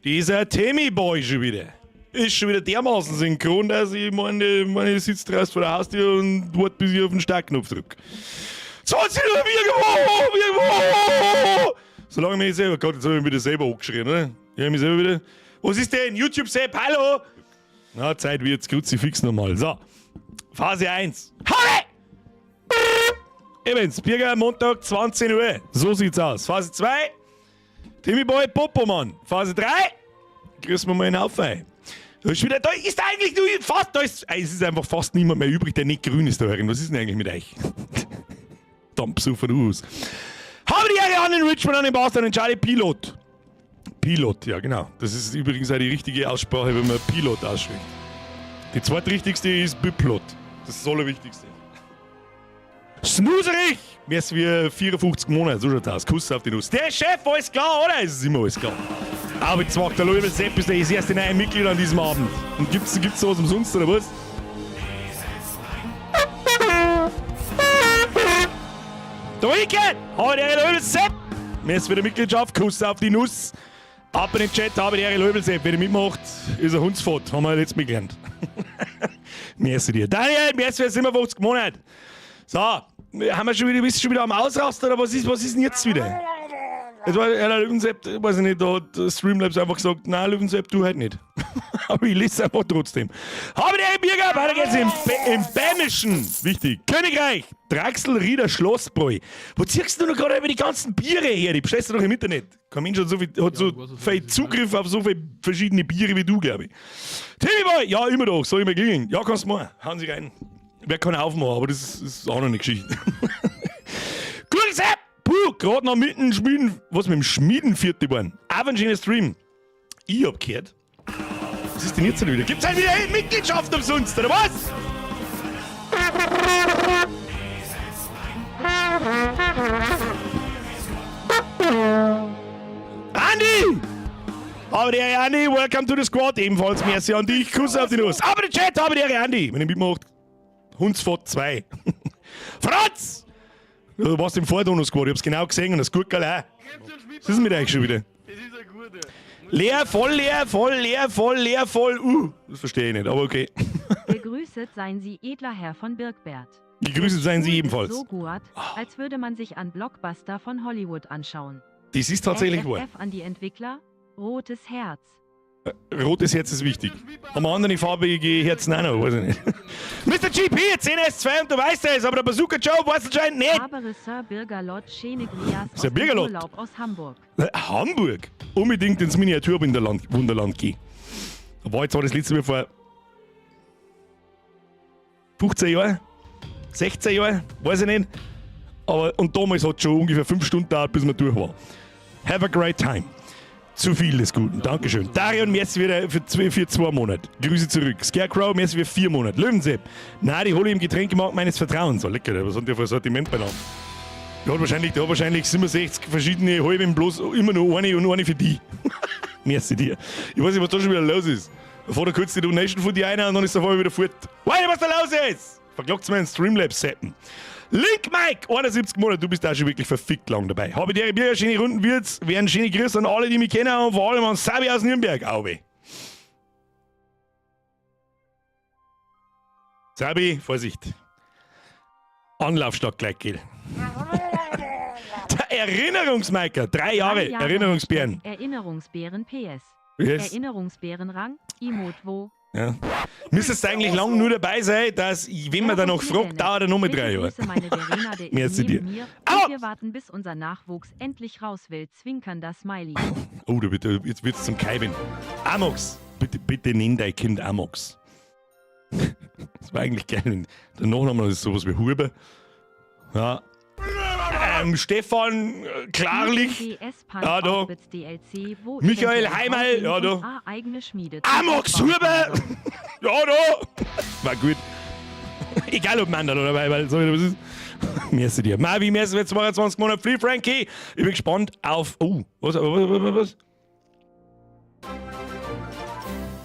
Dieser Timmy Boy schon wieder. Ist schon wieder dermaßen synchron, dass ich meine, ich sitze draußen vor der Haustür und warte, bis ich auf den Startknopf drücke. 20 Uhr, irgendwo, irgendwo! Solange ich mich selber, Gott, jetzt habe ich mich wieder selber angeschrien, oder? Ich habe mich selber wieder. Was ist denn? YouTube-Sepp, hallo! Na, Zeit wird's, Kruzifix nochmal. So, Phase 1. Halle! Evans, Birger, Montag, 20 Uhr. So sieht's aus. Phase 2, Timmy Boy, Popomann. Phase 3, grüßen wir mal einen Haufen. Da ist wieder, da ist eigentlich nur fast, da ist, es ist einfach fast niemand mehr übrig, der nicht grün ist da herin. Was ist denn eigentlich mit euch? Dampfsufer aus. Habe die Ehre an den Richmond, an den Bastard, an den Charlie Pilot. Pilot, ja genau. Das ist übrigens auch die richtige Aussprache, wenn man Pilot ausspricht. Die zweitrichtigste ist Biplot. Das ist das Allerwichtigste. Snuserig! Mir ist wie 54 Monate, so schaut's aus. Kuss auf die Nuss. Der Chef, alles klar, oder? Es ist immer alles klar. Aber jetzt macht der Löwe Sepp ist der erste neue Mitglied an diesem Abend. Und gibt's sowas umsonst, oder was? Da Weekend! Habe die Löwe Sepp! Mir ist wieder Mitgliedschaft, Kuss auf die Nuss. Ab in den Chat, habe die Ehre Löwe Sepp. Wer mitmacht, ist ein Hundsfott. Haben wir letztes Mal gelernt. Merci dir. Daniel, merci für 57 Monate. So, haben wir schon wieder, bist du schon wieder am Ausrasten oder was ist denn jetzt wieder? Es war der Löwensepp, weiß ich nicht, da hat Streamlabs einfach gesagt, nein, Löwensepp, du halt nicht. Aber ich lese einfach trotzdem. Habe die Bürger, weiter geht's im Bämischen, wichtig, Königreich, Draxl Rieder Schlossbräu. Wo ziehst du noch gerade über die ganzen Biere her? Die bestellst du doch im Internet. Kein Mensch hat so viel, hat so viel Zugriff auf so viele verschiedene Biere wie du, glaube ich. Timmy Boy, ja, immer doch, soll ich mal klingeln? Ja, kannst du mal. Hauen Sie rein. Wer kann aufmachen, aber das ist auch noch eine Geschichte. Gurgelsepp! Puh, gerade noch mitten Schmieden, was mit dem Schmieden vierte geworden. Auch ein schöner Stream. Ich hab gehört. Was ist denn jetzt wieder? Gibt's halt wieder Mitgliedschaft umsonst, oder was? Andi! Aber der Andi, welcome to the squad. Ebenfalls merci an dich. Kuss auf die Nuss. Aber der Chat, aber der Andi. Wenn ihr mitmacht, Hundsfott 2. Franz! Du warst im Vordonus-Squad, ich hab's genau gesehen und das Gurkel auch. Was ist denn mit euch schon wieder? Leer, voll, leer, voll, leer, voll, leer, voll. Das verstehe ich nicht, aber okay. Gegrüßet seien Sie, edler Herr von Birkbert. Gegrüßet seien Sie ebenfalls. So gut, als würde man sich an Blockbuster von Hollywood anschauen. Das ist tatsächlich wahr. FF an die Entwickler, rotes Herz. Rotes Herz ist wichtig. Haben wir andere farbige Herzen auch noch, weiß ich nicht. Mr. GP, 10S2 und du weißt es, aber der Bazooka Joe weiß anscheinend nicht. Aber Sir Birgerlot Schöne Grias Sir aus dem Birgerlot. Urlaub aus Hamburg. Hamburg? Unbedingt ins Miniaturwunderland Wunderland gehen. Da war jetzt war das letzte Mal vor 15 Jahren, 16 Jahren, weiß ich nicht. Aber, und damals hat es schon ungefähr 5 Stunden gedauert, bis man durch war. Have a great time. Zu viel des Guten. Dankeschön. Darion, merci wieder für 2 Monate. Grüße zurück. Scarecrow, merci für 4 Monate. Löwensepp. Nein, die hole ich im Getränkemarkt meines Vertrauens. So lecker, was hat der für ein Sortiment beieinander? Der hat wahrscheinlich 67 verschiedene halbe, bloß immer nur eine und eine für die. Merci dir. Ich weiß nicht, was da schon wieder los ist. Da fährt er kurz die Donation von dir einer und dann ist er vorher wieder fort. Weiß nicht, was da los ist! Verklagt's mir einen Streamlabs-Seppen. Link Mike, 71 Monate, du bist auch schon wirklich verfickt lang dabei. Habe die Bier, schöne Runden wird's, werden schöne Grüße an alle, die mich kennen und vor allem an Sabi aus Nürnberg. Auwe. Sabi, Vorsicht. Anlaufstock gleich, gell. Der Erinnerungsmeiker, 3 Jahre, 3 Jahre Erinnerungsbären. Erinnerungsbären PS. Yes. Erinnerungsbärenrang, Emote wo. Ja. Müsstest du eigentlich lang nur dabei sein, dass, wenn man da noch fragt, dauert er nochmal 3 Jahre. Grüße meine Verena, der ist Merci neben dir. mir. Und Au! wir warten, bis unser Nachwuchs endlich raus will. Zwinkernder Smiley. Oh, da bitte, jetzt wird's zum Kevin. Amox! Bitte, bitte nenn dein Kind Amox. Das war eigentlich geil. Der Nachname ist sowas wie Huber. Ja. Stefan Klarlich. D S Pan Ja, da. Orbits DLC, wo Michael eventuell Heimal. Housing Ja, und da. A eigene Schmiede zum Amox Aufbau Huber. kommen soll. Ja, da. War gut. Egal, ob man da dabei, weil so was ist. Merci dir. Marvi, merci für 22 Monate. Free Frankie. Ich bin gespannt auf. Oh, was, was, was, was?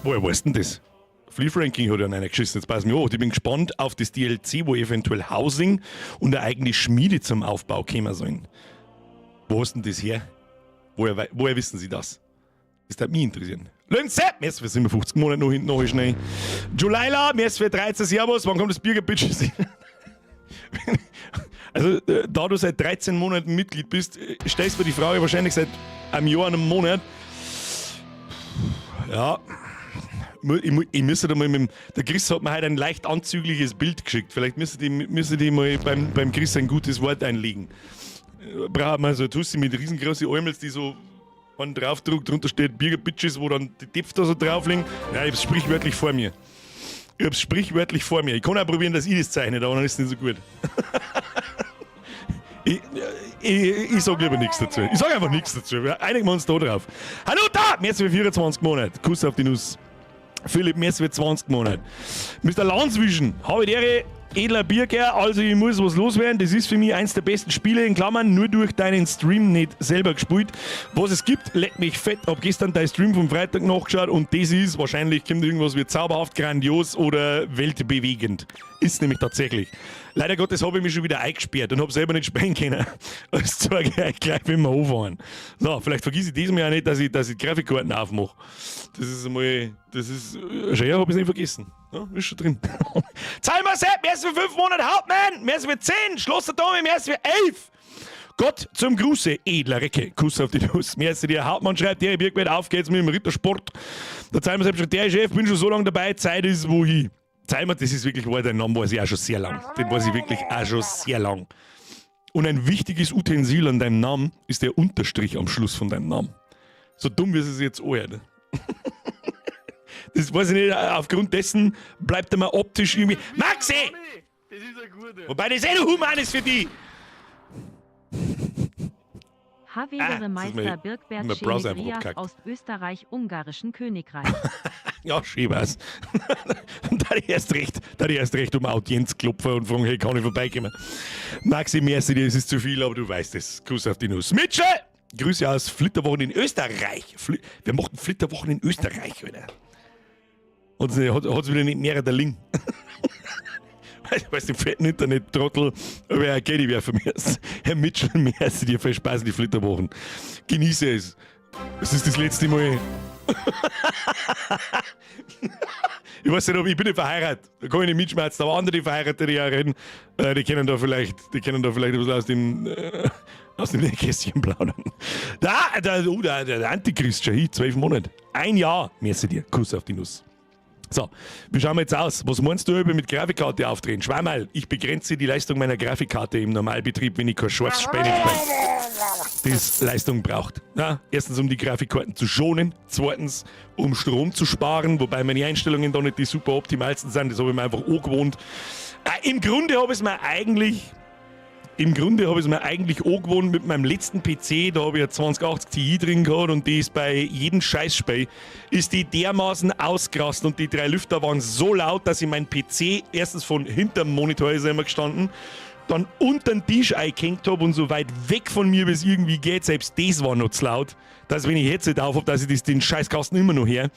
Woher weißt denn das? Flea Frankie hat ja einer geschissen, jetzt pass mir auf. Ich bin gespannt auf das DLC, wo eventuell Housing und eine eigene Schmiede zum Aufbau kommen sollen. Wo ist denn das her? Woher wissen Sie das? Das würde mich interessieren. Lönze, merci für 57 Monate noch hinten noch schnell. Julaila, merci für 13, Servus. Wann kommt das Birger Bitches? Also, da du seit 13 Monaten Mitglied bist, stellst du mir die Frage wahrscheinlich seit einem Jahr und einem Monat. Ja. Ich müsste da mal mit dem, der Chris hat mir heute ein leicht anzügliches Bild geschickt. Vielleicht müsste die mal beim Chris ein gutes Wort einlegen. Braucht man so eine Tussi mit riesengroßen Äumels, die so einen draufdruckt, drunter steht Birger Bitches, wo dann die Töpfe da so drauf liegen. Ja, ich hab's sprichwörtlich vor mir. Ich hab's sprichwörtlich vor mir. Ich kann auch probieren, dass ich das zeichne, aber dann ist es nicht so gut. Ich sag lieber nichts dazu. Ich sag einfach nichts dazu. Wir einigen wir uns da drauf. Hallo da! Merci für 24 Monate. Kuss auf die Nuss. Philipp, merci für 20 Monate. Mr. Landswischen, habe die Ehre, edler Bierger, also ich muss was loswerden. Das ist für mich eins der besten Spiele, in Klammern, nur durch deinen Stream nicht selber gespielt. Was es gibt, leck mich fett. Hab gestern dein Stream vom Freitag nachgeschaut und das ist, wahrscheinlich kommt irgendwas wie zauberhaft, grandios oder weltbewegend. Ist nämlich tatsächlich. Leider Gottes habe ich mich schon wieder eingesperrt und habe selber nicht spielen können. Das zeige ich euch gleich, wenn wir anfahren. So, vielleicht vergiss ich diesmal auch nicht, dass ich die Grafikkarten aufmache. Das ist einmal, das ist, schon ja, hab ich nicht vergessen. Ja, ist schon drin. Zahl mal Sepp, merci für 5 Monate, Hauptmann, merci für 10, Schlosser Tommy, merci für 11. Gott zum Gruße, edler Recke. Kuss auf die Nuss. Merci dir. Hauptmann schreibt, der Birkwert, auf geht's mit dem Rittersport. Der Zahlen selbst der Chef, bin schon so lange dabei, Zeit ist wohin. Zeimer, das ist wirklich wahr, den Namen weiß ich auch schon sehr lang. Den weiß ich wirklich auch schon sehr lang. Und ein wichtiges Utensil an deinem Namen ist der Unterstrich am Schluss von deinem Namen. So dumm wie es jetzt anhört. Das weiß ich nicht, aufgrund dessen bleibt er mir optisch irgendwie. Maxi! Das ist ein guter. Wobei das eh noch human ist für die. Havedere Ah, das ist Meister Birkbert mein Browser einfach Schene abgekackt. aus Österreich-Ungarischen Königreich. Ja, schön war's. Da ich erst recht um Audienz klopfen und fragen, hey, kann ich vorbeikommen? Maxi, merci dir, es ist zu viel, aber du weißt es. Kuss auf die Nuss. Mitchell! Grüße aus Flitterwochen in Österreich. Fli Wer macht denn Flitterwochen in Österreich, Alter? Hat's wieder nicht mehr der Link? Weißt du, fetten Internet-Trottel, wer Geld werfen müssen. Herr Mitchell, merci dir, viel Spaß in die Flitterwochen. Genieße es. Es ist das letzte Mal. Ich weiß nicht, ob ich bin nicht verheiratet. Da kann ich nicht mitschmerzen, aber andere, die verheiratete, die ja reden, die können da vielleicht ein bisschen aus dem Nähkästchen plaudern. Da, oh, der Antichrist schon hin, 12 Monate. Ein Jahr, merci dir. Kuss auf die Nuss. So, wie schauen wir jetzt aus? Was meinst du über mit Grafikkarte aufdrehen? Schwammerl, ich begrenze die Leistung meiner Grafikkarte im Normalbetrieb, wenn ich kein scharfes Spiel spiele, das Leistung braucht. Ja, erstens, um die Grafikkarten zu schonen, zweitens, um Strom zu sparen, wobei meine Einstellungen da nicht die super optimalsten sind, das habe ich mir einfach angewohnt. Im Grunde habe ich es mir eigentlich angewohnt mit meinem letzten PC, da habe ich eine 2080 Ti drin gehabt und die ist bei jedem Scheißspiel, ist die dermaßen ausgerastet und die drei Lüfter waren so laut, dass ich mein PC erstens von hinterm Monitor ist er immer gestanden, dann unter den Tisch eingehängt habe und so weit weg von mir, wie es irgendwie geht, selbst das war noch zu laut, dass, wenn ich Headset auf habe, dass ich das, den Scheißkasten immer noch her.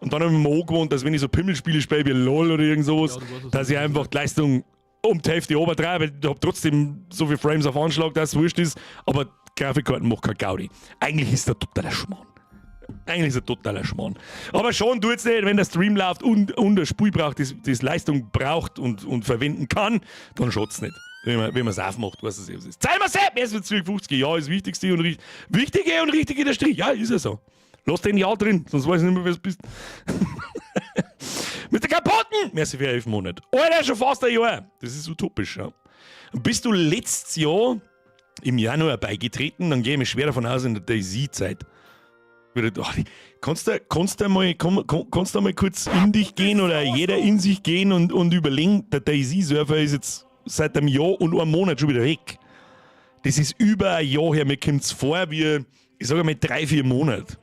Und dann habe ich mir angewohnt, dass, wenn ich so Pimmelspiele spiele wie LOL oder irgend sowas, Ja, du weißt, was dass du ich einfach die Leistung um die Hälfte runterdrahe, weil ich habe trotzdem so viel Frames auf Anschlag, dass es wurscht ist, aber Grafikkarten macht kein Gaudi. Eigentlich ist der totaler Schmarrn. Eigentlich ist er totaler Schmarrn. Aber schon tut's nicht, wenn der Stream läuft und das Spiel braucht, das Leistung braucht und verwenden kann, dann schaut's nicht. Wenn man's aufmacht, weiß es eh, was ist. Zeig mal Sepp! Erst mit 52. Ja, ist wichtigste und richtig. Wichtige und richtige der Strich. Ja, ist ja so. Lass den Ja drin, sonst weiß ich nicht mehr, wer es bist. Mit der Kapotten! Merci für 11 Monate. Alter, schon fast ein Jahr. Das ist utopisch, ja. Und bist du letztes Jahr im Januar beigetreten, dann gehe ich mir schwer davon aus, in der DayZ-Zeit. Kannst du mal kurz in dich gehen oder jeder in sich gehen und überlegen, der DayZ-Server ist jetzt seit einem Jahr und einem Monat schon wieder weg. Das ist über ein Jahr her, mir kommt es vor wie, ich sage mal, 3, 4 Monate.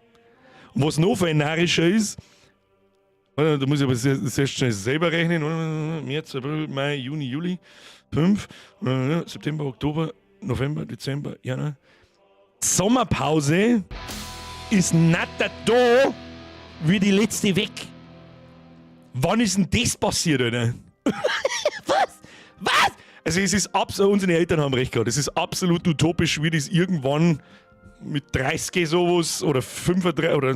Und was noch viel närrischer ist, warte, da muss ich aber sehr, sehr schnell selber rechnen: März, April, Mai, Juni, Juli, 5, September, Oktober, November, Dezember, Januar. Sommerpause ist nicht da wie die letzte weg. Wann ist denn das passiert, Alter? Was? Was? Also es ist absolut, unsere Eltern haben recht gehabt, es ist absolut utopisch, wie das irgendwann mit 30 sowas oder 35 oder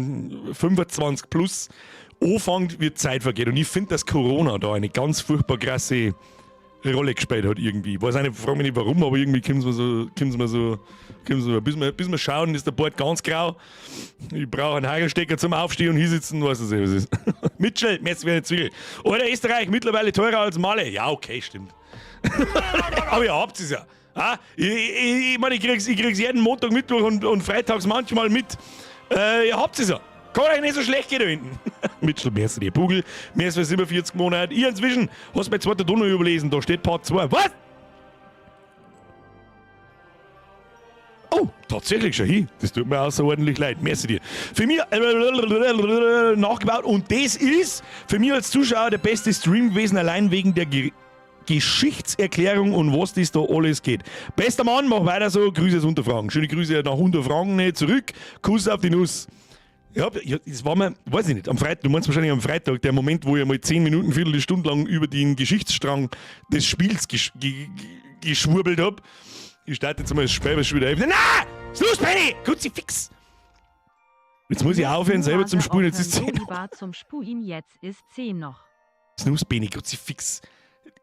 25 plus anfängt, wie Zeit vergeht. Und ich finde, dass Corona da eine ganz furchtbar krasse Rolle gespielt hat irgendwie. Ich weiß auch nicht, frag mich nicht warum, aber irgendwie kommt es mir so, kommt's mir so, kommt's mir, bis wir schauen, ist der Bart ganz grau. Ich brauche einen Hagelstecker zum Aufstehen und hinsitzen, weiß ich nicht, was ist. Mitchell, merci für eine Zwiebel. Oder Österreich mittlerweile teurer als Malle. Ja, okay, stimmt. Aber ihr habt es ja. Ah, ich meine, ich krieg's jeden Montag, Mittwoch und freitags manchmal mit. Ihr habt es ja. Kann euch nicht so schlecht gehen da hinten. Mitchell, merci dir. Bugel, merci für 47 Monate. Ich inzwischen, hast mein zweiter Donau überlesen, da steht Part 2. Was? Oh, tatsächlich schon hin. Das tut mir außerordentlich leid. Merci dir. Für mich nachgebaut und das ist für mich als Zuschauer der beste Stream gewesen, allein wegen der Ge Geschichtserklärung und was das da alles geht. Bester Mann, mach weiter so. Grüße aus Unterfranken. Schöne Grüße nach Unterfranken, ne, zurück. Kuss auf die Nuss. Ja, das war mir, weiß ich nicht, am Freitag, du meinst wahrscheinlich am Freitag, der Moment, wo ich mal 10 Minuten, Viertelstunde lang über den Geschichtsstrang des Spiels geschwurbelt hab. Ich starte jetzt mal das Spiel, was schon wieder. Na! Schluss, Penny! Kruzifix! Jetzt muss ich aufhören, selber zum Spulen. Jetzt ist 10 zum Spulen, jetzt ist 10 noch. Snooze, Benny, Kruzifix.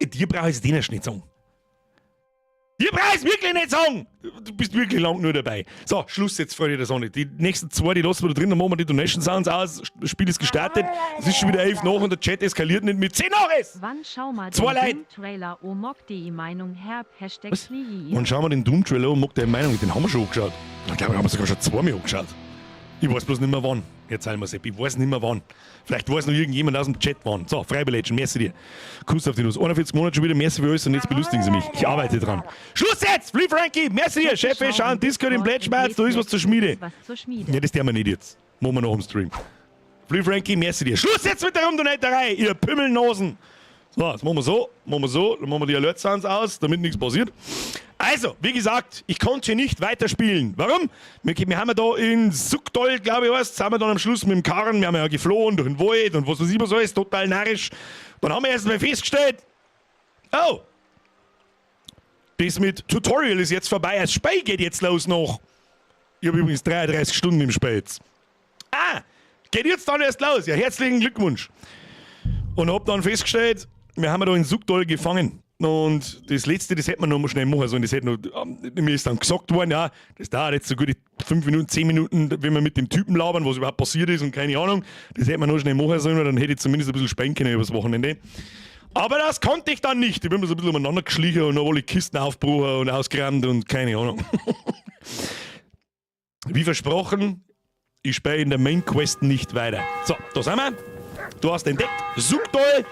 Dir brauche ich es den nicht sagen. Dir brauche ich es wirklich nicht sagen! Du bist wirklich lang nur dabei. So, Schluss jetzt, Freunde der Sonne. Die nächsten zwei, die lassen wir da drin, dann machen wir die Donation Sounds aus. Das Spiel ist gestartet. Es ist schon wieder 11 nach und der Chat eskaliert nicht mit 10 nach es! Wann schau mal Zwei den Leute. Doom-Trailer o mock die Meinung herb Hashtag Was? Fliegi. Und schauen wir den Doom-Trailer und mag deine Meinung, den haben wir schon angeschaut. Ich glaube, haben wir sogar schon zweimal angeschaut. Ich weiß bloß nicht mehr wann. Jetzt wir Sepp, ich weiß nicht mehr wann. Vielleicht weiß noch irgendjemand aus dem Chat wann. So, Freibeletschen, merci dir. Kuss auf die Nuss. 41 Monate schon wieder, merci für alles und jetzt belustigen sie mich. Ich arbeite dran. Schluss jetzt! Free Frankie, merci dir. Chef, schau Discord im Plätschmerz, da ist was zur Schmiede. Was zur Schmiede. Ja, das tun wir nicht jetzt. Machen wir noch im Stream. Free Frankie, merci dir. Schluss jetzt mit der Rumdonaterei, ihr Pümmelnosen. So, jetzt machen wir so, machen wir so, dann machen wir die Alert Sounds aus, damit nichts passiert. Also, wie gesagt, ich konnte nicht weiterspielen. Warum? Wir haben ja da in Suchdol, glaube ich, heißt, sind wir dann am Schluss mit dem Karren, wir haben ja geflohen durch den Wald und was weiß ich was alles, total narrisch. Dann haben wir erst mal festgestellt, oh, das mit Tutorial ist jetzt vorbei, das Spiel geht jetzt los noch. Ich habe übrigens 33 Stunden im Spiel jetzt. Ah, geht jetzt dann erst los. Ja, herzlichen Glückwunsch. Und hab dann festgestellt, wir haben da in Suchdol gefangen. Und das letzte, das hätte man noch mal schnell machen sollen. Das hätte noch, mir ist dann gesagt worden, ja, das dauert jetzt so gute 5 Minuten, 10 Minuten, wenn wir mit dem Typen labern, was überhaupt passiert ist und keine Ahnung. Das hätte man noch schnell machen sollen, weil dann hätte ich zumindest ein bisschen spielen können übers Wochenende. Aber das konnte ich dann nicht. Ich bin mir so ein bisschen umeinander geschlichen und habe alle Kisten aufgebrochen und ausgeräumt und keine Ahnung. Wie versprochen, ich spiele in der Main Quest nicht weiter. So, da sind wir. Du hast entdeckt. Suchdol.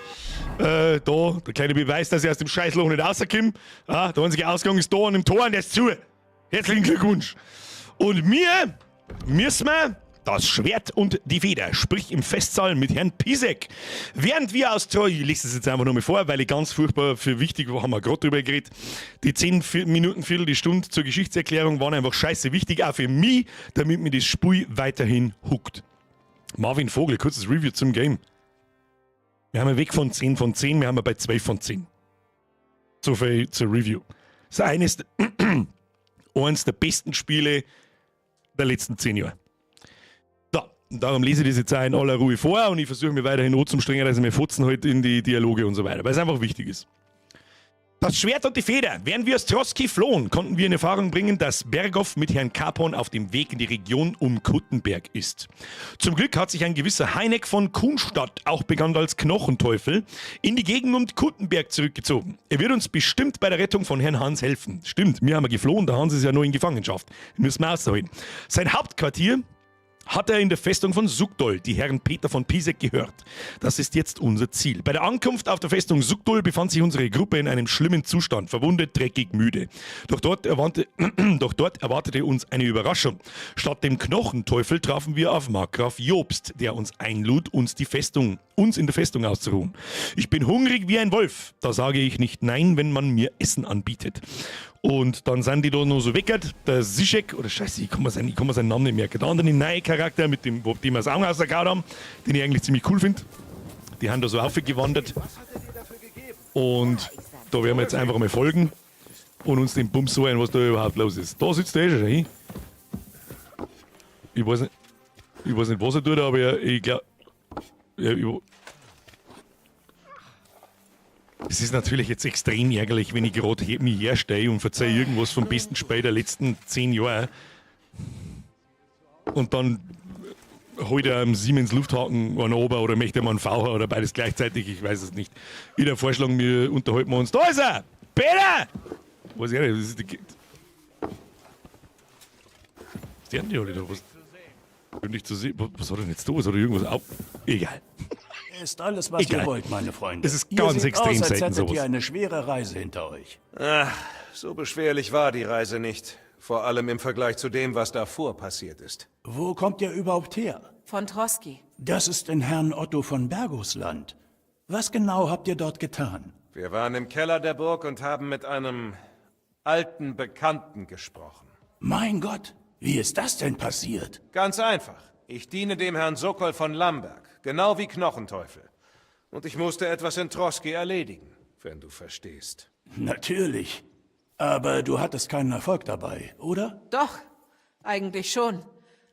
Da, der kleine Beweis, dass ich aus dem Scheißloch nicht rauskomme. Ah, der einzige Ausgang ist da an dem Tor und der ist zu. Herzlichen Glückwunsch. Und mir müssen wir das Schwert und die Feder, sprich im Festsaal mit Herrn Pisek. Während wir aus Troy, ich lese das jetzt einfach nur mal vor, weil ich ganz furchtbar für wichtig, haben wir gerade drüber geredet, die 10 Minuten, Viertel, die Stunde zur Geschichtserklärung waren einfach scheiße wichtig, auch für mich, damit mir das Spiel weiterhin hookt. Marvin Vogel, kurzes Review zum Game. Wir haben weg von 10 von 10, wir haben bei 12 von 10. So viel zur Review. Das ist eines der besten Spiele der letzten 10 Jahre. So, und darum lese ich das jetzt auch in aller Ruhe vor und ich versuche mir weiterhin anzustrengen, dass ich mir Fotzen halt in die Dialoge und so weiter, weil es einfach wichtig ist. Das Schwert und die Feder. Während wir aus Trosky flohen, konnten wir in Erfahrung bringen, dass Berghoff mit Herrn Capon auf dem Weg in die Region um Kuttenberg ist. Zum Glück hat sich ein gewisser Heineck von Kuhnstadt, auch bekannt als Knochenteufel, in die Gegend um Kuttenberg zurückgezogen. Er wird uns bestimmt bei der Rettung von Herrn Hans helfen. Stimmt, wir haben ja geflohen, der Hans ist ja nur in Gefangenschaft. Den müssen wir rausholen. Sein Hauptquartier hat er in der Festung von Suchdol, die Herrn Peter von Pisek, gehört. Das ist jetzt unser Ziel. Bei der Ankunft auf der Festung Suchdol befand sich unsere Gruppe in einem schlimmen Zustand, verwundet, dreckig, müde. Doch dort erwartete uns eine Überraschung. Statt dem Knochenteufel trafen wir auf Markgraf Jobst, der uns einlud, uns in der Festung auszuruhen. Ich bin hungrig wie ein Wolf. Da sage ich nicht nein, wenn man mir Essen anbietet. Und dann sind die da noch so weckert, der Sischek, oder scheiße, ich kann mir seinen Namen nicht merken. Der andere neue Charakter, mit dem, wo dem wir das Augen rausgehauen haben, den ich eigentlich ziemlich cool finde. Die haben da so aufgewandert. Und da werden wir jetzt einfach mal folgen und uns den Bums holen, was da überhaupt los ist. Da sitzt der eh schon hin. Ich weiß nicht, ich weiß nicht, was er tut, aber er, ich glaube. Ja, es ist natürlich jetzt extrem ärgerlich, wenn ich gerade mich herstehe und verzeihe irgendwas vom besten Spiel der letzten 10 Jahre. Und dann holt er am Siemens Lufthaken einen ober oder möchte er einen VH oder beides gleichzeitig, ich weiß es nicht. Ich der Vorschlag, wir unterhalten uns. Da ist er! Peter! Weiß ich auch nicht, das ist die. Was der denn die alle da? Was? Bin nicht zu sehen. Was hat er denn jetzt da? Was hat er irgendwas auf? Egal. Ist alles, was Egal. ihr wollt, meine Freunde. Es ist Ihr ganz seht extrem aus, als selten hättet sowas. ihr eine schwere Reise hinter euch. Ach, so beschwerlich war die Reise nicht. Vor allem im Vergleich zu dem, was davor passiert ist. Wo kommt ihr überhaupt her? Von Troski. Das ist in Herrn Otto von Bergos Land. Was genau habt ihr dort getan? Wir waren im Keller der Burg und haben mit einem alten Bekannten gesprochen. Mein Gott, wie ist das denn passiert? Ganz einfach. Ich diene dem Herrn Sokol von Lamberg, genau wie Knochenteufel. Und ich musste etwas in Troski erledigen, wenn du verstehst. Natürlich. Aber du hattest keinen Erfolg dabei, oder? Doch, eigentlich schon.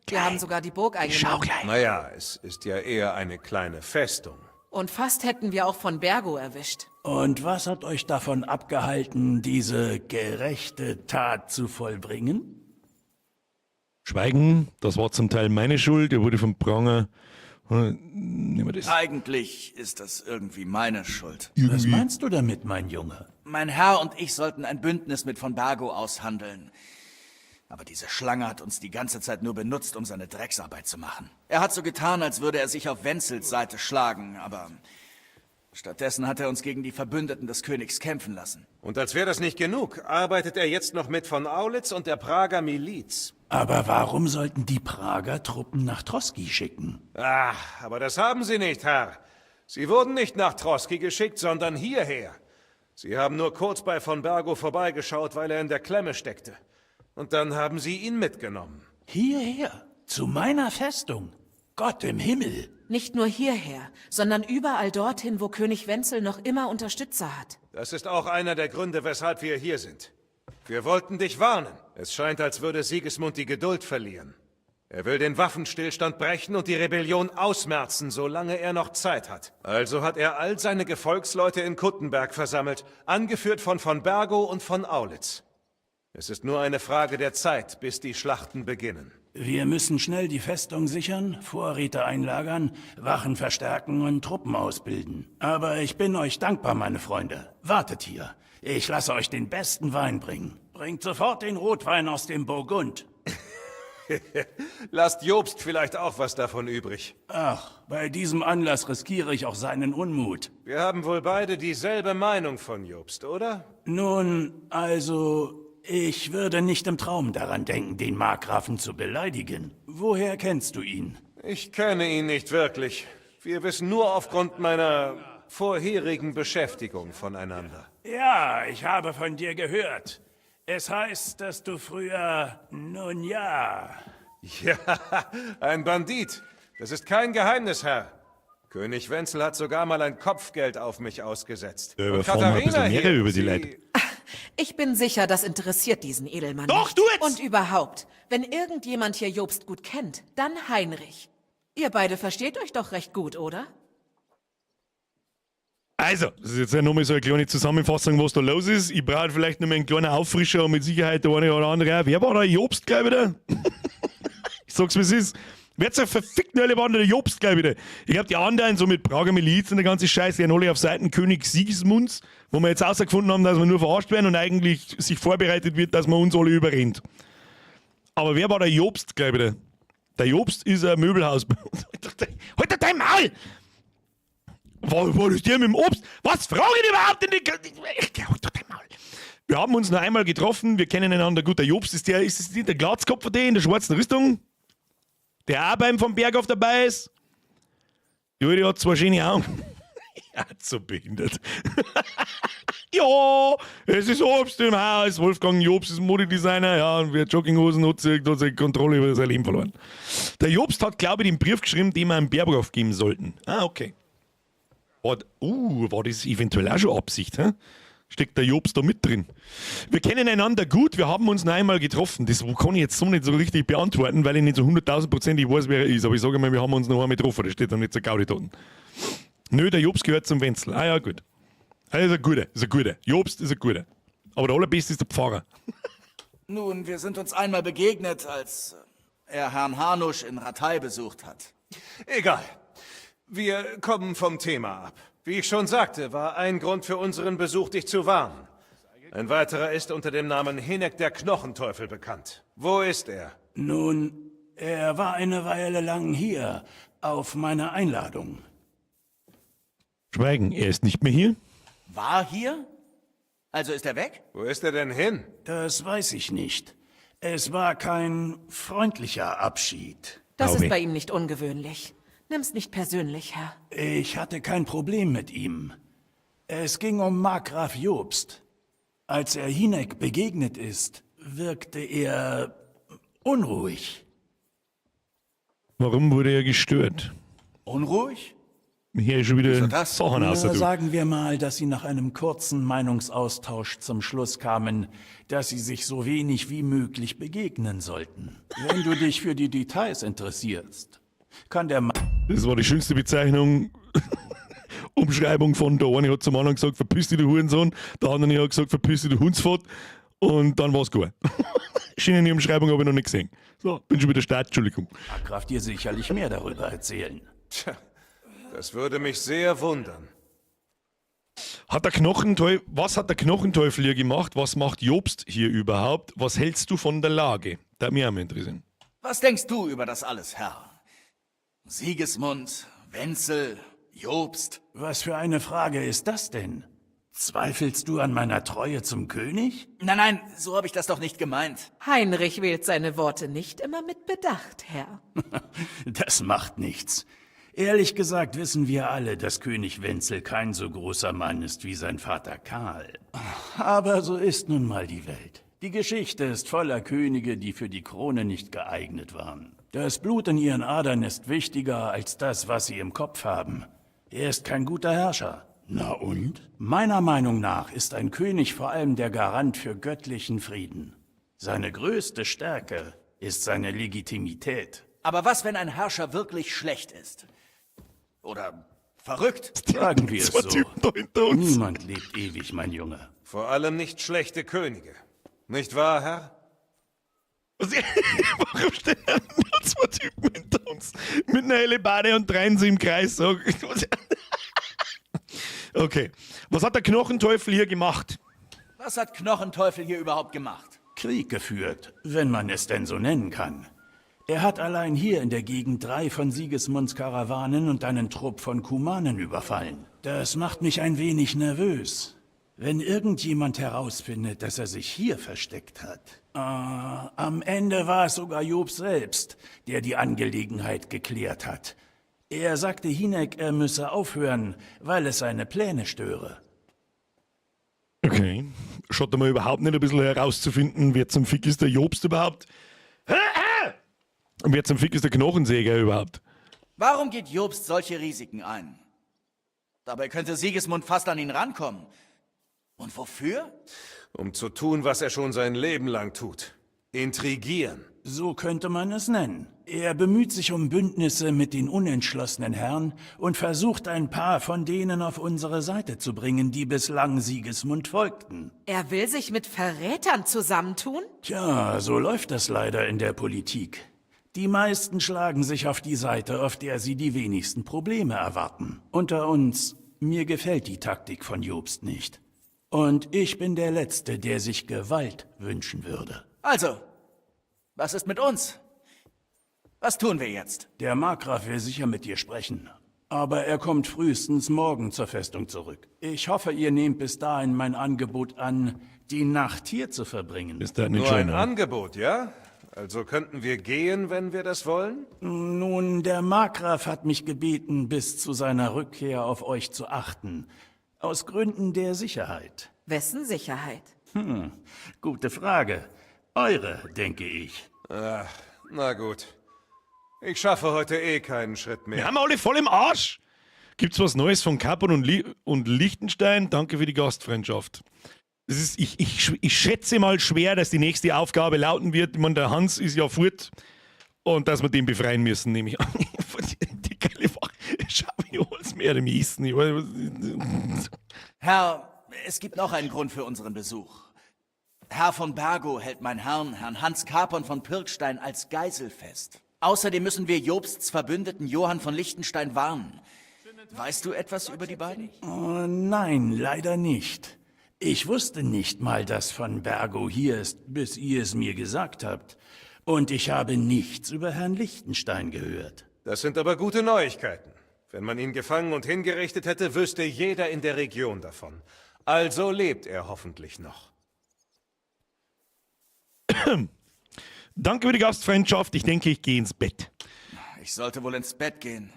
Wir haben sogar die Burg eingenommen. Schau gleich. Naja, es ist ja eher eine kleine Festung. Und fast hätten wir auch von Bergo erwischt. Und was hat euch davon abgehalten, diese gerechte Tat zu vollbringen? Schweigen, das war zum Teil meine Schuld. Er wurde vom Pranger. Nehmen wir das. Eigentlich ist das irgendwie meine Schuld. Was meinst du damit, mein Junge? Mein Herr und ich sollten ein Bündnis mit von Bergo aushandeln. Aber diese Schlange hat uns die ganze Zeit nur benutzt, um seine Drecksarbeit zu machen. Er hat so getan, als würde er sich auf Wenzels Seite schlagen, aber stattdessen hat er uns gegen die Verbündeten des Königs kämpfen lassen. Und als wäre das nicht genug, arbeitet er jetzt noch mit von Aulitz und der Prager Miliz. Aber warum sollten die Prager Truppen nach Troski schicken? Ah, aber das haben sie nicht, Herr. Sie wurden nicht nach Troski geschickt, sondern hierher. Sie haben nur kurz bei von Bergo vorbeigeschaut, weil er in der Klemme steckte. Und dann haben sie ihn mitgenommen. Hierher, zu meiner Festung. Gott im Himmel. Nicht nur hierher, sondern überall dorthin, wo König Wenzel noch immer Unterstützer hat. Das ist auch einer der Gründe, weshalb wir hier sind. Wir wollten dich warnen. Es scheint, als würde Sigismund die Geduld verlieren. Er will den Waffenstillstand brechen und die Rebellion ausmerzen, solange er noch Zeit hat. Also hat er all seine Gefolgsleute in Kuttenberg versammelt, angeführt von Bergo und von Aulitz. Es ist nur eine Frage der Zeit, bis die Schlachten beginnen. Wir müssen schnell die Festung sichern, Vorräte einlagern, Wachen verstärken und Truppen ausbilden. Aber ich bin euch dankbar, meine Freunde. Wartet hier. Ich lasse euch den besten Wein bringen. Bringt sofort den Rotwein aus dem Burgund. Lasst Jobst vielleicht auch was davon übrig. Ach, bei diesem Anlass riskiere ich auch seinen Unmut. Wir haben wohl beide dieselbe Meinung von Jobst, oder? Nun, also, ich würde nicht im Traum daran denken, den Markgrafen zu beleidigen. Woher kennst du ihn? Ich kenne ihn nicht wirklich. Wir wissen nur aufgrund meiner vorherigen Beschäftigung voneinander. Ja, ich habe von dir gehört. Es heißt, dass du früher, nun ja. Ja, ein Bandit. Das ist kein Geheimnis, Herr. König Wenzel hat sogar mal ein Kopfgeld auf mich ausgesetzt. Ja, Und erfahren wir ein bisschen Katharina mehr hier, über die sie- Leute. Ich bin sicher, das interessiert diesen Edelmann Doch, nicht. du jetzt! Und überhaupt, wenn irgendjemand hier Jobst gut kennt, dann Heinrich. Ihr beide versteht euch doch recht gut, oder? Also, das ist jetzt ja nochmal so eine kleine Zusammenfassung, was da los ist. Ich brauche vielleicht noch mal einen kleinen Auffrischer und mit Sicherheit der eine oder andere auch. Wer war da? Jobst gleich wieder? Ich sag's, wie es ist. Wer zur verfickten Hölle war denn der Jobst gleich wieder? Ich hab die anderen so mit Prager Miliz und der ganze Scheiß, die sind alle auf Seiten König Sigismunds, wo wir jetzt herausgefunden haben, dass wir nur verarscht werden und eigentlich sich vorbereitet wird, dass man uns alle überrennt. Aber wer war der Jobst gleich wieder? Der Jobst ist ein Möbelhaus. Halt doch dein Maul! Was war das der mit dem Obst? Was frage ich überhaupt in die. Halt doch dein Maul. Wir haben uns noch einmal getroffen, wir kennen einander gut. Der Jobst ist der, ist es nicht der Glatzkopf der in der schwarzen Rüstung? Der auch beim vom Berghof dabei ist? Die Alte hat zwar schöne Augen. Ja, so behindert. Ja, es ist Obst im Haus. Wolfgang Jobst ist Modedesigner, ja, und wer Jogginghosen hat, hat seine Kontrolle über sein Leben verloren. Der Jobst hat, glaube ich, den Brief geschrieben, den wir am Berghof geben sollten. Ah, okay. War das eventuell auch schon Absicht, hä? Steckt der Jobst da mit drin? Wir kennen einander gut, wir haben uns noch einmal getroffen. Das kann ich jetzt so nicht so richtig beantworten, weil ich nicht so 100.000-prozentig weiß, wer er ist. Aber ich sage mal, wir haben uns noch einmal getroffen. Das steht da nicht so Gaudi dort. Nö, der Jobst gehört zum Wenzel. Ah ja, gut. Ah, ist ein guter, ist ein guter. Jobst ist ein guter. Aber der allerbeste ist der Pfarrer. Nun, wir sind uns einmal begegnet, als er Herrn Hanusch in Rattay besucht hat. Egal. Wir kommen vom Thema ab. Wie ich schon sagte, war ein Grund für unseren Besuch, dich zu warnen. Ein weiterer ist unter dem Namen Hinek der Knochenteufel bekannt. Wo ist er? Nun, er war eine Weile lang hier, auf meine Einladung. Schweigen, er ist nicht mehr hier? War hier? Also ist er weg? Wo ist er denn hin? Das weiß ich nicht. Es war kein freundlicher Abschied. Das Glaub ist ich. bei ihm nicht ungewöhnlich. Nimm's nicht persönlich, Herr. Ich hatte kein Problem mit ihm. Es ging um Markgraf Jobst. Als er Hinek begegnet ist, wirkte er unruhig. Warum wurde er gestört? Unruhig? Hier ist schon wieder Wieso das? Sachen Na, aus, du. sagen wir mal, dass sie nach einem kurzen Meinungsaustausch zum Schluss kamen, dass sie sich so wenig wie möglich begegnen sollten. Wenn du dich für die Details interessierst, kann der Das war die schönste Bezeichnung. Umschreibung von der eine hat zum anderen gesagt, verpiss dich, du Hurensohn. Der andere hat gesagt, verpiss dich, du Hundsfott. Und dann war's gut. Schöne Umschreibung habe ich noch nicht gesehen. So, bin schon wieder Start, Entschuldigung. Markgraf dir sicherlich mehr darüber erzählen. Tja, das würde mich sehr wundern. Hat der Knochenteufel, was hat der Knochenteufel hier gemacht? Was macht Jobst hier überhaupt? Was hältst du von der Lage? Da mich auch mal interessieren. Was denkst du über das alles, Herr? Sigismund, Wenzel, Jobst. Was für eine Frage ist das denn? Zweifelst du an meiner Treue zum König? Nein, nein, so habe ich das doch nicht gemeint. Heinrich wählt seine Worte nicht immer mit Bedacht, Herr. Das macht nichts. Ehrlich gesagt wissen wir alle, dass König Wenzel kein so großer Mann ist wie sein Vater Karl. Aber so ist nun mal die Welt. Die Geschichte ist voller Könige, die für die Krone nicht geeignet waren. Das Blut in ihren Adern ist wichtiger als das, was sie im Kopf haben. Er ist kein guter Herrscher. Na und? Meiner Meinung nach ist ein König vor allem der Garant für göttlichen Frieden. Seine größte Stärke ist seine Legitimität. Aber was, wenn ein Herrscher wirklich schlecht ist? Oder verrückt? Sagen wir es Zwei so. Typen da hinter uns. Niemand lebt ewig, mein Junge. Vor allem nicht schlechte Könige. Nicht wahr, Herr? Was, warum stehen da nur zwei Typen hinter uns mit einer Hellebarde und drehen sie im Kreis? So. Okay. Was hat der Knochenteufel hier gemacht? Was hat Knochenteufel hier überhaupt gemacht? Krieg geführt, wenn man es denn so nennen kann. Er hat allein hier in der Gegend 3 von Sigismunds Karawanen und einen Trupp von Kumanen überfallen. Das macht mich ein wenig nervös. Wenn irgendjemand herausfindet, dass er sich hier versteckt hat. Am Ende war es sogar Job selbst, der die Angelegenheit geklärt hat. Er sagte Hinek, er müsse aufhören, weil es seine Pläne störe. Okay. Schaut da mal überhaupt nicht ein bisschen herauszufinden, wer zum Fick ist der Jobst überhaupt? Und wer zum Fick ist der Knochensäger überhaupt? Warum geht Jobst solche Risiken ein? Dabei könnte Sigismund fast an ihn rankommen. Und wofür? Um zu tun, was er schon sein Leben lang tut. Intrigieren. So könnte man es nennen. Er bemüht sich um Bündnisse mit den unentschlossenen Herren und versucht, ein paar von denen auf unsere Seite zu bringen, die bislang Sigismund folgten. Er will sich mit Verrätern zusammentun? Tja, so läuft das leider in der Politik. Die meisten schlagen sich auf die Seite, auf der sie die wenigsten Probleme erwarten. Unter uns, mir gefällt die Taktik von Jobst nicht. Und ich bin der Letzte, der sich Gewalt wünschen würde. Also, was ist mit uns? Was tun wir jetzt? Der Markgraf will sicher mit dir sprechen. Aber er kommt frühestens morgen zur Festung zurück. Ich hoffe, ihr nehmt bis dahin mein Angebot an, die Nacht hier zu verbringen. Ist der nicht Nur ein schön, ne? Angebot, ja? Also könnten wir gehen, wenn wir das wollen? Nun, der Markgraf hat mich gebeten, bis zu seiner Rückkehr auf euch zu achten. Aus Gründen der Sicherheit. Wessen Sicherheit? Gute Frage. Eure, denke ich. Ach, na gut. Ich schaffe heute eh keinen Schritt Wir mehr. haben alle voll im Arsch. Gibt's was Neues von Capon und Liechtenstein? Danke für die Gastfreundschaft. Das ist, ich schätze mal schwer, dass die nächste Aufgabe lauten wird. Ich meine, der Hans ist ja fort und dass wir den befreien müssen, nehme ich an. Die geile Wache. Schau, ich hol's mir im Essen. Ich weiß- Herr, es gibt noch einen Grund für unseren Besuch. Herr von Bergow hält meinen Herrn, Herrn Hans Capon von Pirkstein, als Geisel fest. Außerdem müssen wir Jobsts Verbündeten Johann von Liechtenstein warnen. Weißt du etwas über die beiden? Oh, nein, leider nicht. Ich wusste nicht mal, dass von Bergow hier ist, bis ihr es mir gesagt habt. Und ich habe nichts über Herrn Liechtenstein gehört. Das sind aber gute Neuigkeiten. Wenn man ihn gefangen und hingerichtet hätte, wüsste jeder in der Region davon. Also lebt er hoffentlich noch. Danke für die Gastfreundschaft. Ich denke, ich gehe ins Bett. Ich sollte wohl ins Bett gehen.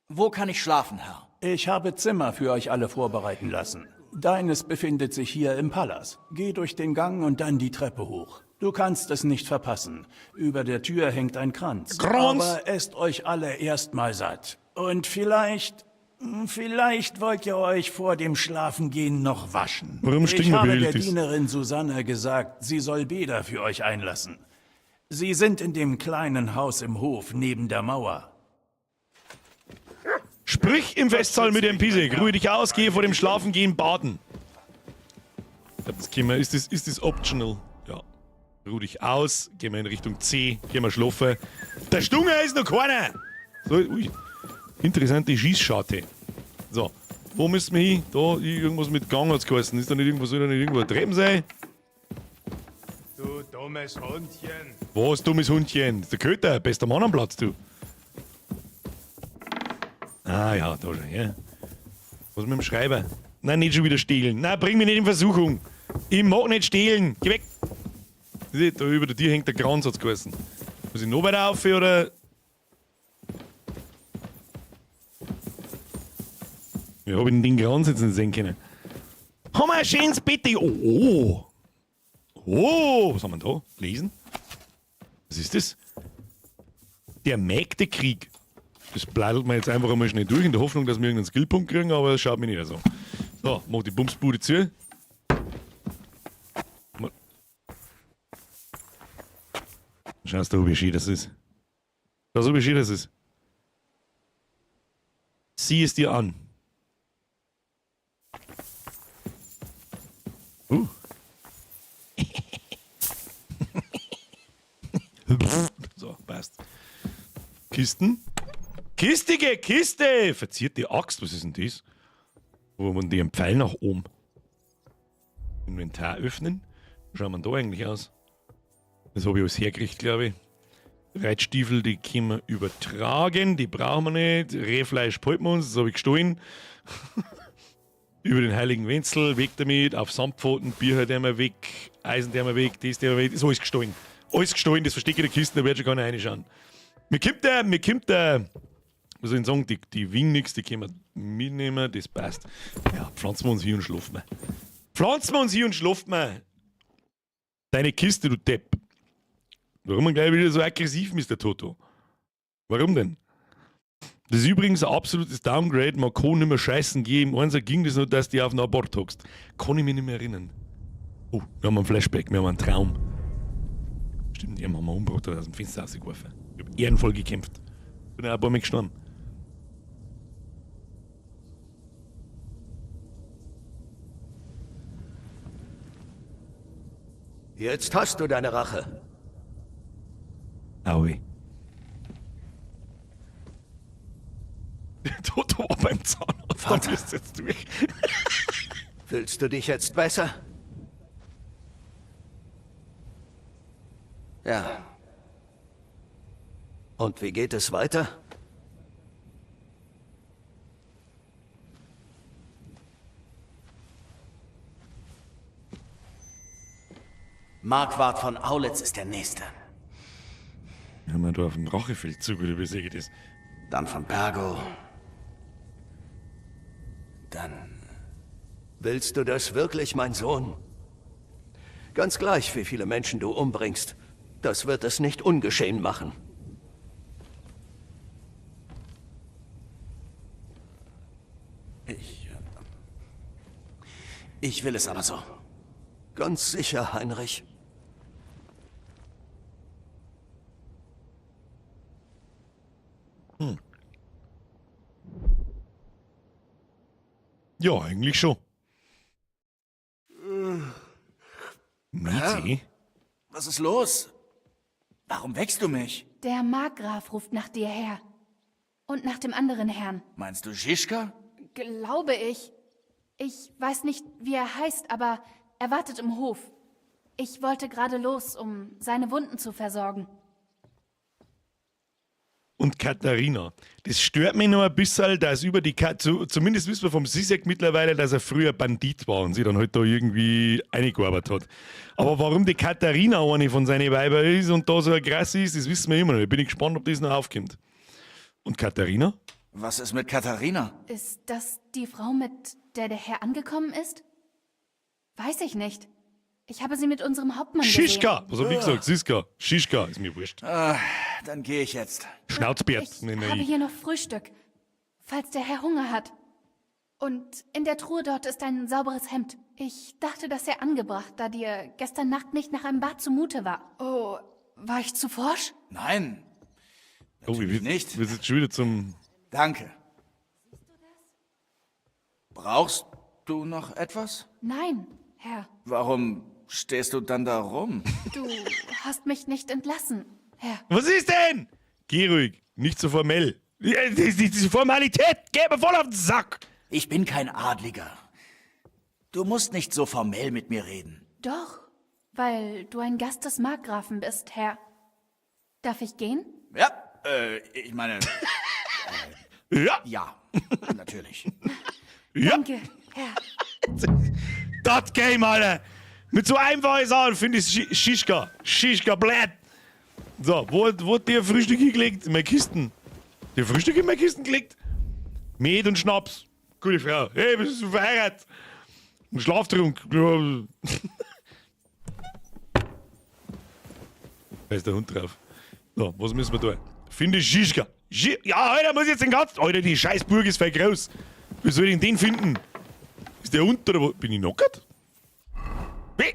Wo kann ich schlafen, Herr? Ich habe Zimmer für euch alle vorbereiten lassen. Deines befindet sich hier im Palast. Geh durch den Gang und dann die Treppe hoch. Du kannst es nicht verpassen. Über der Tür hängt ein Kranz. Kranz? Aber esst euch alle erstmal satt. Und vielleicht wollt ihr euch vor dem Schlafengehen noch waschen. Warum Ich stinken habe wir der das? Dienerin Susanne gesagt, sie soll Bäder für euch einlassen. Sie sind in dem kleinen Haus im Hof neben der Mauer. Sprich im Festsaal mit dem Pisek. Ruhe dich aus, gehe vor dem Schlafengehen baden. Das können wir, ist das optional? Ja. Ruh dich aus, gehen wir in Richtung C, gehen wir schlafen. Der Stunger ist noch keiner! So, ui. Interessante Schießscharte. So, wo müssen wir hin? Da, irgendwas mit Gang hat's geheißen. Ist da nicht irgendwo, soll da nicht irgendwo ein Treppen sein? Du dummes Hundchen. Was, dummes Hundchen? Das ist der Köter, bester Mann am Platz, du. Ah ja, da schon, ja. Was mit dem Schreiber? Nein, nicht schon wieder stehlen. Nein, bring mich nicht in Versuchung. Ich mag nicht stehlen. Geh weg. Da über der Tür hängt der Kranz, hat's geheißen. Muss ich noch weiter auf, oder? Wie hab ich denn den Kranz jetzt nicht sehen können? Haben wir ein schönes Bett? Oh, oh. Oh, was haben wir da? Lesen? Was ist das? Der Mägdekrieg. Das bladelt man jetzt einfach einmal schnell durch, in der Hoffnung, dass wir irgendeinen Skillpunkt kriegen, aber das schaut mir nicht so. So, mach die Bumsbude zu. Schaust du, wie schön das ist. Schau, wie schön das ist. Sieh es dir an. So, passt. Kisten. Kistige Kiste! Verzierte Axt, was ist denn das? Wo man die einen Pfeil nach oben. Inventar öffnen. Wie schaut man da eigentlich aus? Das habe ich alles hergekriegt, glaube ich. Reitstiefel, die können wir übertragen, die brauchen wir nicht. Rehfleisch behalten wir uns, das habe ich gestohlen. Über den heiligen Wenzel, weg damit, auf Samtpfoten, Bier halt einmal weg, Eisen der weg, das der weg, ist alles gestohlen. Alles gestohlen, das verstecke in der Kiste, da wird schon gar nicht reinschauen. Mir kommt der, was soll ich sagen, die Wing nix, die können wir mitnehmen, das passt. Ja, pflanzen wir uns hier und schlafen wir. Pflanzen wir uns hier und schlafen wir. Deine Kiste, du Depp. Warum gleich wieder so aggressiv, Mr. Toto? Warum denn? Das ist übrigens ein absolutes Downgrade, man kann nicht mehr scheißen gehen. Im Einser ging das nur, dass du auf einen Abort hockst. Kann ich mich nicht mehr erinnern. Oh, wir haben einen Flashback, wir haben einen Traum. Stimmt, die haben wir umgebracht oder aus dem Fenster rausgeworfen. Ich hab ehrenvoll gekämpft. Bin auch ein paar Mal gestorben. Jetzt hast du deine Rache. Aui. Toto war beim Zahnarzt. Vater. Da bist du jetzt durch. Fühlst du dich jetzt besser? Ja. Und wie geht es weiter? Markwart von Aulitz ist der Nächste. Wir haben ja da auf dem Rachefeldzug, oder wie sehe ich das? Dann von Bergow. Dann... Willst du das wirklich, mein Sohn? Ganz gleich, wie viele Menschen du umbringst. Das wird es nicht ungeschehen machen. Ich will es aber so. Ganz sicher, Heinrich. Hm. Ja, eigentlich schon. Mizi? Was ist los? Warum wächst du mich? Der Markgraf ruft nach dir her. Und nach dem anderen Herrn. Meinst du Žižka? Glaube ich. Ich weiß nicht, wie er heißt, aber er wartet im Hof. Ich wollte gerade los, um seine Wunden zu versorgen. Und Katharina. Das stört mich noch ein bisschen, dass über die zumindest wissen wir vom Sisek mittlerweile, dass er früher Bandit war und sie dann halt da irgendwie eingearbeitet hat. Aber warum die Katharina eine von seinen Weiber ist und da so ein Krass ist, das wissen wir immer noch. Ich bin gespannt, ob das noch aufkommt. Und Katharina? Was ist mit Katharina? Ist das die Frau, mit der der Herr angekommen ist? Weiß ich nicht. Ich habe sie mit unserem Hauptmann gesehen. Schischka! Was hab ich gesagt? Siska. Schischka, ist mir wurscht. Ah, dann gehe ich jetzt. Schnauzbärt Ich nenne habe ich. hier noch Frühstück, falls der Herr Hunger hat. Und in der Truhe dort ist ein sauberes Hemd. Ich dachte, das sei angebracht, da dir gestern Nacht nicht nach einem Bad zumute war. Oh, war ich zu forsch? Nein. Oh, wie nicht. Wir sind schon wieder zum. Danke. Brauchst du noch etwas? Nein, Herr. Warum stehst du dann da rum? Du hast mich nicht entlassen, Herr. Was ist denn? Geh ruhig, nicht so formell. Ja, Diese Formalität, geh mir voll auf den Sack. Ich bin kein Adliger. Du musst nicht so formell mit mir reden. Doch, weil du ein Gast des Markgrafen bist, Herr. Darf ich gehen? Ja, ich meine. Ja. Ja, natürlich. Ja. Danke, Herr. Das Game, Alter. Mit so einfachen Sachen finde ich Schischka. Schischka, blöd. So, wo hat der Frühstück hingelegt? In meine Kisten. Der Frühstück in meine Kisten gelegt? Met und Schnaps. Gute Frau. Hey, bist du verheiratet? Ein Schlaftrunk. Ja. Da ist der Hund drauf. So, was müssen wir tun? Finde Schischka. Ja, Alter, muss ich jetzt den ganzen. Alter, die Scheißburg ist voll groß. Wie soll ich denn den finden? Ist der unten oder wo? Bin ich knockert? Wie?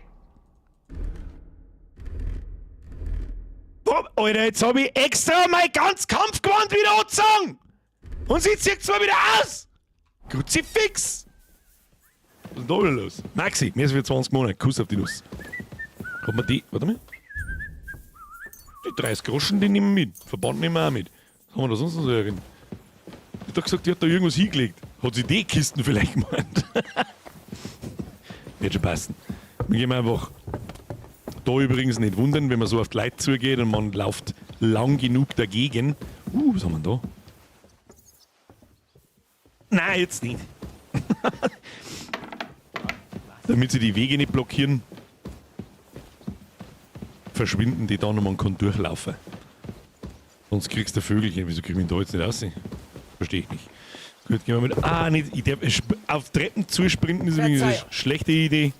Boah, Alter, jetzt hab ich extra mein ganz Kampfgewand wieder angezogen! Und sie zieht zwar wieder aus! Kruzifix! Was ist denn da wieder los? Maxi, mir ist für 20 Monate. Kuss auf die Nuss. Hat man die. Warte mal. Die 30 Groschen, die nehmen wir mit. Verband nehmen wir auch mit. Was haben wir da sonst noch so herin? Ich hab doch gesagt, die hat da irgendwas hingelegt. Hat sie die Kisten vielleicht gemeint? Wird schon passen. Wir gehen einfach da übrigens nicht wundern, wenn man so auf die Leute zugeht und man läuft lang genug dagegen. Was haben wir denn da? Nein, jetzt nicht. Damit sie die Wege nicht blockieren, verschwinden die dann und man kann durchlaufen. Sonst kriegst du Vögelchen. Wieso krieg ich mich da jetzt nicht raus? Verstehe ich nicht. Gut, gehen wir mit. Ah, nicht. Ich darf, auf Treppen zusprinten ist übrigens eine schlechte Idee.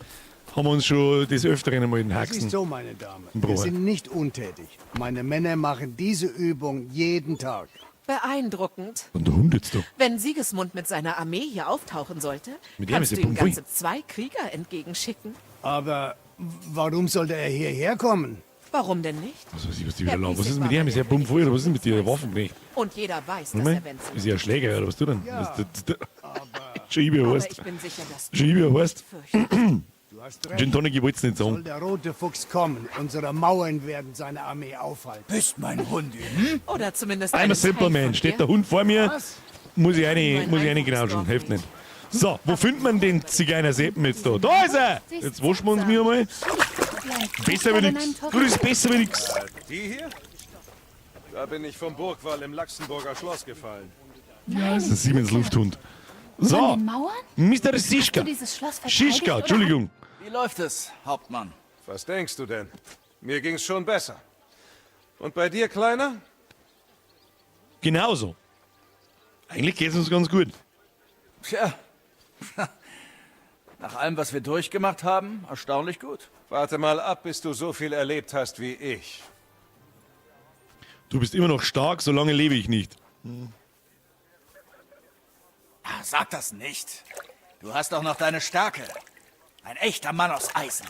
Haben wir uns schon des Öfteren einmal in den Es Haxen. ist so, meine Dame. Wir Bruder. sind nicht untätig. Meine Männer machen diese Übung jeden Tag. Beeindruckend. Und der Hund jetzt da. Wenn Sigismund mit seiner Armee hier auftauchen sollte, Mit dem kannst ist du der ihm Bum ganze 2 Krieger entgegenschicken. Aber warum sollte er hierher kommen? Warum denn nicht? Was weiß ich, was die wieder Herr laufen. Was Pisek ist mit war dem? bei Ist er der bummvoll oder was ist mit dir? Königsmeister. Waffenknecht? Und jeder weiß, dass Warte er mal. Wenzel Ist er ein Schläger oder was tut er denn? Ja, Was, das, das, Schon ich Aber heißt. ich bin sicher, dass du Schon ich heißt. fürchtest. Du hast recht. Gin Tonic, ich wollt's nicht Soll sagen. der rote Fuchs kommen? Unsere Mauern werden seine Armee aufhalten. Bist mein Hund, hm? Oder zumindest I'm a einen simple Teil man. von Steht dir. der Hund vor mir, Was? muss ich eine, Nur ein muss ich eine einfaches knautschen. Dorf Hilft nicht. nicht. So, wo findet man den Zigeuner-Seppen jetzt da? Da ist er! Jetzt waschen wir uns mir einmal. Besser wie nix. Gut, ist besser wie nix. Die hier? Da bin ich vom Burgwall im Laxenburger Schloss gefallen. Ja, das ist ein Siemens Lufthund. So, Von den Mauern? Mr. Hast Sischka. du dieses Schloss verteidigt, Schischka, oder? Entschuldigung. Wie läuft es, Hauptmann? Was denkst du denn? Mir ging's schon besser. Und bei dir, Kleiner? Genauso. Eigentlich geht's uns ganz gut. Tja. Nach allem, was wir durchgemacht haben, erstaunlich gut. Warte mal ab, bis du so viel erlebt hast wie ich. Du bist immer noch stark, solange lebe ich nicht. Sag das nicht. Du hast doch noch deine Stärke. Ein echter Mann aus Eisen.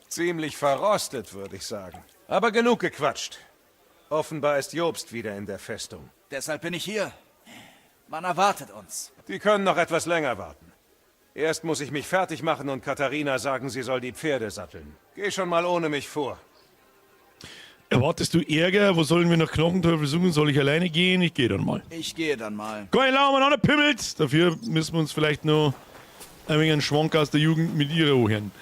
Ziemlich verrostet, würde ich sagen. Aber genug gequatscht. Offenbar ist Jobst wieder in der Festung. Deshalb bin ich hier. Man erwartet uns. Die können noch etwas länger warten. Erst muss ich mich fertig machen und Katharina sagen, sie soll die Pferde satteln. Geh schon mal ohne mich vor. Erwartest du Ärger? Wo sollen wir nach Knochenteufel suchen? Soll ich alleine gehen? Ich gehe dann mal. Ich gehe dann mal. Kein Laumann an der Pimmelt! Dafür müssen wir uns vielleicht noch ein wenig einen Schwank aus der Jugend mit ihrer anhören.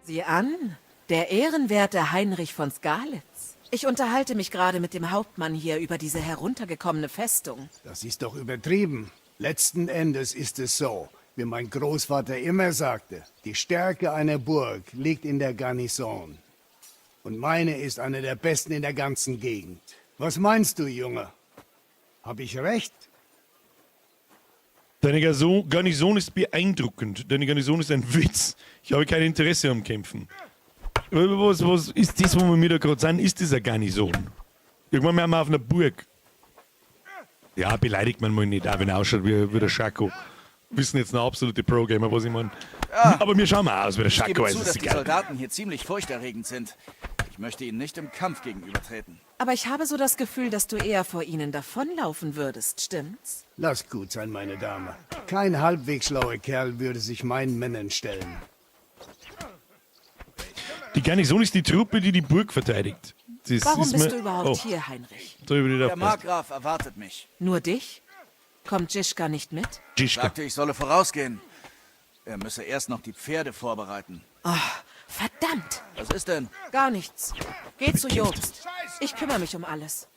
Sieh an, der ehrenwerte Heinrich von Skalitz. Ich unterhalte mich gerade mit dem Hauptmann hier über diese heruntergekommene Festung. Das ist doch übertrieben. Letzten Endes ist es so, wie mein Großvater immer sagte, die Stärke einer Burg liegt in der Garnison. Und meine ist eine der besten in der ganzen Gegend. Was meinst du, Junge? Hab ich recht? Deine Garnison ist beeindruckend. Deine Garnison ist ein Witz. Ich habe kein Interesse am Kämpfen. Was ist das, wo wir da gerade sind? Ist das eine Garnison? Irgendwann sind wir auf einer Burg. Ja, beleidigt man mal nicht, auch wenn er ausschaut wie der Schako. Wissen jetzt noch absolute Pro-Gamer, was ich meine. Ja. Aber mir schauen wir aus wie der Ich gebe Schako, zu, also dass ist die egal. Soldaten hier ziemlich furchterregend sind. Ich möchte ihnen nicht im Kampf gegenübertreten. Aber ich habe so das Gefühl, dass du eher vor ihnen davonlaufen würdest, stimmt's? Lass gut sein, meine Dame. Kein halbwegs schlauer Kerl würde sich meinen Männern stellen. Die Garnison ist die Truppe, die die Burg verteidigt. Das Warum ist bist mir- du überhaupt oh, hier, Heinrich? Da hab ich nicht Der aufgepasst. Markgraf erwartet mich. Nur dich? Kommt Žižka nicht mit? Žižka. Sagte, ich solle vorausgehen. Er müsse erst noch die Pferde vorbereiten. Oh, verdammt! Was ist denn? Gar nichts. Geh zu Jobst. Ich kümmere mich um alles.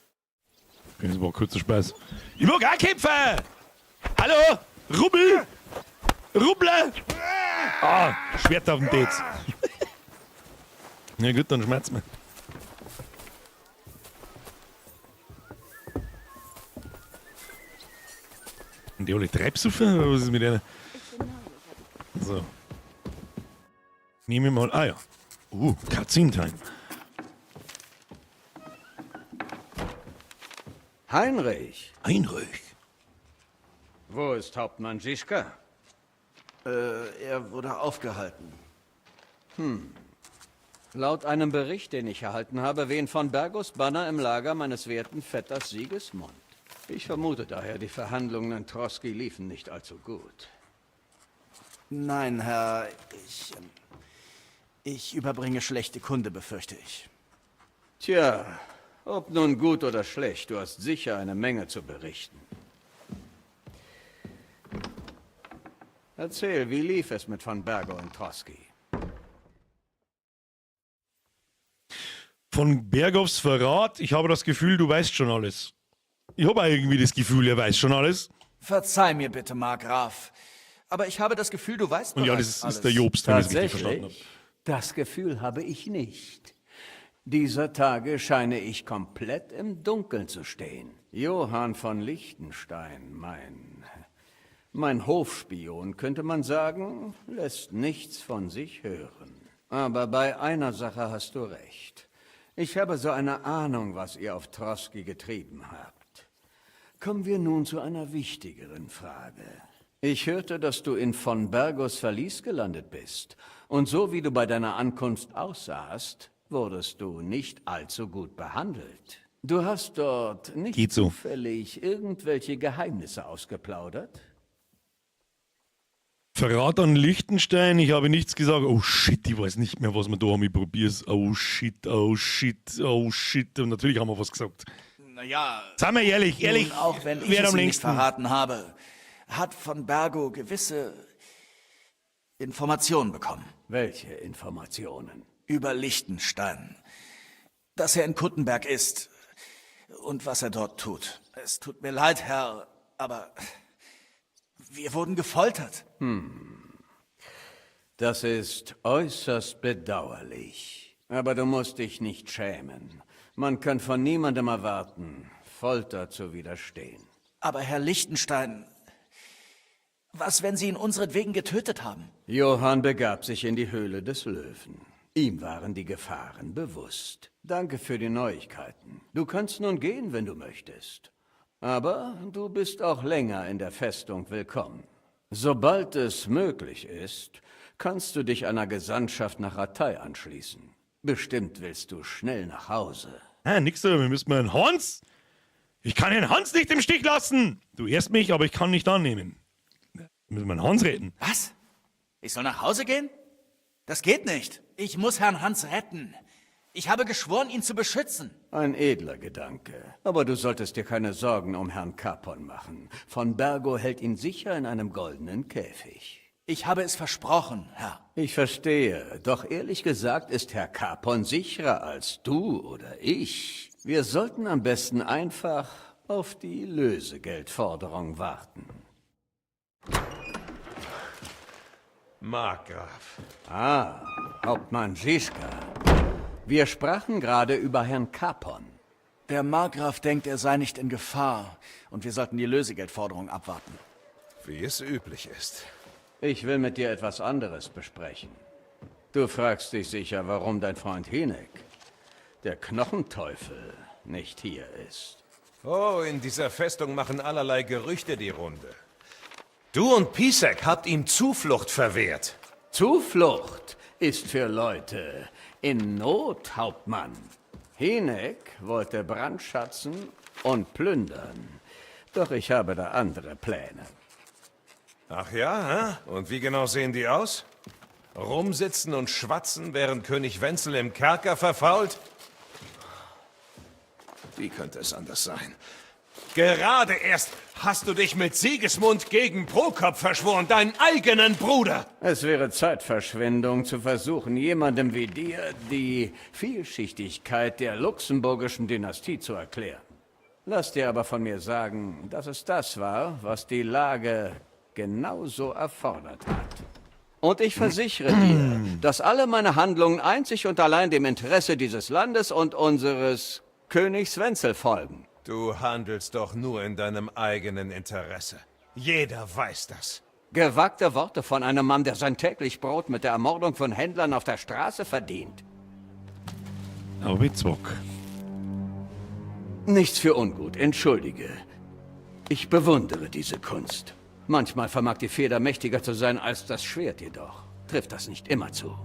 Das war kurzer Spaß. Ich mag auch kämpfen! Hallo! Rubbel! Rubbler! Ah, Schwert auf dem Date. Na gut, dann schmerzt mir. Und die alle Treibsuffer? Oder was ist mit denen? So. Nehmen wir mal. Ah ja. Cutscene Time. Heinrich. Heinrich. Wo ist Hauptmann Žižka? Er wurde aufgehalten. Laut einem Bericht, den ich erhalten habe, wehen von Bergos Banner im Lager meines werten Vetters Sigismund. Ich vermute daher, die Verhandlungen in Troski liefen nicht allzu gut. Nein, Herr, ich überbringe schlechte Kunde, befürchte ich. Tja, ob nun gut oder schlecht, du hast sicher eine Menge zu berichten. Erzähl, wie lief es mit von Bergow und Troski? Von Berghoffs Verrat, ich habe das Gefühl, du weißt schon alles. Ich habe auch irgendwie das Gefühl, er weiß schon alles. Verzeih mir bitte, Markgraf. Aber ich habe das Gefühl, du weißt Und ja, bereits das ist der alles. Jobst, wenn ich es richtig verstanden habe. Tatsächlich? Das Gefühl habe ich nicht. Dieser Tage scheine ich komplett im Dunkeln zu stehen. Johann von Liechtenstein, mein Hofspion, könnte man sagen, lässt nichts von sich hören. Aber bei einer Sache hast du recht. Ich habe so eine Ahnung, was ihr auf Troski getrieben habt. Kommen wir nun zu einer wichtigeren Frage. Ich hörte, dass du in von Bergos Verlies gelandet bist. Und so wie du bei deiner Ankunft aussahst, wurdest du nicht allzu gut behandelt. Du hast dort nicht Geht so. zufällig irgendwelche Geheimnisse ausgeplaudert? Verrat an Liechtenstein, ich habe nichts gesagt. Oh shit, ich weiß nicht mehr, was wir da haben. Ich probier's. Oh shit, oh shit, oh shit. Und natürlich haben wir was gesagt. Naja, Seien wir ehrlich, ehrlich. Nun, auch wenn ich wer es am ihm nicht längsten. verraten habe, hat von Bergow gewisse Informationen bekommen. Welche Informationen? Über Liechtenstein. Dass er in Kuttenberg ist und was er dort tut. Es tut mir leid, Herr, aber wir wurden gefoltert. Das ist äußerst bedauerlich. Aber du musst dich nicht schämen. Man kann von niemandem erwarten, Folter zu widerstehen. Aber Herr Liechtenstein, was, wenn Sie ihn unseretwegen getötet haben? Johann begab sich in die Höhle des Löwen. Ihm waren die Gefahren bewusst. Danke für die Neuigkeiten. Du kannst nun gehen, wenn du möchtest. Aber du bist auch länger in der Festung willkommen. Sobald es möglich ist, kannst du dich einer Gesandtschaft nach Rattay anschließen. Bestimmt willst du schnell nach Hause. Ah, nix da, wir müssen mal einen Hans. Ich kann den Hans nicht im Stich lassen. Du ehrst mich, aber ich kann nicht annehmen. Wir müssen mal einen Hans reden. Was? Ich soll nach Hause gehen? Das geht nicht. Ich muss Herrn Hans retten. Ich habe geschworen, ihn zu beschützen. Ein edler Gedanke. Aber du solltest dir keine Sorgen um Herrn Capon machen. Von Bergo hält ihn sicher in einem goldenen Käfig. Ich habe es versprochen, Herr. Ich verstehe. Doch ehrlich gesagt ist Herr Capon sicherer als du oder ich. Wir sollten am besten einfach auf die Lösegeldforderung warten. Markgraf. Ah, Hauptmann Žižka. Wir sprachen gerade über Herrn Capon. Der Markgraf denkt, er sei nicht in Gefahr und wir sollten die Lösegeldforderung abwarten. Wie es üblich ist. Ich will mit dir etwas anderes besprechen. Du fragst dich sicher, warum dein Freund Hinek, der Knochenteufel, nicht hier ist. Oh, in dieser Festung machen allerlei Gerüchte die Runde. Du und Pisek habt ihm Zuflucht verwehrt. Zuflucht ist für Leute in Not, Hauptmann. Hinek wollte brandschatzen und plündern. Doch ich habe da andere Pläne. Ach ja, hä? Und wie genau sehen die aus? Rumsitzen und schwatzen, während König Wenzel im Kerker verfault? Wie könnte es anders sein? Gerade erst hast du dich mit Sigismund gegen Prokop verschworen, deinen eigenen Bruder! Es wäre Zeitverschwendung zu versuchen, jemandem wie dir die Vielschichtigkeit der luxemburgischen Dynastie zu erklären. Lass dir aber von mir sagen, dass es das war, was die Lage genauso erfordert hat. Und ich versichere dir, dass alle meine Handlungen einzig und allein dem Interesse dieses Landes und unseres Königs Wenzel folgen. Du handelst doch nur in deinem eigenen Interesse. Jeder weiß das. Gewagte Worte von einem Mann, der sein täglich Brot mit der Ermordung von Händlern auf der Straße verdient. Aber mit Zwock. Nichts für ungut, entschuldige. Ich bewundere diese Kunst. Manchmal vermag die Feder mächtiger zu sein als das Schwert jedoch. Trifft das nicht immer zu.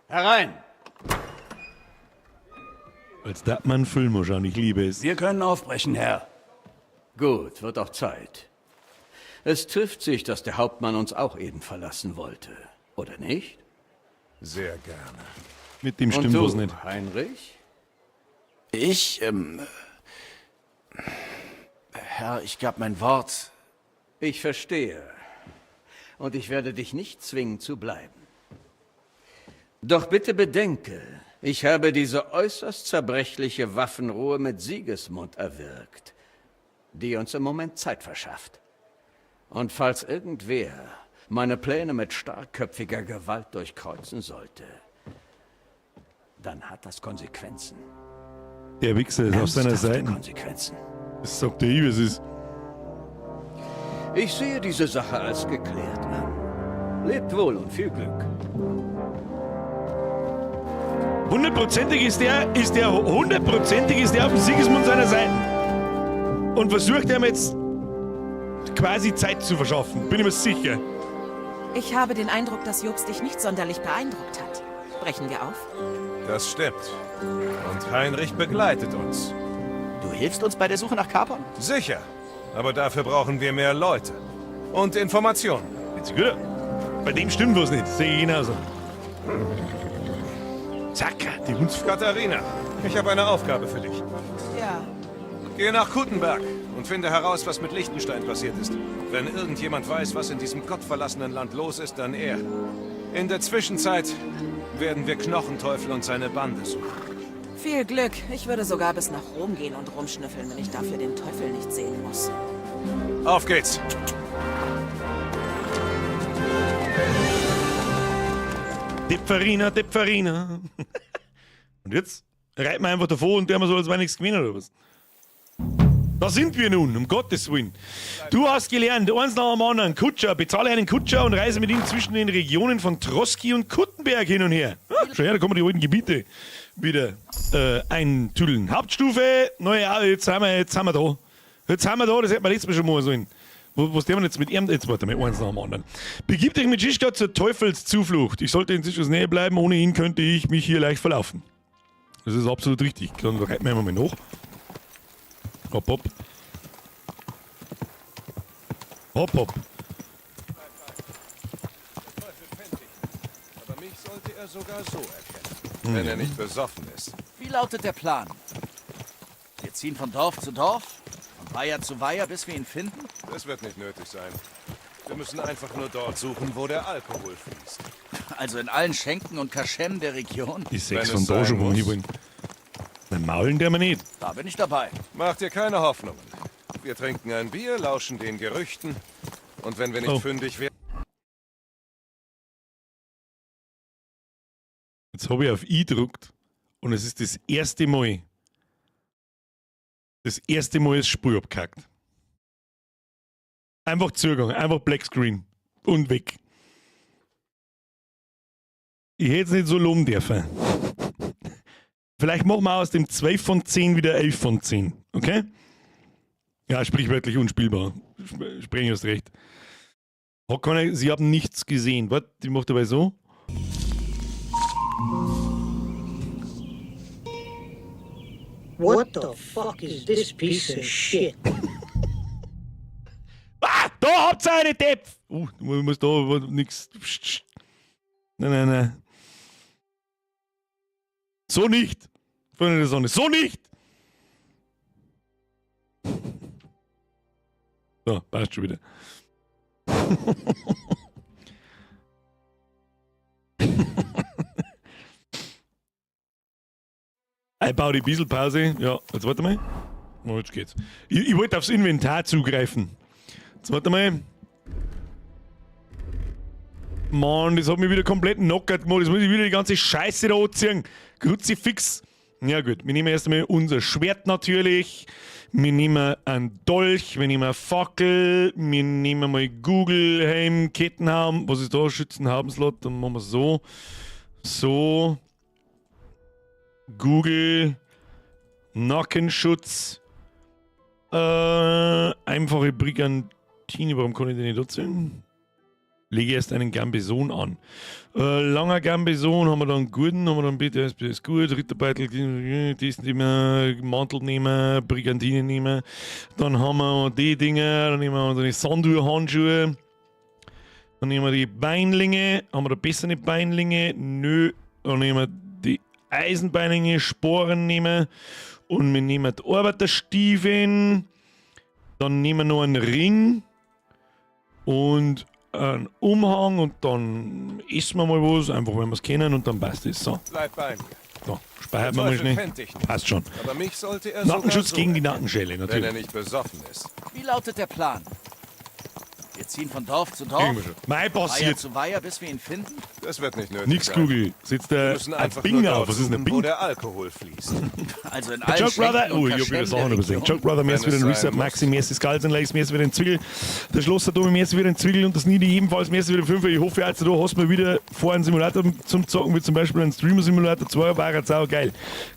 Herein! Als dat man Film schauen, ich liebe es. Wir können aufbrechen, Herr. Gut, wird auch Zeit. Es trifft sich, dass der Hauptmann uns auch eben verlassen wollte, oder nicht? Sehr gerne. Mit dem Und stimmt du, was nicht. Heinrich? Ich, Herr, ich gab mein Wort. Ich verstehe. Und ich werde dich nicht zwingen zu bleiben. Doch bitte bedenke, ich habe diese äußerst zerbrechliche Waffenruhe mit Sigismund erwirkt, die uns im Moment Zeit verschafft. Und falls irgendwer meine Pläne mit starkköpfiger Gewalt durchkreuzen sollte, dann hat das Konsequenzen. Der Wichser ist auf seiner Ernsthafte Seite. Konsequenzen. Das sagt der ich, es ist. Ich sehe diese Sache als geklärt an. Lebt wohl und viel Glück. Hundertprozentig ist der, hundertprozentig ist der auf dem Sigismund seiner Seite. Und versucht ihm jetzt quasi Zeit zu verschaffen. Bin ich mir sicher. Ich habe den Eindruck, dass Jobst dich nicht sonderlich beeindruckt hat. Brechen wir auf? Das stimmt. Und Heinrich begleitet uns. Du hilfst uns bei der Suche nach Capon? Sicher. Aber dafür brauchen wir mehr Leute. Und Informationen. Jetzt gut. Bei dem stimmt was nicht. Sehe ich genauso. Zack, die Hundsfrau. Katharina, ich habe eine Aufgabe für dich. Ja. Geh nach Kuttenberg und finde heraus, was mit Liechtenstein passiert ist. Wenn irgendjemand weiß, was in diesem gottverlassenen Land los ist, dann er. In der Zwischenzeit werden wir Knochenteufel und seine Bande suchen. Viel Glück. Ich würde sogar bis nach Rom gehen und rumschnüffeln, wenn ich dafür den Teufel nicht sehen muss. Auf geht's! Dipferina, Dipferina. Und jetzt reiten wir einfach davor und der haben so, als wäre nichts gewesen oder was? Da sind wir nun, um Gottes Willen. Du hast gelernt, eins nach dem anderen, Kutscher, bezahle einen Kutscher und reise mit ihm zwischen den Regionen von Trosky und Kuttenberg hin und her. Ah, schau her, da kommen die alten Gebiete. wieder eintüdeln. Hauptstufe, neue, jetzt sind wir da. Jetzt sind wir da, das hätten wir letztes Mal schon mal sollen. Was der jetzt mit ihm, jetzt warte mal, eins nach dem anderen. Begib dich mit Žižka zur Teufelszuflucht. Ich sollte in Zischkas Nähe bleiben, ohne ihn könnte ich mich hier leicht verlaufen. Das ist absolut richtig. Dann reiten wir mal nach. Hopp, hopp. Hopp, hopp. Aber mich sollte er sogar so erkennen, wenn er nicht besoffen ist. Wie lautet der Plan? Wir ziehen von Dorf zu Dorf, von Weiher zu Weiher, bis wir ihn finden? Das wird nicht nötig sein. Wir müssen einfach nur dort suchen, wo der Alkohol fließt. Also in allen Schenken und Kaschemmen der Region? Die 6 von da schon, wo wir hinwollen. Na, maulen der wir nicht. Da bin ich dabei. Mach dir keine Hoffnungen. Wir trinken ein Bier, lauschen den Gerüchten. Und wenn wir nicht fündig werden... Jetzt habe ich auf I gedrückt und es ist das erste Mal. Das erste Mal ist Spur abgehackt. Einfach Zugang, einfach Black Screen und weg. Ich hätte es nicht so loben dürfen. Vielleicht machen wir aus dem 12 von 10 wieder 11 von 10, okay? Ja, sprichwörtlich unspielbar. Sprechen hast recht. Sie haben nichts gesehen. Warte, die macht dabei so. What the fuck is this piece of shit? Ah, da habt ihr eine Depp! Du musst da nix. Nein, nein, nein. So nicht! Freunde der Sonne, so nicht! So, passt schon wieder. Ich baue die Bisselpause. Ja, jetzt warte mal. Oh, jetzt geht's. Ich wollte aufs Inventar zugreifen. Jetzt warte mal. Mann, das hat mich wieder komplett knockert gemacht. Jetzt muss ich wieder die ganze Scheiße da anziehen. Kruzifix. Ja gut, wir nehmen erst einmal unser Schwert natürlich. Wir nehmen einen Dolch, wir nehmen eine Fackel, wir nehmen mal Google, Helm, Kettenhaum. Was ist da? Schützenhaubenslot. Dann machen wir so. So. Google. Nackenschutz. Einfache Brigantine. Warum kann ich den nicht anziehen? Lege erst einen Gambeson an. Langer Gambeson, haben wir dann guten, haben wir dann BTS, BTS gut, Ritterbeitel, dies nehmen, Mantel nehmen, Brigantine nehmen. Dann haben wir die Dinger, dann nehmen wir unsere Sanduhrhandschuhe. Dann nehmen wir die Beinlinge, haben wir da bessere Beinlinge? Nö. Dann nehmen wir die Eisenbeinlinge, Sporen nehmen. Und wir nehmen die Arbeiterstiefeln. Dann nehmen wir noch einen Ring. Und einen Umhang und dann essen wir mal was, einfach weil wir es kennen und dann passt es. So. Bleib bei mir. So, speichern wir mal schnell. Passt schon. Aber mich sollte er Nackenschutz so gegen die Nackenschelle, natürlich. Wenn er nicht besoffen ist. Wie lautet der Plan? Wir ziehen von Dorf zu Dorf, Mei, passiert. Weiher zu Weiher, bis wir ihn finden? Das wird nicht nötig Nix sein. Google. Sitzt der ein Bing auf. Was ist denn ein Bing? Wo der Alkohol fließt. Also in allen Joke Brother, Schenken und oh, ich hab wieder Kaschemmen Sachen der übersehen. Region. Joke Brother, mir ist wieder ein Reset, Maxi, mir ist das Skulls and Lakes, mir ist wieder ein Zwickel, der Schlosser Domi, mir ist wieder ein Zwickel und das Nidi ebenfalls, mir ist wieder ein Fünfer. Ich hoffe, also du hast mir wieder vor einen Simulator zum Zocken, wie zum Beispiel einen Streamer-Simulator 2, war jetzt auch geil.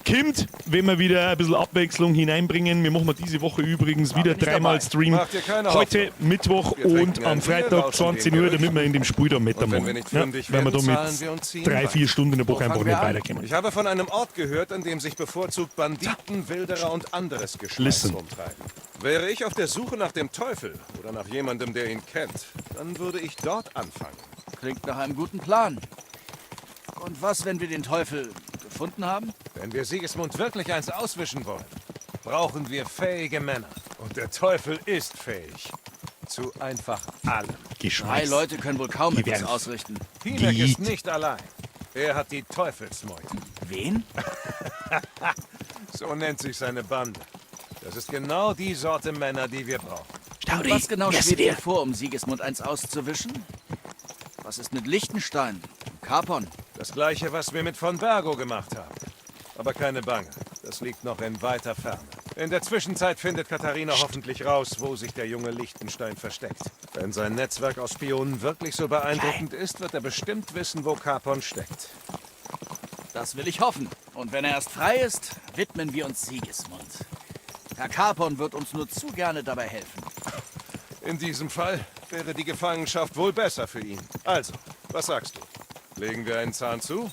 Kommt, wenn wir wieder ein bisschen Abwechslung hineinbringen. Wir machen wir diese Woche übrigens wieder bin ich dreimal dabei. Stream. Mach dir keine Heute Hoffnung. Mittwoch Wir trinken und ein am Bier, Freitag lauschen 20 den Uhr, damit wir in dem Spiel da Und wenn wir mitmachen. nicht Ja, fündig wenn wir werden, da zahlen mit wir und ziehen 3, weiter. 4 Stunden in der Woche Wo einfach fangen nicht wir an? weiterkommen. Ich habe von einem Ort gehört, an dem sich bevorzugt Banditen, Wilderer und anderes Geschmeiß Listen. rumtreiben. Wäre ich auf der Suche nach dem Teufel oder nach jemandem, der ihn kennt, dann würde ich dort anfangen. Klingt nach einem guten Plan. Und was, wenn wir den Teufel gefunden haben? Wenn wir Sigismund wirklich eins auswischen wollen, brauchen wir fähige Männer. Und der Teufel ist fähig. Zu einfach allem. Drei Geschmeiß. Leute können wohl kaum Die etwas werden ausrichten. Hinek ist Geht. nicht allein. Er hat die Teufelsmeute. Wen? So nennt sich seine Bande. Das ist genau die Sorte Männer, die wir brauchen. Staudi, Was genau merci schwebt dir. dir vor, um Sigismund eins auszuwischen? Was ist mit Liechtenstein? Capon? Das gleiche, was wir mit von Bergo gemacht haben. Aber keine Bange, das liegt noch in weiter Ferne. In der Zwischenzeit findet Katharina hoffentlich raus, wo sich der junge Liechtenstein versteckt. Wenn sein Netzwerk aus Spionen wirklich so beeindruckend ist, wird er bestimmt wissen, wo Capon steckt. Das will ich hoffen. Und wenn er erst frei ist, widmen wir uns Sigismund. Herr Capon wird uns nur zu gerne dabei helfen. In diesem Fall wäre die Gefangenschaft wohl besser für ihn. Also, was sagst du? Legen wir einen Zahn zu?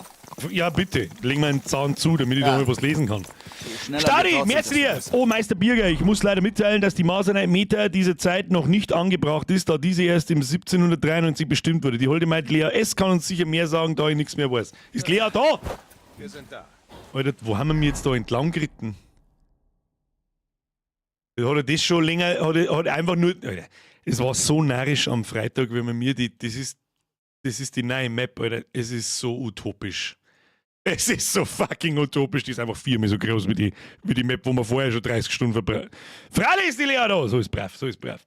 Ja, bitte. Leg mal einen Zahn zu, damit ich da Ja. mal was lesen kann. Je schneller wir Stadi, dort sind, merci desto dir! besser. Oh, Meister Birger, ich muss leider mitteilen, dass die Maßeinheit Meter dieser Zeit noch nicht angebracht ist, da diese erst im 1793 bestimmt wurde. Die holde Maid Lea S. kann uns sicher mehr sagen, da ich nichts mehr weiß. Ist Lea da? Wir sind da. Alter, wo haben wir mich jetzt da entlang geritten? Hat er das schon länger, hat er einfach nur. Alter, es war so narrisch am Freitag, wenn man mir die. Das ist die neue Map, Alter. Es ist so utopisch. Es ist so fucking utopisch. Die ist einfach viermal so groß wie die Map, wo man vorher schon 30 Stunden verbraucht. Freilich ist die Lea da! So ist brav, so ist brav.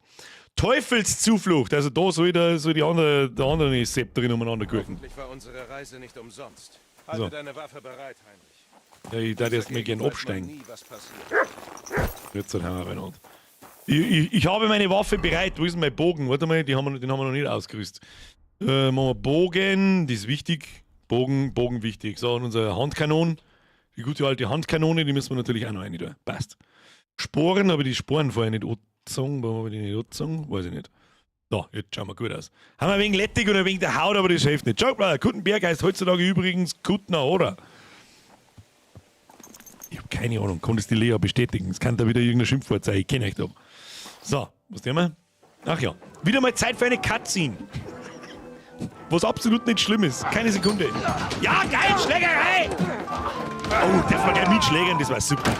Teufelszuflucht. Also da soll, der, soll die andere, der andere Sepp drin umeinander gurken. Hoffentlich war unsere Reise nicht umsonst. Halte So. deine Waffe bereit, Heinrich. Ja, ich darf erst mal gern Weiß man absteigen. nie, was passiert. Jetzt haben wir beieinander. Ich habe meine Waffe bereit. Wo ist denn mein Bogen? Warte mal, den haben wir noch nicht ausgerüstet. Machen wir Bogen, das ist wichtig. Bogen, Bogen wichtig. So, und unsere Handkanone, die gute alte Handkanone, die müssen wir natürlich auch noch rein tun. Passt. Sporen, aber die Sporen vorher nicht angezogen. Warum habe ich die nicht angezogen? Weiß ich nicht. So, jetzt schauen wir gut aus. Haben wir ein wenig Lettig und ein wenig der Haut, aber das hilft nicht. Schau mal, Kuttenberg heißt heutzutage übrigens Kuttner, oder? Ich habe keine Ahnung, kann das die Lea bestätigen? Es kann da wieder irgendein Schimpfwort sein, ich kenne euch doch. So, was tun wir? Ach ja, wieder mal Zeit für eine Cutscene. Was absolut nicht schlimm ist. Keine Sekunde. Ja, geil, Schlägerei! Oh, darf man gleich mitschlägern, das war super.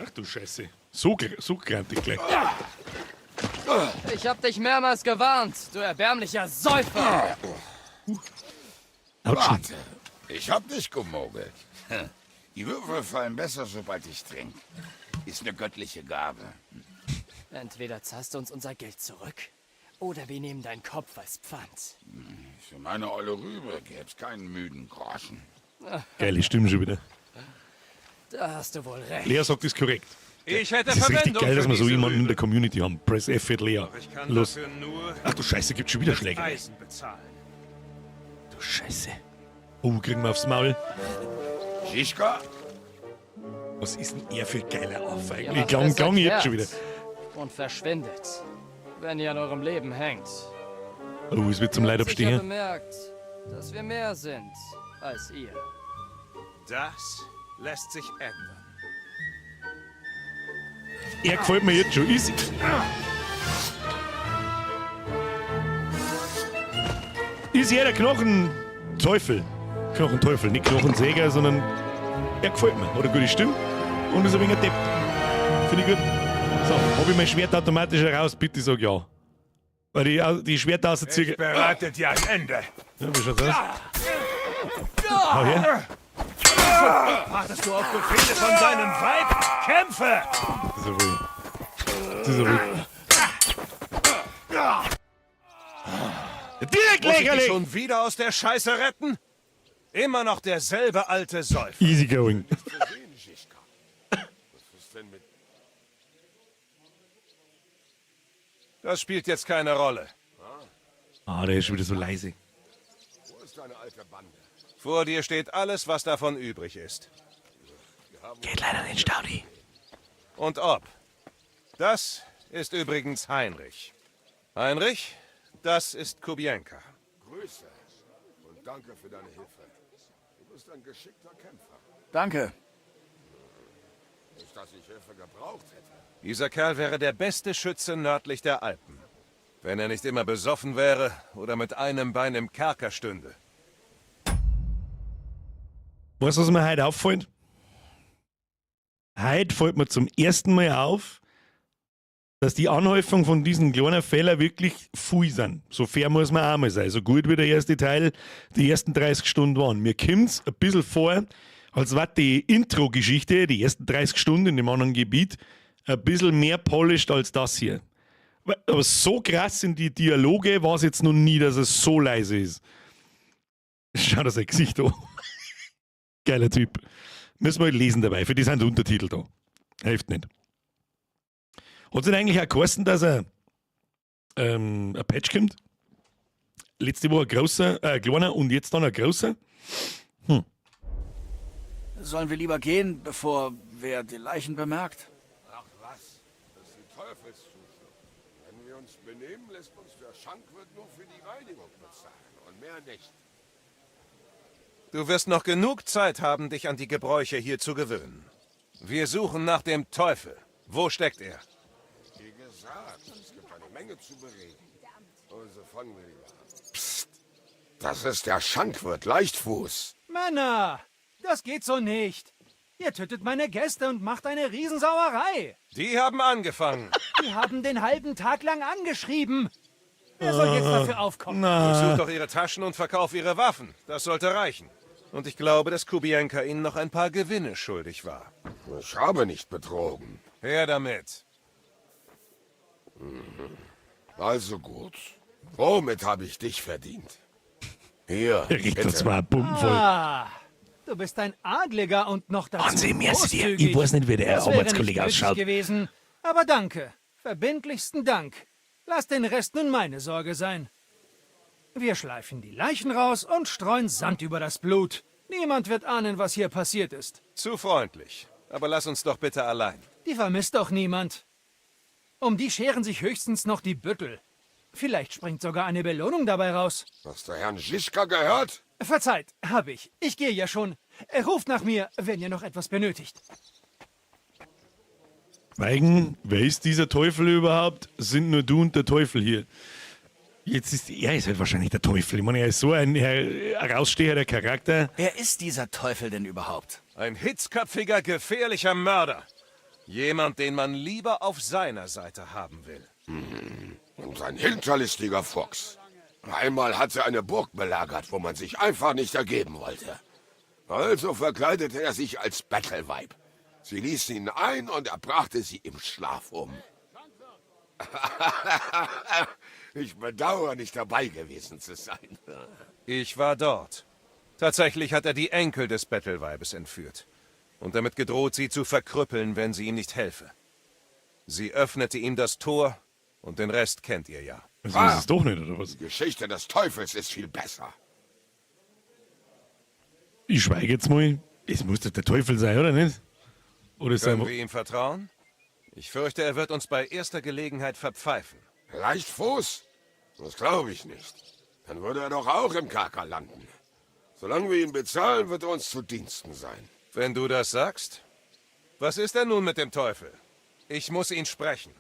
Ach du Scheiße. So, so grantig gleich. Ich hab dich mehrmals gewarnt, du erbärmlicher Säufer! Warte, ich hab nicht gemogelt. Die Würfel fallen besser, sobald ich trinke. Ist eine göttliche Gabe. Entweder zahlst du uns unser Geld zurück, oder wir nehmen deinen Kopf als Pfand. Für meine olle Rübe gäb's keinen müden Groschen. Geile Stimme schon wieder. Da hast du wohl recht. Lea sagt, das ist korrekt. Ich hätte Das ist richtig Verwendung geil, dass für wir so diese jemanden in Rübe. der Community haben. Press F für Lea. Doch ich kann Los. dafür nur Ach du Scheiße, gibt schon wieder mit Schläge. Eisen bezahlen. Du Scheiße. Oh, kriegen wir aufs Maul. Žižka? Was ist denn er für geiler Affe Ihr eigentlich? macht Klang, besser klang jetzt kehrt schon wieder. Und verschwindet, wenn ihr an eurem Leben hängt. Oh, es wird zum Ihr Leid habt sicher abstehen. bemerkt, dass wir mehr sind als ihr. Das lässt sich ändern. Er gefällt mir jetzt schon. Easy. Ist er der Knochenteufel? Knochenteufel, nicht Knochensäger, sondern er gefällt mir. Hat eine gute Stimme und ist ein wenig ein Depp. Finde ich gut. So, hab ich mein Schwert automatisch heraus? Bitte sag ja. Weil die Schwerter Ich bereite dir ein Ende. Ja, wie schaut's aus? Hau her. Wartest du auf Befehle von deinem Weib? Kämpfe! Das ist ja wohl. Das ist ja wohl. Direkt Muss ich dich lächerlich! schon wieder aus der Scheiße retten? Immer noch derselbe alte Säufer. Easy going. Das spielt jetzt keine Rolle. Ah, der ist schon wieder so leise. Wo ist deine alte Bande? Vor dir steht alles, was davon übrig ist. Geht leider nicht, Staudi. Und ob. Das ist übrigens Heinrich. Heinrich, das ist Kubienka. Grüße und danke für deine Hilfe. Du bist ein geschickter Kämpfer. Danke. Nicht, dass ich Hilfe gebraucht hätte. Dieser Kerl wäre der beste Schütze nördlich der Alpen. Wenn er nicht immer besoffen wäre oder mit einem Bein im Kerker stünde. Weißt du, was mir heute auffällt? Heute fällt mir zum ersten Mal auf, dass die Anhäufung von diesen kleinen Fehlern wirklich viel sind. So fair muss man auch mal sein. So gut wie der erste Teil die ersten 30 Stunden waren. Mir kommt's ein bisschen vor, als war die Intro-Geschichte, die ersten 30 Stunden in dem anderen Gebiet, ein bisschen mehr polished als das hier. Aber so krass sind die Dialoge, war es jetzt noch nie, dass es so leise ist. Schau dir sein Gesicht an. Geiler Typ. Müssen wir halt lesen dabei, für die sind Untertitel da. Hilft nicht. Hat es denn eigentlich auch geheißen, dass er ein Patch kommt? Letzte Woche ein großer, kleiner und jetzt dann ein großer. Sollen wir lieber gehen, bevor wer die Leichen bemerkt? Ach was, das ist die Teufelszuschlucht. Wenn wir uns benehmen, lässt uns der Schankwirt nur für die Reinigung bezahlen und mehr nicht. Du wirst noch genug Zeit haben, dich an die Gebräuche hier zu gewöhnen. Wir suchen nach dem Teufel. Wo steckt er? Wie gesagt, es gibt eine Menge zu bereden. Also fangen wir lieber an. Psst! Das ist der Schankwirt Leichtfuß. Männer, das geht so nicht. Ihr tötet meine Gäste und macht eine Riesensauerei. Die haben angefangen. Die haben den halben Tag lang angeschrieben. Wer soll jetzt dafür aufkommen? Durchsuch doch ihre Taschen und verkauf ihre Waffen. Das sollte reichen. Und ich glaube, dass Kubienka ihnen noch ein paar Gewinne schuldig war. Ich habe nicht betrogen. Her damit. Mhm. Also gut. Womit habe ich dich verdient? Hier, Richter bitte. zwei Pumpen voll. Ah, du bist ein Adliger und noch dazu Hansi, merci dir. großzügig. Ich weiß nicht, wie der Das wäre Arbeitskollege nicht nötig ausschaut. gewesen, aber danke. Verbindlichsten Dank. Lass den Rest nun meine Sorge sein. Wir schleifen die Leichen raus und streuen Sand über das Blut. Niemand wird ahnen, was hier passiert ist. Zu freundlich. Aber lass uns doch bitte allein. Die vermisst doch niemand. Um die scheren sich höchstens noch die Büttel. Vielleicht springt sogar eine Belohnung dabei raus. Hast du Herrn Žižka gehört? Verzeiht, hab ich. Ich gehe ja schon. Ruft nach mir, wenn ihr noch etwas benötigt. Schweigen, wer ist dieser Teufel überhaupt? Sind nur du und der Teufel hier. Jetzt ist er ist halt wahrscheinlich der Teufel. Ich meine, er ist so ein herausstehender Charakter. Wer ist dieser Teufel denn überhaupt? Ein hitzköpfiger, gefährlicher Mörder. Jemand, den man lieber auf seiner Seite haben will. Und ein hinterlistiger Fuchs. Einmal hat er eine Burg belagert, wo man sich einfach nicht ergeben wollte. Also verkleidete er sich als Bettelweib. Sie ließen ihn ein und er brachte sie im Schlaf um. Ich bedauere, nicht dabei gewesen zu sein. Ich war dort. Tatsächlich hat er die Enkel des Bettelweibes entführt und damit gedroht, sie zu verkrüppeln, wenn sie ihm nicht helfe. Sie öffnete ihm das Tor und den Rest kennt ihr ja. Also ist es doch nicht, oder was? Die Geschichte des Teufels ist viel besser. Ich schweige jetzt mal. Es muss doch der Teufel sein, oder nicht? Oder ist Können er wir ihm vertrauen? Ich fürchte, er wird uns bei erster Gelegenheit verpfeifen. Leichtfuß? Das glaube ich nicht. Dann würde er doch auch im Kerker landen. Solange wir ihn bezahlen, wird er uns zu Diensten sein. Wenn du das sagst. Was ist denn nun mit dem Teufel? Ich muss ihn sprechen.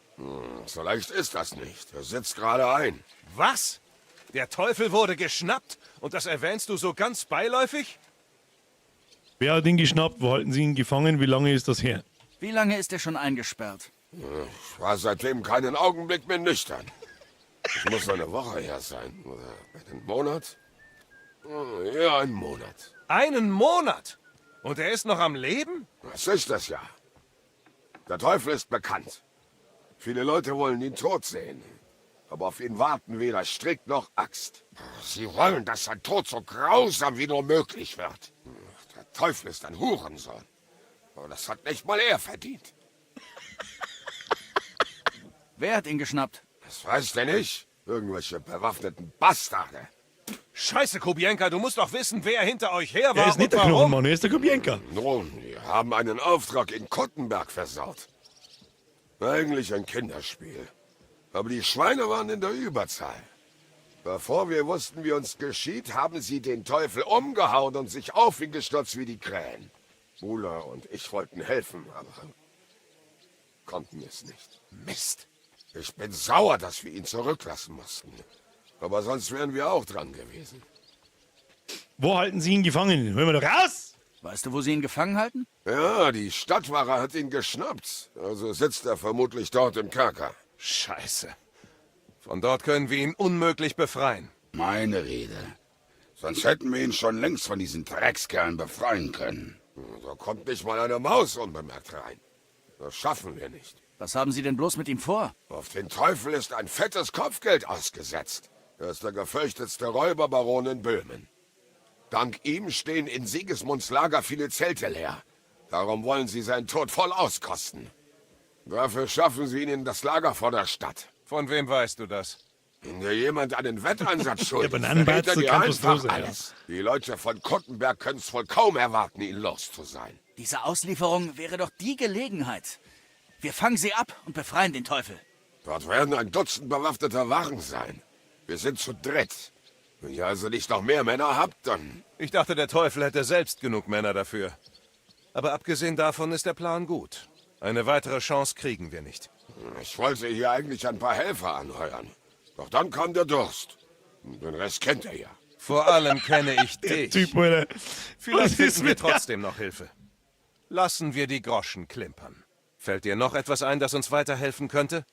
So leicht ist das nicht. Er sitzt gerade ein. Was? Der Teufel wurde geschnappt? Und das erwähnst du so ganz beiläufig? Wer hat ihn geschnappt? Wo halten sie ihn gefangen? Wie lange ist das her? Wie lange ist er schon eingesperrt? Ich war seitdem keinen Augenblick mehr nüchtern. Es muss eine Woche her sein. Oder einen Monat? Ja, einen Monat. Einen Monat? Und er ist noch am Leben? Was ist das ja? Der Teufel ist bekannt. Viele Leute wollen ihn tot sehen. Aber auf ihn warten weder Strick noch Axt. Sie wollen, dass sein Tod so grausam wie nur möglich wird. Der Teufel ist ein Hurensohn. Aber das hat nicht mal er verdient. Wer hat ihn geschnappt? Das weiß denn ich. Irgendwelche bewaffneten Bastarde. Scheiße, Kubienka, du musst doch wissen, wer hinter euch her war Er ist nicht und der warum. Knochenmann, er ist der Kubienka. Nun, die haben einen Auftrag in Kuttenberg versaut. Eigentlich ein Kinderspiel. Aber die Schweine waren in der Überzahl. Bevor wir wussten, wie uns geschieht, haben sie den Teufel umgehauen und sich auf ihn gestürzt wie die Krähen. Bula und ich wollten helfen, aber konnten es nicht. Mist. Ich bin sauer, dass wir ihn zurücklassen mussten. Aber sonst wären wir auch dran gewesen. Wo halten sie ihn gefangen? Hören wir doch raus! Weißt du, wo sie ihn gefangen halten? Ja, die Stadtwache hat ihn geschnappt. Also sitzt er vermutlich dort im Kerker. Scheiße. Von dort können wir ihn unmöglich befreien. Meine Rede. Sonst hätten wir ihn schon längst von diesen Dreckskerlen befreien können. Da kommt nicht mal eine Maus unbemerkt rein. Das schaffen wir nicht. Was haben sie denn bloß mit ihm vor? Auf den Teufel ist ein fettes Kopfgeld ausgesetzt. Er ist der gefürchtetste Räuberbaron in Böhmen. Dank ihm stehen in Sigismunds Lager viele Zelte leer. Darum wollen sie seinen Tod voll auskosten. Dafür schaffen sie ihn in das Lager vor der Stadt. Von wem weißt du das? Wenn dir jemand einen Wetteinsatz schuldet, Ja, verrät er Bananenbatzel dir kann einfach bloß ja. alles. Die Leute von Kuttenberg können's wohl kaum erwarten, ihn los zu sein. Diese Auslieferung wäre doch die Gelegenheit. Wir fangen sie ab und befreien den Teufel. Dort werden ein Dutzend bewaffneter Wachen sein. Wir sind zu dritt. Wenn ihr also nicht noch mehr Männer habt, dann... Ich dachte, der Teufel hätte selbst genug Männer dafür. Aber abgesehen davon ist der Plan gut. Eine weitere Chance kriegen wir nicht. Ich wollte hier eigentlich ein paar Helfer anheuern. Doch dann kam der Durst. Und Den Rest kennt er ja. Vor allem kenne ich dich. Typ, Alter. Vielleicht Was ist finden wir mit der- trotzdem noch Hilfe. Lassen wir die Groschen klimpern. Fällt dir noch etwas ein, das uns weiterhelfen könnte?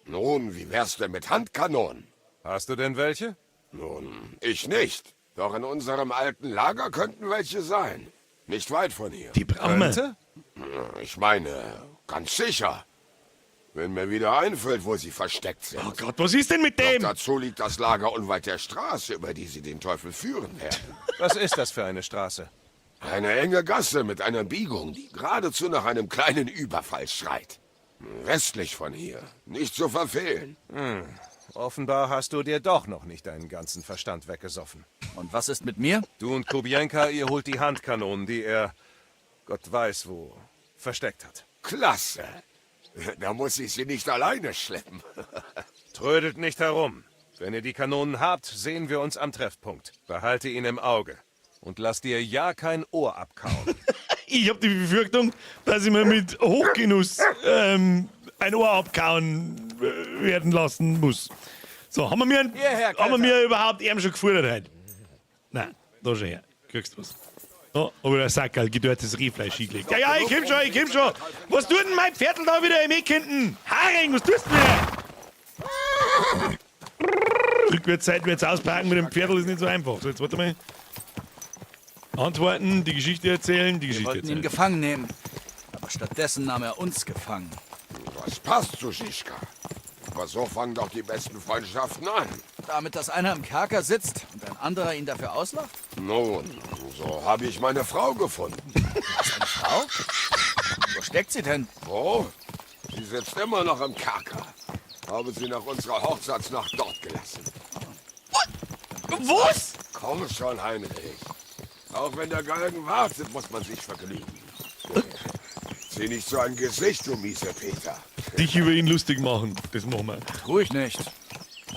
Nun, wie wär's denn mit Handkanonen? Hast du denn welche? Nun, ich nicht. Doch in unserem alten Lager könnten welche sein. Nicht weit von hier. Die brauchen wir. Könnte? Ich meine, ganz sicher. Wenn mir wieder einfällt, wo sie versteckt sind. Oh Gott, was ist denn mit dem? Noch dazu liegt das Lager unweit der Straße, über die sie den Teufel führen werden. Was ist das für eine Straße? Eine enge Gasse mit einer Biegung, die geradezu nach einem kleinen Überfall schreit. Westlich von hier. Nicht zu verfehlen. Offenbar hast du dir doch noch nicht deinen ganzen Verstand weggesoffen. Und was ist mit mir? Du und Kubienka, ihr holt die Handkanonen, die er, Gott weiß wo, versteckt hat. Klasse. Da muss ich sie nicht alleine schleppen. Trödelt nicht herum. Wenn ihr die Kanonen habt, sehen wir uns am Treffpunkt. Behalte ihn im Auge. Und lass dir ja kein Ohr abkauen. Ich habe die Befürchtung, dass ich mir mit Hochgenuss ein Ohr abkauen werden lassen muss. So, haben wir mir, Hierher, haben wir mir überhaupt ihm schon gefordert heute? Nein, da schon her. Kriegst du was. Oh, aber der Sackerl, gedörrtes Rehfleisch hingelegt. Ja, ja, ich komm schon, ich komm schon. Was tut denn mein Pferdl da wieder im Eck hinten? Haring, was tust du denn wieder? Rückwärts, seitwärts auspacken mit dem Pferdl ist nicht so einfach. So, jetzt warte mal. Antworten, die Geschichte erzählen, die Wir Geschichte wollten ihn erzählen. gefangen nehmen. Aber stattdessen nahm er uns gefangen. Das passt zu Schischka. Aber so fangen doch die besten Freundschaften an. Damit, dass einer im Kerker sitzt und ein anderer ihn dafür auslacht? Nun, so habe ich meine Frau gefunden. Was, eine Frau? Wo steckt sie denn? Wo? Sie sitzt immer noch im Kerker. Habe sie nach unserer Hochzeitsnacht dort gelassen. Was? Komm schon, Heinrich. Auch wenn der Galgen wartet, muss man sich vergnügen. Zieh nicht so ein Gesicht, du mieser Peter. Dich über ihn lustig machen, das machen wir. Tu ich nicht.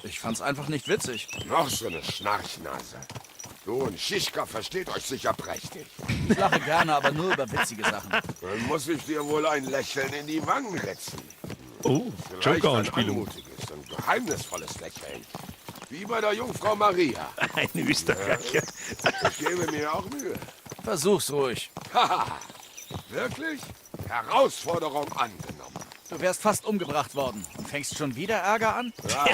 Ich fand's einfach nicht witzig. Noch so eine Schnarchnase. Du und Schischka versteht euch sicher prächtig. Ich lache gerne, aber nur über witzige Sachen. Dann muss ich dir wohl ein Lächeln in die Wangen ritzen. Oh, Vielleicht ein Joker-Anspielung. anmutiges und geheimnisvolles Lächeln. Wie bei der Jungfrau Maria. Ein Österreicher. Ich gebe mir auch Mühe. Versuch's ruhig. Haha. Wirklich? Herausforderung angenommen. Du wärst fast umgebracht worden und fängst schon wieder Ärger an? Ja,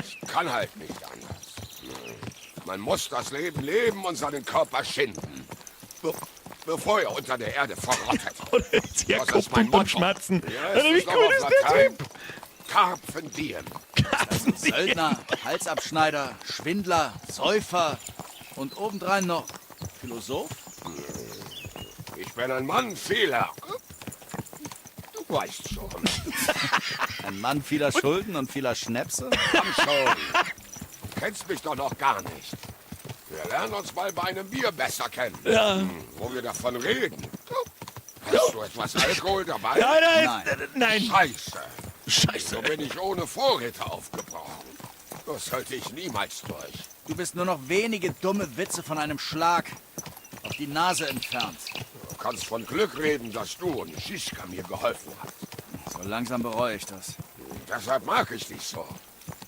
ich kann halt nicht anders. Man muss das Leben leben und seinen Körper schinden. Bevor er unter der Erde verrottet. Oder jetzt Das herkommt ist mein und beim Motto. Schmatzen. Ja, Alter, es wie ist noch cool auf ist der Latein. Typ? Karpfen diem. Söldner, Halsabschneider, Schwindler, Säufer und obendrein noch Philosoph? Ich bin ein Mann vieler. Du weißt schon. Ein Mann vieler Schulden und vieler Schnäpse? Komm schon. Du kennst mich doch noch gar nicht. Wir lernen uns mal bei einem Bier besser kennen. Ja. Wo wir davon reden. Hast du etwas Alkohol dabei? Nein, nein, nein. nein. Scheiße. Scheiße. So bin ich ohne Vorräte aufgebrochen. Das halte ich niemals durch. Du bist nur noch wenige dumme Witze von einem Schlag auf die Nase entfernt. Du kannst von Glück reden, dass du und Schischka mir geholfen habt. So langsam bereue ich das. Deshalb mag ich dich so.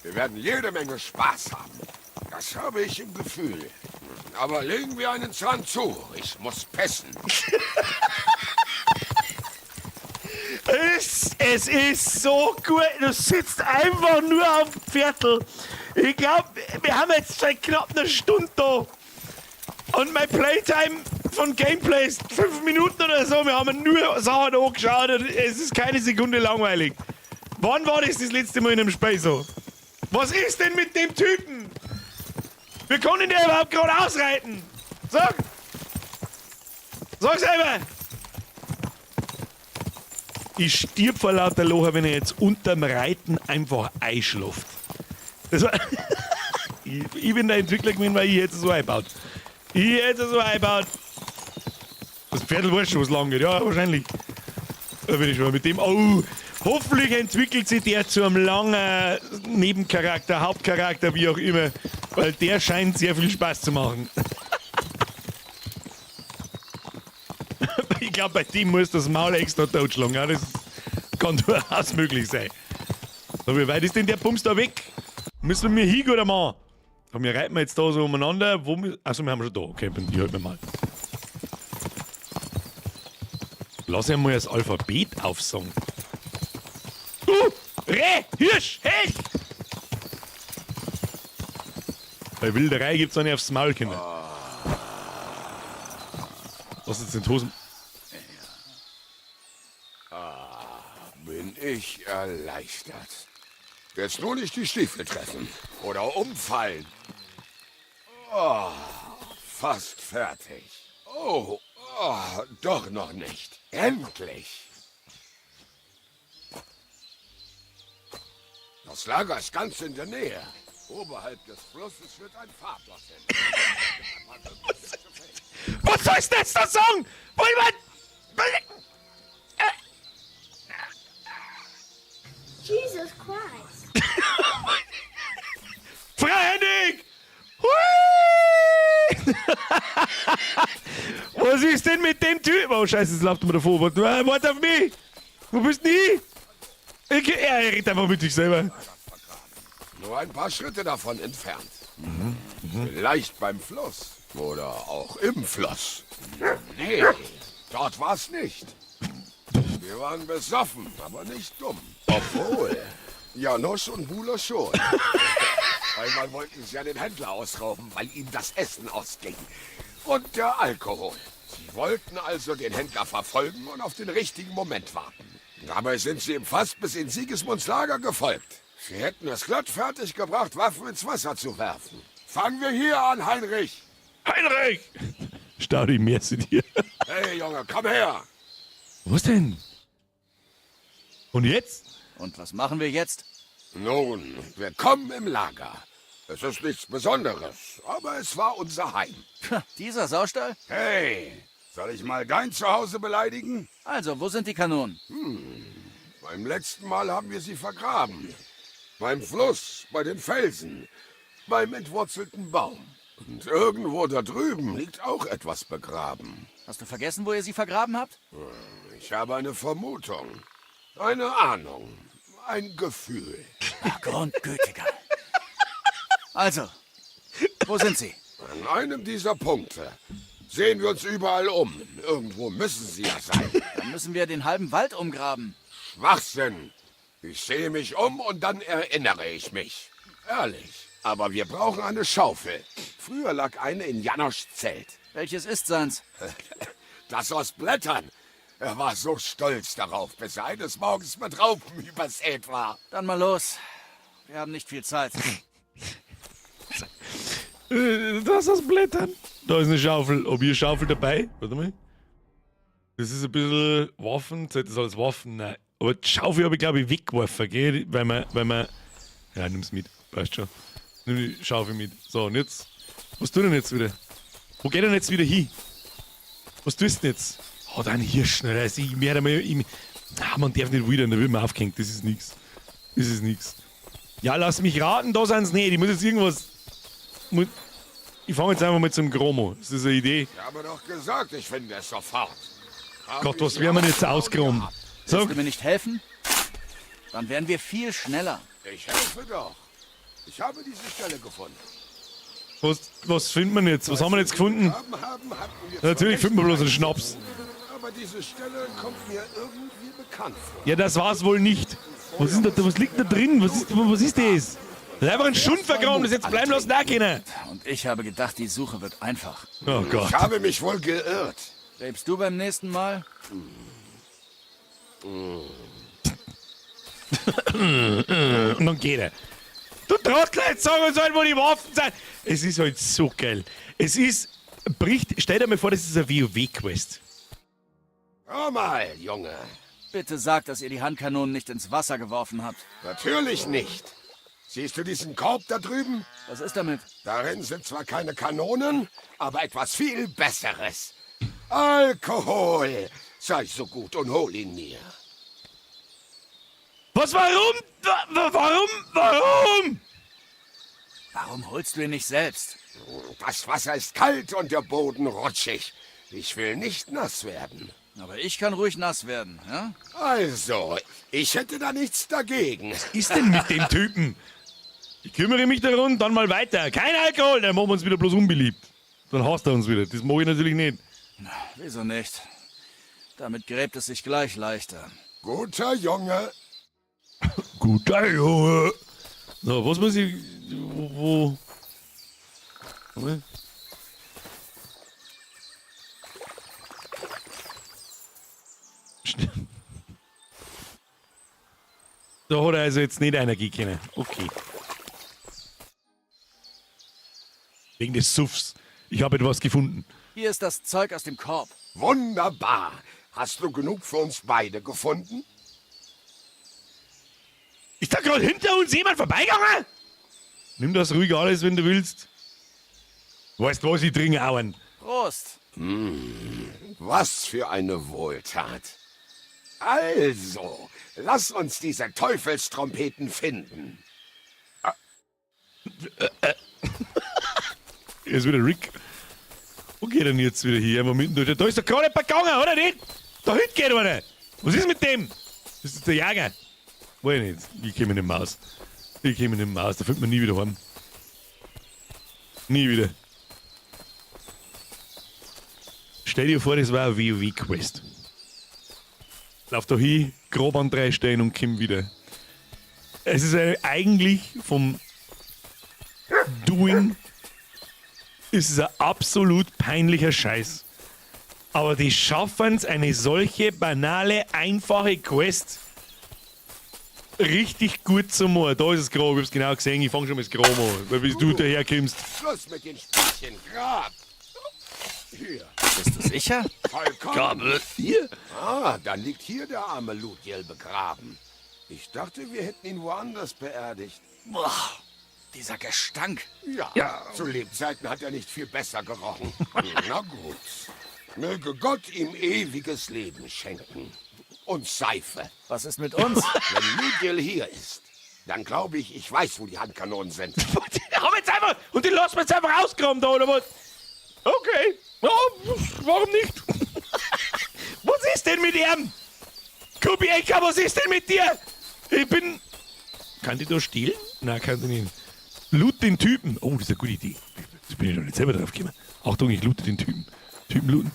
Wir werden jede Menge Spaß haben. Das habe ich im Gefühl. Aber legen wir einen Zahn zu. Ich muss pissen. Es ist so gut. Du sitzt einfach nur auf dem Viertel. Ich glaube, wir haben jetzt seit knapp einer Stunde da. Und mein Playtime von Gameplay ist 5 Minuten oder so. Wir haben nur Sachen angeschaut und es ist keine Sekunde langweilig. Wann war das das letzte Mal in einem Spiel so? Was ist denn mit dem Typen? Wir konnten den überhaupt gerade ausreiten. Sag! Sag selber! Ich stirb vor lauter Lachen, wenn er jetzt unterm Reiten einfach einschläft. Das war ich bin der Entwickler gewesen, weil ich hätte es so eingebaut. Ich hätte es so eingebaut. Das Pferd weiß schon, was lang geht. Ja, wahrscheinlich. Da bin ich schon mit dem. Oh, hoffentlich entwickelt sich der zu einem langen Nebencharakter, Hauptcharakter, wie auch immer. Weil der scheint sehr viel Spaß zu machen. Ich glaube, bei dem muss das Maul extra totschlagen. Ja, das kann durchaus möglich sein. So, wie weit ist denn der Bums da weg? Müssen wir hingehen oder machen? Wir reiten jetzt da so umeinander. Wo wir, achso, wir haben schon da. Okay, die halten wir mal. Lass ihn mal das Alphabet aufsagen. Reh, Hirsch, Hecht! Bei Wilderei gibt's auch nicht aufs Maul, Kinder. Was ist denn Hosen? Ah, bin ich erleichtert. Jetzt nur nicht die Stiefel treffen. Oder umfallen. Oh, fast fertig. Oh, oh, doch noch nicht. Endlich. Das Lager ist ganz in der Nähe. Oberhalb des Flusses führt ein Pfad dorthin. Was soll ich denn jetzt da sagen? Jesus Christ. Freihändig! Hui! Was ist denn mit dem Typ? Oh Scheiße, es läuft mir davor. Warte auf mich! Wo bist du denn hin? Er redet einfach mit sich selber. Nur ein paar Schritte davon entfernt. Vielleicht beim Fluss. Oder auch im Fluss. Nee, dort war's nicht. Wir waren besoffen, aber nicht dumm. Obwohl, Janosch und Bula schon. Einmal wollten sie ja den Händler ausrauben, weil ihnen das Essen ausging. Und der Alkohol. Sie wollten also den Händler verfolgen und auf den richtigen Moment warten. Dabei sind sie ihm fast bis in Sigismunds Lager gefolgt. Sie hätten es glatt fertig gebracht, Waffen ins Wasser zu werfen. Fangen wir hier an, Heinrich! Heinrich! Stau die mehr zu dir. Hey, Junge, komm her! Was denn? Und jetzt? Und was machen wir jetzt? Nun, wir kommen im Lager. Es ist nichts Besonderes, aber es war unser Heim. Dieser Saustall? Hey, soll ich mal dein Zuhause beleidigen? Also, wo sind die Kanonen? Beim letzten Mal haben wir sie vergraben. Beim Fluss, bei den Felsen, beim entwurzelten Baum. Und irgendwo da drüben liegt auch etwas begraben. Hast du vergessen, wo ihr sie vergraben habt? Ich habe eine Vermutung, eine Ahnung, ein Gefühl. Ach, grundgütiger. Also, wo sind sie? An einem dieser Punkte. Sehen wir uns überall um. Irgendwo müssen sie ja sein. Dann müssen wir den halben Wald umgraben. Schwachsinn. Ich sehe mich um und dann erinnere ich mich. Ehrlich. Aber wir brauchen eine Schaufel. Früher lag eine in Janoschs Zelt. Welches ist seins? Das aus Blättern. Er war so stolz darauf, bis er eines Morgens mit Raupen übersät war. Dann mal los. Wir haben nicht viel Zeit. Das aus Blättern. Da ist eine Schaufel. Ob ihr Schaufel dabei? Warte mal. Das ist ein bisschen Waffen. Zählt das als Waffen? Nein. Aber die Schaufel habe ich, glaube ich, weggeworfen, gell? Weil man. Ja, nimm's mit. Weißt schon. Nimm die Schaufel mit. So, und jetzt. Was tut denn jetzt wieder? Wo geht denn jetzt wieder hin? Was tust du denn jetzt? Hat einen Hirsch. Also ich werde mal. Na, man darf nicht wieder, da wird man aufgehängt. Das ist nix. Das ist nix. Ja, lass mich raten, da sind's nicht. Ich muss jetzt irgendwas. Ich fange jetzt einfach mal zum Chromo. Das ist eine Idee. Ich habe doch gesagt, ich finde es sofort. Gott, was werden wir denn jetzt ausgeräumt? Willst du mir nicht helfen? Dann wären wir viel schneller. Ich helfe doch. Ich habe diese Stelle gefunden. Was findet man jetzt? Was haben wir jetzt gefunden? Natürlich finden wir bloß einen Schnaps. Aber diese Stelle kommt mir irgendwie bekannt vor. Ja, das war's wohl nicht. Was ist denn da, was liegt da drin? Was ist das? Das ist einfach ein Schund vergraben, das jetzt bleiben lassen auch können. Und ich habe gedacht, die Suche wird einfach. Oh Gott. Ich habe mich wohl geirrt. Gräbst du beim nächsten Mal? Und dann geht er. Du Trottel, jetzt sag uns halt, wo die Waffen sind. Es ist halt so geil. Es ist, bricht, stell dir mal vor, das ist eine WoW-Quest. Hör mal, Junge. Bitte sag, dass ihr die Handkanonen nicht ins Wasser geworfen habt. Natürlich nicht. Siehst du diesen Korb da drüben? Was ist damit? Darin sind zwar keine Kanonen, aber etwas viel Besseres. Alkohol! Sei so gut und hol ihn mir. Was, warum? Warum? Warum? Warum holst du ihn nicht selbst? Das Wasser ist kalt und der Boden rutschig. Ich will nicht nass werden. Aber ich kann ruhig nass werden, ja? Also, ich hätte da nichts dagegen. Was ist denn mit dem Typen? Ich kümmere mich darum, dann mal weiter. Kein Alkohol, dann machen wir uns wieder bloß unbeliebt. Dann hasst er uns wieder. Das mag ich natürlich nicht. Wieso nicht? Damit gräbt es sich gleich leichter. Guter Junge. Guter Junge. So, was muss ich. Wo. Moment. Da hat er also jetzt nicht einer gehen können. Okay. Wegen des Suffs. Ich habe etwas gefunden. Hier ist das Zeug aus dem Korb. Wunderbar. Hast du genug für uns beide gefunden? Ist da gerade hinter uns jemand vorbeigegangen? Nimm das ruhig alles, wenn du willst. Weißt du was, ich trinke auch einen. Prost. Was für eine Wohltat. Also, lass uns diese Teufelstrompeten finden. Hier ist wieder Rick. Wo geht denn jetzt wieder hier? Einfach mitten durch. Da ist doch gerade jemand gegangen, oder nicht? Da hinten geht einer. Was ist mit dem? Das ist der Jäger. Weiß ich nicht. Ich komme nicht mehr aus. Ich komme nicht mehr aus. Da findet man nie wieder heim. Nie wieder. Stell dir vor, das war eine WoW-Quest. Lauf da hin, grob an 3 Stellen und komm wieder. Es ist eigentlich vom Doing ist es ein absolut peinlicher Scheiß. Aber die schaffen es, eine solche banale, einfache Quest richtig gut zu machen. Da ist es Grab, ich hab's genau gesehen, ich fang schon mal das Grab an, weil bis du daherkommst. Schluss mit den Spielchen, Grab! Hier. Bist du sicher? Vollkommen. Grab, hier? Ah, dann liegt hier der arme Luthiel begraben. Ich dachte, wir hätten ihn woanders beerdigt. Boah, dieser Gestank. Ja, Ja. Zu Lebzeiten hat er nicht viel besser gerochen. Na gut. Möge Gott ihm ewiges Leben schenken. Und Seife. Was ist mit uns? Wenn Luthiel hier ist, dann glaube ich, ich weiß, wo die Handkanonen sind. Die haben jetzt einfach, und die lassen wir jetzt einfach ausgraben da, oder was? Okay. Ja, warum nicht? Was ist denn mit ihm? Kubienka, was ist denn mit dir? Ich bin... Kann die da stehlen? Nein, kann die nicht. Loot den Typen. Oh, das ist eine gute Idee. Jetzt bin ich noch nicht selber drauf gekommen. Achtung, ich loote den Typen. Typen looten.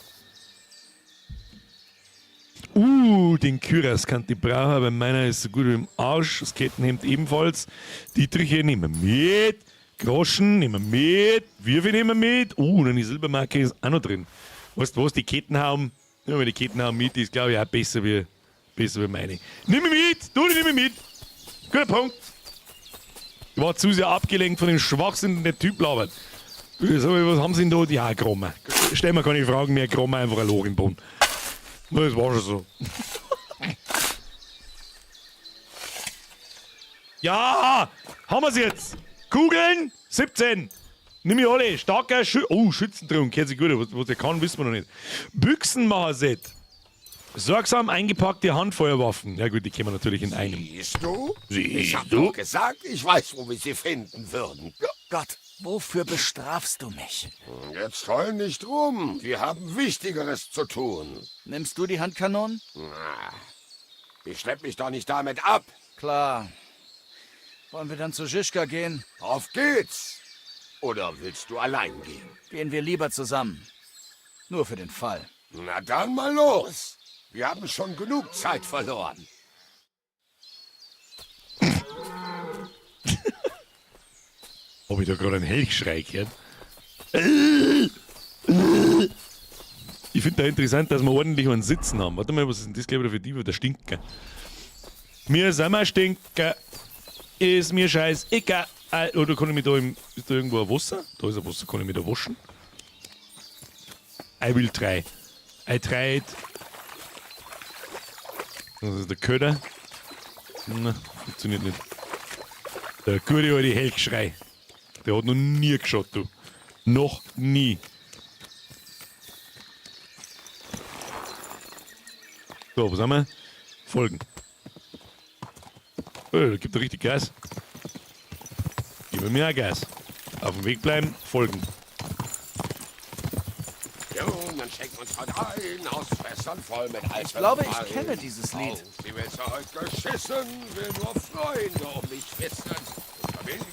Den Kyras kann die brauchen, aber meiner ist so gut wie im Arsch. Das Kettenhemd ebenfalls. Dietriche nehmen wir mit. Groschen nehmen wir mit. Würfel nehmen wir mit. Und eine Silbermarke ist auch noch drin. Weißt du was, die Kettenhaum. Nehmen wir die Kettenhaum mit, die ist glaube ich auch besser wie meine. Nimm mich mit! Du, nimm mich mit! Guter Punkt. Ich war zu sehr abgelenkt von dem Schwachsinn, den der Typ labert. Was haben sie denn da? Ja, Grommer. Stell mir keine Fragen mehr, Grommer einfach ein Loch im Boden. Na, das war schon so. Ja, haben wir's jetzt. Kugeln, 17. Nimm ich alle. Starker Schützentrunk. Hört sich gut an. Was der kann, wissen wir noch nicht. Büchsenmacher-Set. Sorgsam eingepackte Handfeuerwaffen. Ja gut, die kennen wir natürlich in einem. Siehst du? Siehst Ich hab du? doch gesagt, ich weiß, wo wir sie finden würden. Gott, wofür bestrafst du mich? Jetzt heul nicht rum. Wir haben Wichtigeres zu tun. Nimmst du die Handkanonen? Na, ich schlepp mich doch nicht damit ab. Klar. Wollen wir dann zu Žižka gehen? Auf geht's! Oder willst du allein gehen? Gehen wir lieber zusammen. Nur für den Fall. Na dann mal los. Wir haben schon genug Zeit verloren. Hab ich da gerade einen Helchschrei gehört? Ich find da interessant, dass wir ordentlich einen Sitzen haben. Warte mal, was ist denn das gleich wieder für die? Der Stinker. Mir sind wir Stinker. Ist mir scheißegal. Oder kann ich mich da im, ist da irgendwo ein Wasser? Da ist ein Wasser, kann ich mich da waschen? I will try. I tried. Das ist der Köder. Na, funktioniert nicht. Der gute alte Helgschrei. Der hat noch nie geschaut, du. Noch nie. So, was haben wir? Folgen. Oh, da gibt er richtig Gas. Gib mir auch Gas. Auf dem Weg bleiben, folgen. Jungen schenken uns heute ein aus Fässern voll mit altem Ich glaube, ich Wein. kenne dieses Lied. Auf die Welt heute geschissen, will nur Freunde um mich wissen. Unter wilden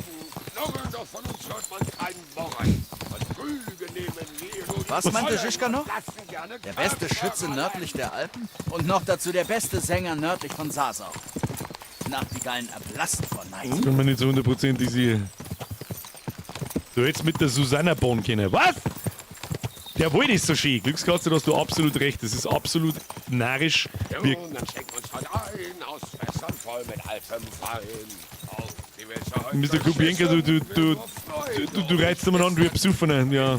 Knurren, doch von uns hört man kein Murren. Und Rüge nehmen wir nur die Was meinte Vollen Žižka noch? und lassen gerne Der beste Köpfe Schütze rollen. nördlich der Alpen und noch dazu der beste Sänger nördlich von Sasau. Nachtigallen erblassen vor Neid. Bin mir nicht so hundertprozentig sicher. Du hättest mit der Susanna bauen können. Was? Der Wald ist so schön. Glückskatze, da hast du absolut recht. Das ist absolut narrisch. Wir, Jungen schenken uns heute ein aus Fässern voll mit altem Wein. Auf die Welt heute Mr. Kubienka, du reizt umeinander wie ein Besoffener. Ja,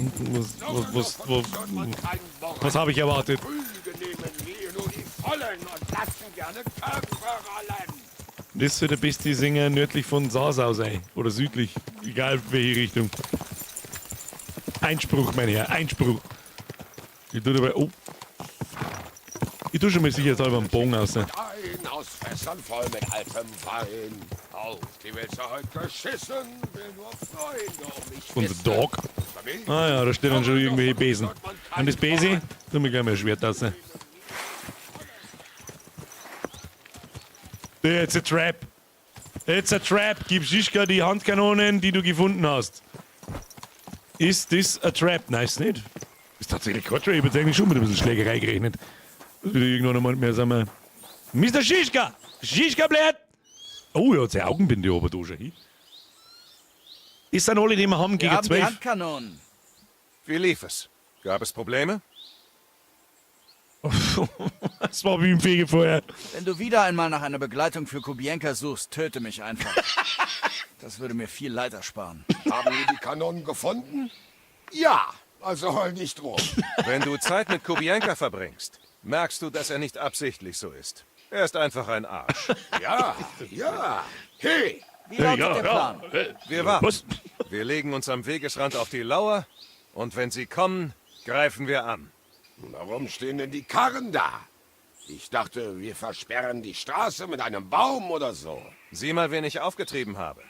was habe ich erwartet? Rüge nehmen wir nur die Vollen und lassen gerne Köpfe rollen. Das soll der beste Sänger nördlich von Sasau sein. Oder südlich. Egal welche Richtung. Einspruch, mein Herr, Einspruch. Ich tue dabei. Oh. Ich tue schon mal sicherheitshalber einen Bogen aus. Ein aus Fässern voll mit altem Wein. Auf die Welt heute geschissen, will nur Freunde um mich Unser wissen. Dog. Ah ja, da stehen dann schon irgendwelche Besen. Und das Besen, tun wir gleich mal ein Schwert raus. It's a trap. It's a trap. Gib Žižka die Handkanonen, die du gefunden hast. Ist this a trap? Nein, ist nicht. Ist tatsächlich kein Trap. Ich hab jetzt eigentlich schon mit ein bisschen Schlägerei gerechnet. Das wieder irgendwann einmal mehr sagen wir. Mr. Žižka! Žižka bleibt! Oh, er hat seine Augenbinde oben da schon hin. Das sind alle, die wir haben Wir gegen haben die 12. Handkanonen. Wie lief es? Gab es Probleme? Das war wie im Fegefeuer. Wenn du wieder einmal nach einer Begleitung für Kubienka suchst, töte mich einfach. Das würde mir viel Leid ersparen. Haben wir die Kanonen gefunden? Ja, also heul nicht rum. Wenn du Zeit mit Kubienka verbringst, merkst du, dass er nicht absichtlich so ist. Er ist einfach ein Arsch. Ja, ja. Hey! Wie lautet der Plan? Wir warten. Was? Wir legen uns am Wegesrand auf die Lauer und wenn sie kommen, greifen wir an. Warum stehen denn die Karren da? Ich dachte, wir versperren die Straße mit einem Baum oder so. Sieh mal, wen ich aufgetrieben habe.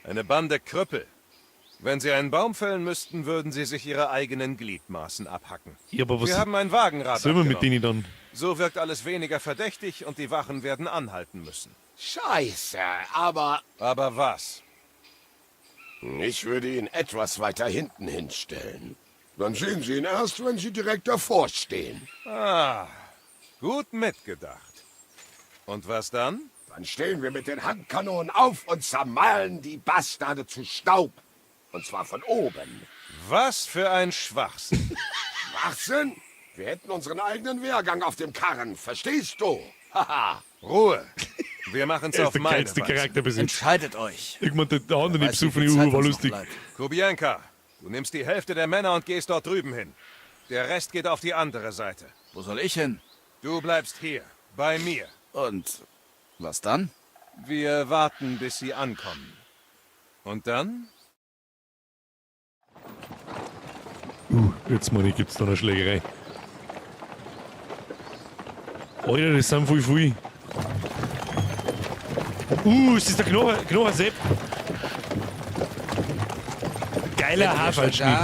Eine Bande Krüppel. Wenn sie einen Baum fällen müssten, würden sie sich ihre eigenen Gliedmaßen abhacken. Ja, aber was wir haben ein Wagenrad sollen wir mit abgenommen. denen dann? So wirkt alles weniger verdächtig und die Wachen werden anhalten müssen. Scheiße, aber... Aber was? Ich würde ihn etwas weiter hinten hinstellen. Dann sehen Sie ihn erst, wenn Sie direkt davor stehen. Ah, gut mitgedacht. Und was dann? Dann stehen wir mit den Handkanonen auf und zermahlen die Bastarde zu Staub. Und zwar von oben. Was für ein Schwachsinn. Schwachsinn? Wir hätten unseren eigenen Wehrgang auf dem Karren, verstehst du? Haha. Ruhe. Wir machen's Er ist auf der meine geilste Weise. Charakter bis jetzt. Entscheidet euch. Irgendwann der andere Wer weiß, wie besoffene viel Zeit Uhu war uns noch lustig. bleibt. Kubienka, du nimmst die Hälfte der Männer und gehst dort drüben hin. Der Rest geht auf die andere Seite. Wo soll ich hin? Du bleibst hier, bei mir. Und was dann? Wir warten, bis sie ankommen. Und dann? Jetzt meine ich, gibt's da eine Schlägerei. Alter, das sind voll viel. Ist das der Knochensepp? Geiler Haarfallschnitt.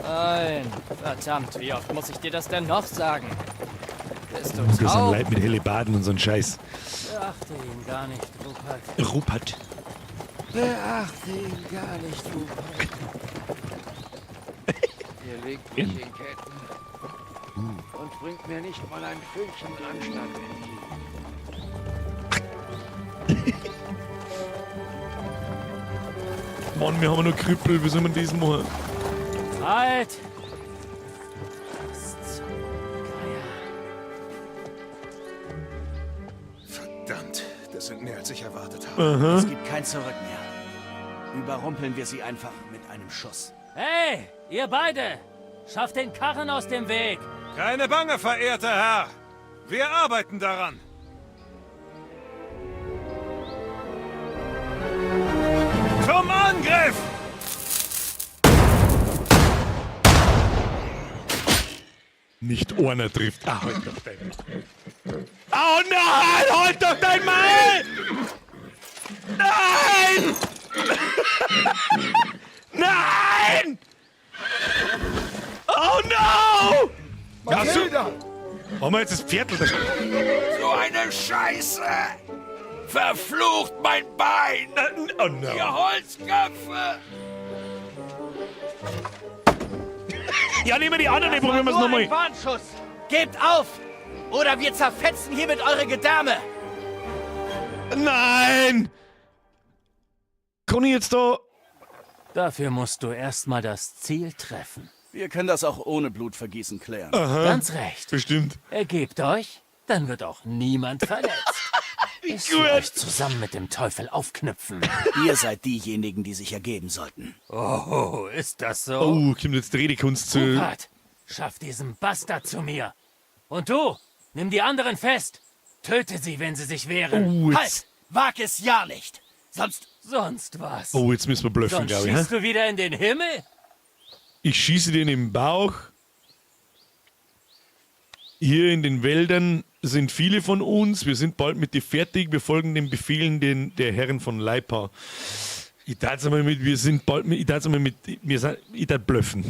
Nein, verdammt, wie oft muss ich dir das denn noch sagen? Bist du Das sind taub? Leute mit Hellebarden und so ein Scheiß. Beachte ihn gar nicht, Rupert. Rupert. Beachte ihn gar nicht, Rupert. Ihr legt mich in Ketten und bringt mir nicht mal ein Fünkchen Anstand entgegen. Mann, wir haben nur Krüppel, wie soll man das machen? Halt! Was zum Geier? Verdammt, das sind mehr, als ich erwartet habe. Aha. Es gibt kein Zurück mehr. Überrumpeln wir sie einfach mit einem Schuss. Hey, ihr beide! Schafft den Karren aus dem Weg! Keine Bange, verehrter Herr! Wir arbeiten daran! Zum Angriff! Nicht einer trifft. Ah, halt doch dein Oh nein! Halt doch dein Maul! Nein! Nein! Oh no! Mathilda! Haben wir jetzt das Pferdl? Das So eine Scheiße! Verflucht mein Bein! Oh no. Ihr Holzköpfe! Ja, nehmen wir die anderen, die probieren wir es Nur nochmal. ein Warnschuss. Gebt auf! Oder wir zerfetzen hiermit eure Gedärme! Nein! Kann ich jetzt da... Dafür musst du erstmal das Ziel treffen. Wir können das auch ohne Blutvergießen klären. Aha. Ganz recht. Bestimmt. Ergebt euch, dann wird auch niemand verletzt. Ich will euch zusammen mit dem Teufel aufknüpfen. Ihr seid diejenigen, die sich ergeben sollten. Oh, ist das so? Oh, kommt jetzt die Redekunst zu... Rupert, schaff diesen Bastard zu mir. Und du, nimm die anderen fest. Töte sie, wenn sie sich wehren. Oh, jetzt- Halt! Wag es ja nicht! Sonst... Sonst was? Oh, jetzt müssen wir bluffen, Sonst glaube ich. schießt hä? du wieder in den Himmel? Ich schieße den im Bauch. Hier in den Wäldern sind viele von uns. Wir sind bald mit dir fertig. Wir folgen den Befehlen der Herren von Leipa. Ich tat's einmal mit, wir sind bald mit, ich tat's einmal mit, wir sind, ich tat bluffen.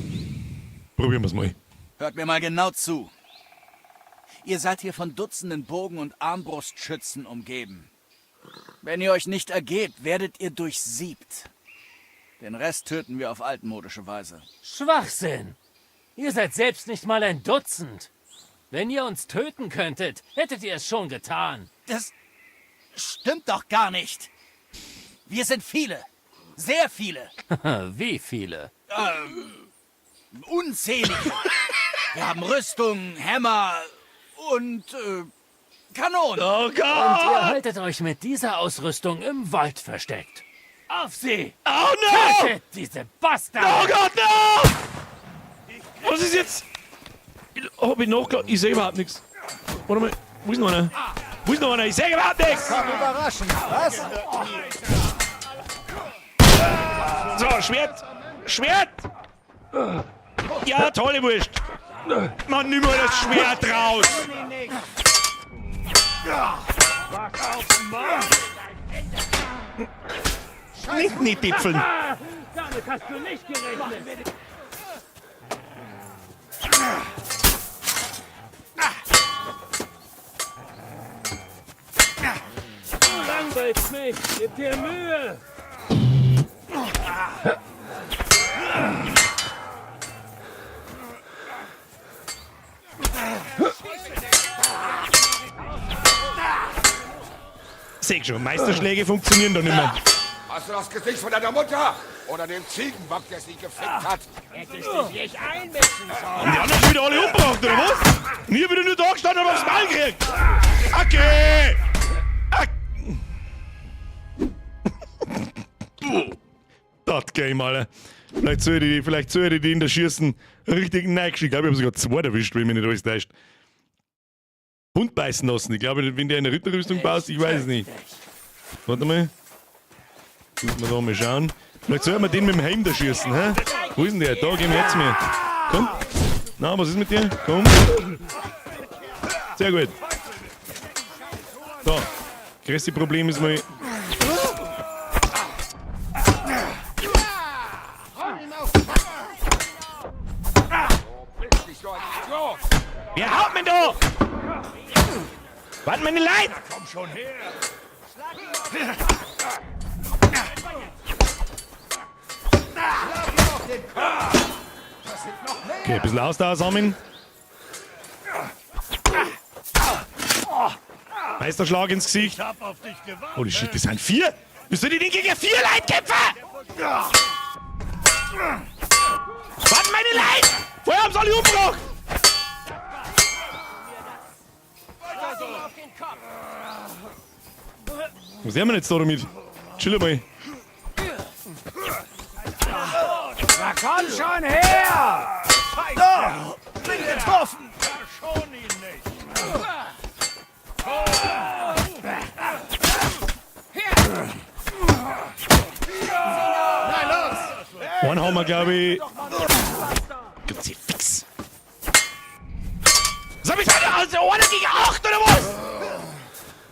Probieren wir's mal. Hört mir mal genau zu. Ihr seid hier von Dutzenden Bogen- und Armbrustschützen umgeben. Wenn ihr euch nicht ergebt, werdet ihr durchsiebt. Den Rest töten wir auf altmodische Weise. Schwachsinn! Ihr seid selbst nicht mal ein Dutzend. Wenn ihr uns töten könntet, hättet ihr es schon getan. Das stimmt doch gar nicht. Wir sind viele. Sehr viele. Wie viele? Unzählige. Wir haben Rüstung, Hämmer und Kanonen. Oh Und ihr haltet euch mit dieser Ausrüstung im Wald versteckt. Auf sie! Oh no! Tötet diese Bastarde! Oh Gott, no! Was ist jetzt? Hab ich nachgeladen? Ich sehe überhaupt nichts. Warte mal, wo ist noch einer? Wo ist noch einer? Ich sehe überhaupt nichts! Überraschend, was? So, Schwert! Schwert! Ja, tolle Wurst! Mann, nimm mal das Schwert raus! Nicht nicht dipfeln! Damit hast du nicht gerechnet! Du langweilst mich! Gib dir Mühe! Seh schon, Meisterschläge funktionieren doch nicht mehr. Hast du das Gesicht von deiner Mutter? Oder dem Ziegenbock, der sie gefickt hat? Hättest du dich einmischen sollen. Haben die anderen schon wieder alle umgebracht, oder was? Und ich wieder nur da gestanden und aufs Maul gekriegt! Okay! Das Game, Alter. Vielleicht soll ich die in der Schießen richtig neigeschickt. Ich glaube, ich habe sogar zwei erwischt, wenn mich nicht alles täuscht. Hund beißen lassen. Ich glaube, wenn der eine Ritterrüstung baust, ich weiß es nicht. Warte mal. Müssen wir da mal schauen. Vielleicht soll man den mit dem Helm da schießen, hä? Wo ist denn der? Da, geh mir jetzt mir. Komm. Na, was ist mit dir? Komm. Sehr gut. So. Größte Problem ist mal. Wer haut mich da? Warte, meine Leute! Komm schon her! Okay, ein bisschen Ausdauer sammeln. Meisterschlag ins Gesicht. Holy shit, das sind 4! Wieso soll ich denn gegen 4 Leute kämpfen? Warte, meine Leute! Vorher haben sie alle umgebracht! Was haben wir denn jetzt da damit? Chill mal. Na komm schon her! Da! Bin getroffen! Verschon ihn nicht! wir, glaube ich. Kruzifix. Sag ich, also einer gegen 8 oder was?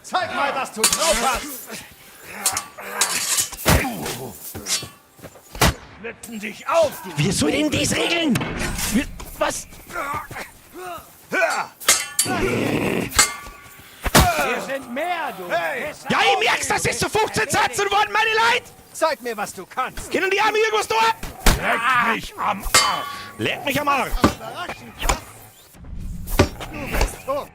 Zeig mal, was du drauf hast! Schlitzen dich auf, du! Wie soll denn das regeln? Wie, was? Wir sind mehr, du! Hey! Ja, ich merk's, das ist zu 15 Sätzen worden, meine Leute! Zeig mir, was du kannst! Können die Arme irgendwas tun? Leck mich am Arsch! Leck mich am Arsch! Du bist tot!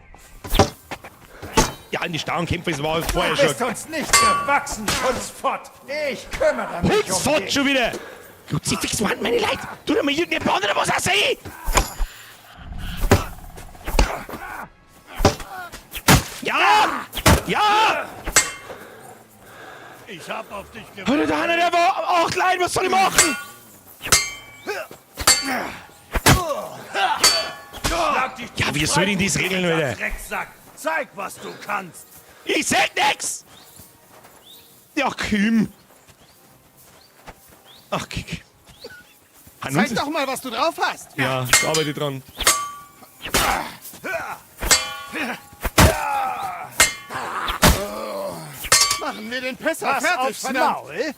Ja, in die Starnkämpfe, das war vorher Du bist schon. uns nicht gewachsen, Hundsfott! Ich kümmere mich um Hundsfott dich! schon wieder! Kruzifix, Mann, meine Leute! Tu doch mal irgendeine Bande oder was auch sei! Ja! Ja! Ich hab auf dich gewartet. Alter, der Hanna, der war 8 Leute, was soll ich machen? Schlag dich Ja, wie soll denn das regeln, Alter? Drecksack! Zeig, was du kannst! Ich sag nix! Ja, Kühm. Ach, Kick. Zeig doch mal, was du drauf hast! Ja, ich arbeite dran. Machen wir den Pisser Pass fertig, aufs verdammt! Maul!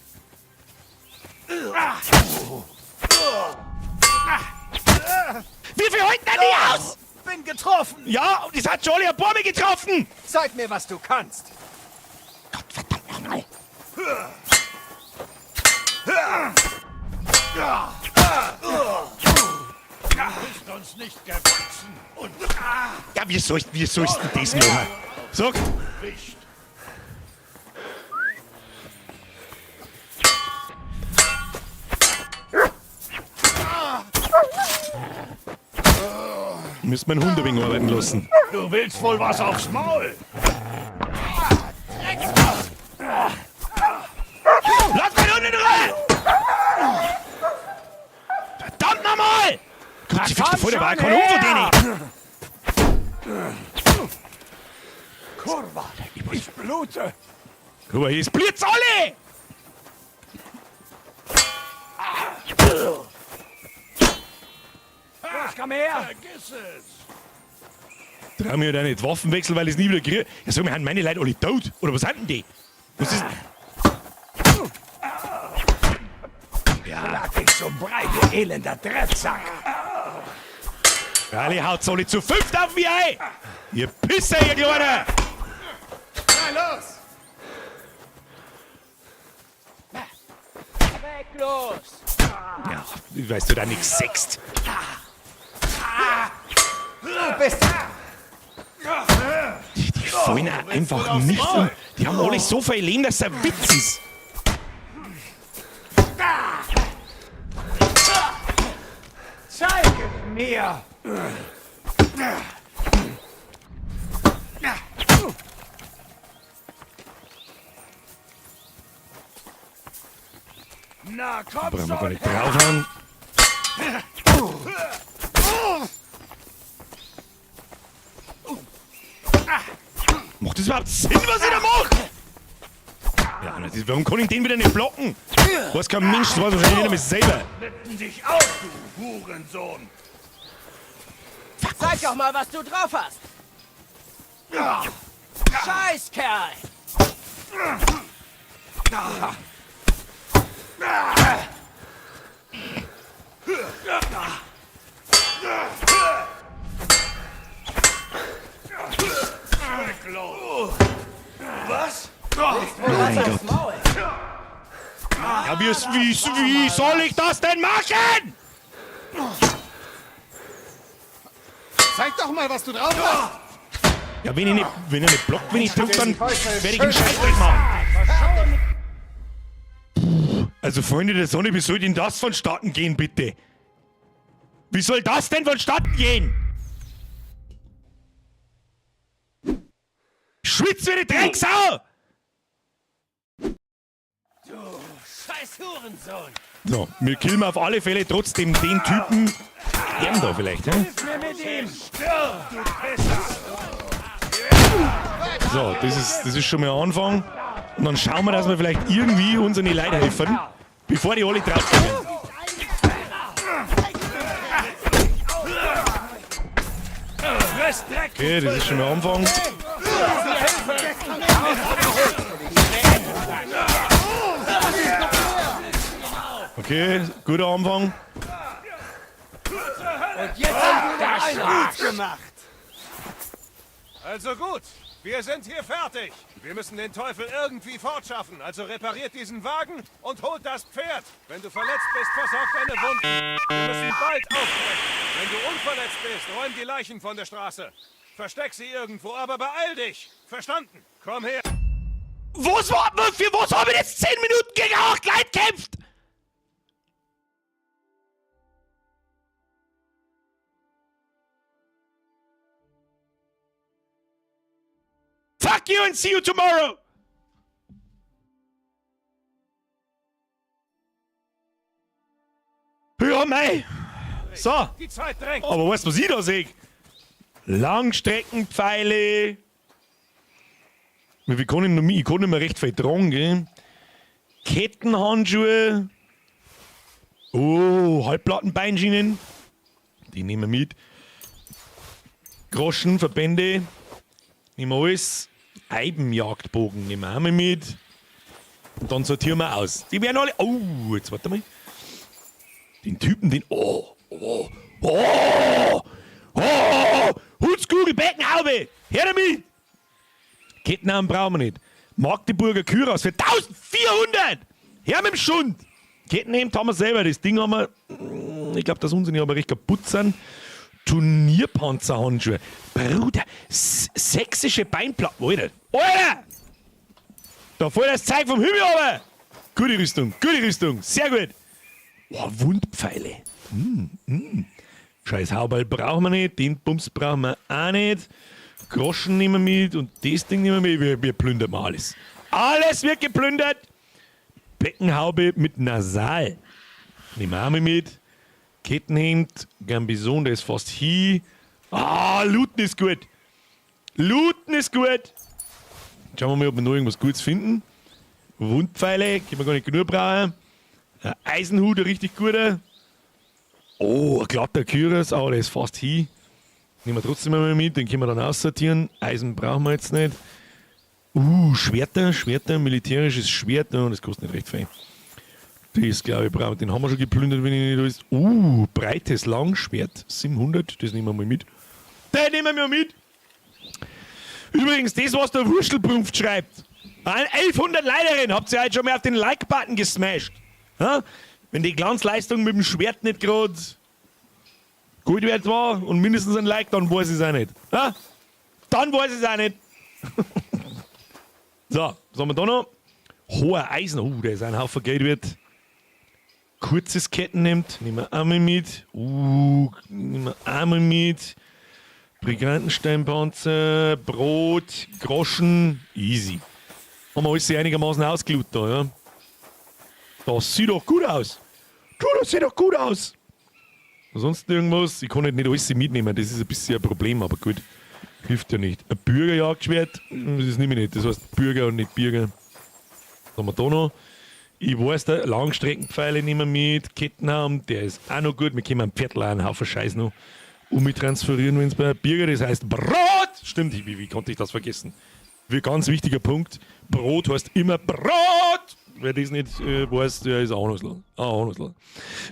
Wie viel halten denn die aus? Bin getroffen! Ja, und es hat schon alle ein paar Mal getroffen! Zeig mir, was du kannst! Gott verdammt nochmal! Du bist uns nicht gewachsen und Ja, wie soll ich, wie soll ich denn das machen? Sag! Wicht. Müssen wir einen Hund ein wenig arbeiten lassen. Du willst wohl was aufs Maul! Lass meinen Hund in Ruhe! Verdammt nochmal! Kruzifix, davor, der war ja kein Hund von denen! Kurva! Ich blute! Guck mal, hier ist Blitz alle! Los, komm her! Vergiss es! Trau mir da nicht Waffen wechseln, weil ich es nie wieder kriege. Ja, sag mal, sind meine Leute alle tot? Oder was sind denn die? Was ist. Ja. Schlag dich zum Brei, du elender Drecksack! Alle haut's alle zu fünft auf mich ein! Ihr Pisser, ihr Kleiner! Na los! Weg los! Ja, weißt du da nix sechst. Du bist... Die fallen auch einfach nicht um. Die haben alle so viel Leben, dass es ein Witz ist. Zeig es mir! Na komm Brauchen wir gar schon! nicht draufhauen. Macht das überhaupt Sinn, was ich da mache? Ja, das ist, warum kann ich den wieder nicht blocken? Weiß kein Mensch, das weiß wahrscheinlich nicht einmal selber. Schlitzen dich auf, du Hurensohn! Zeig doch mal, was du drauf hast! Scheiß, Kerl! Was? Mein Gott. Ja, wie soll ich das denn machen? Zeig doch mal, was du drauf hast! Ja, wenn ich nicht, wenn er nicht blockt, wenn ich drück, dann werde ich einen Scheißdreck machen. Also, Freunde der Sonne, wie soll denn das vonstatten gehen, bitte? Wie soll das denn vonstatten gehen? Schwitz wie die Drecksau! Du scheiß Hurensohn! So, wir killen auf alle Fälle trotzdem den Typen. Gern da vielleicht, hä? So, das ist schon mal ein Anfang. Und dann schauen wir, dass wir vielleicht irgendwie unseren Leuten helfen, bevor die alle draufgehen. Fress Dreck! Okay, das ist schon mal Anfang. Okay, guter Anfang. Und jetzt Das das gut gemacht. Also gut, wir sind hier fertig. Wir müssen den Teufel irgendwie fortschaffen. Also repariert diesen Wagen und holt das Pferd. Wenn du verletzt bist, versorg deine Wunden. Wir müssen bald aufbrechen. Wenn du unverletzt bist, räum die Leichen von der Straße. Versteck sie irgendwo, aber beeil dich. Verstanden? Komm her. Was war, für was habe ich jetzt 10 Minuten gegen 8 Leute gekämpft? Fuck you and see you tomorrow! Ja, mei! So. Die Zeit drängt. Aber weißt du, was ich da sehe? Langstreckenpfeile. Wie kann ich, noch, ich kann nicht mehr recht viel tragen, gell? Kettenhandschuhe. Oh, Halbplattenbeinschienen. Die nehmen wir mit. Groschen, Verbände. Nehmen wir alles. Eibenjagdbogen nehmen wir auch mal mit. Und dann sortieren wir aus. Die werden alle. Oh, jetzt warte mal. Den Typen, den. Oh, oh, oh, oh! Hutzkugel, Beckenhaube! Her damit! Kettenhaben brauchen wir nicht. Magdeburger Küras für 1400! Her mit dem Schund! Kettenhemd haben wir selber. Das Ding haben wir. Ich glaube, dass unsere aber recht kaputt sind. Turnierpanzerhandschuhe. Bruder, sächsische Beinplatten. Alter! Alter! Da fällt das Zeug vom Himmel runter! Gute Rüstung, gute Rüstung, sehr gut. Oh, Wundpfeile. Scheiß Hauball brauchen wir nicht, den Bums brauchen wir auch nicht. Groschen nehmen wir mit und das Ding nehmen wir mit. Wir plündern mal alles. Alles wird geplündert. Beckenhaube mit Nasal. Nehmen wir auch mal mit. Kettenhemd, Gambison, der ist fast hier. Ah, Looten ist gut. Looten ist gut. Schauen wir mal, ob wir noch irgendwas Gutes finden. Wundpfeile, können wir gar nicht genug brauchen. Ein Eisenhut, ein richtig guter. Oh, ein glatter Küras, aber der ist fast hin. Nehmen wir trotzdem einmal mit, den können wir dann aussortieren. Eisen brauchen wir jetzt nicht. Schwerter, Schwerter, militärisches Schwert. Oh, das kostet nicht recht viel. Das, glaube ich, brauchen wir. Den haben wir schon geplündert, wenn ich nicht alles. Breites Langschwert. 700, das nehmen wir mal mit. Den nehmen wir mit! Übrigens, das, was der Wurschtelprumpf schreibt. Ein 1100 Leiderin, habt ihr heute schon mal auf den Like-Button gesmashed? Ha? Wenn die Glanzleistung mit dem Schwert nicht grad gut wert war und mindestens ein Like, dann weiß ich es auch nicht. Ha? Dann weiß ich es auch nicht. So, was haben wir da noch? Hoher Eisen. Der ist ein Haufen Geld wert. Kurzes Kettenhemd, nehmen wir einmal mit. Nehmen wir einmal mit. Brigantensteinpanzer, Brot, Groschen, easy. Haben wir alles einigermaßen ausgeloot da, ja. Das sieht doch gut aus. Du, das sieht doch gut aus. Ansonsten irgendwas? Ich kann nicht alles mitnehmen, das ist ein bisschen ein Problem, aber gut. Hilft ja nicht. Ein Bürgerjagdschwert, das nehme ich nicht. Das heißt Bürger und nicht Bürger. Was haben wir da noch? Ich weiß, da Langstreckenpfeile nehmen wir mit, Kettenhaum, der ist auch noch gut. Wir können einen Pferdl auch einen Haufen Scheiß noch umtransferieren, wenn's bei Bürger, das heißt Brot! Stimmt, wie konnte ich das vergessen? Ganz wichtiger Punkt, Brot heißt immer Brot! Wer das nicht weiß, der ist ahnungslos. Ahnungslos.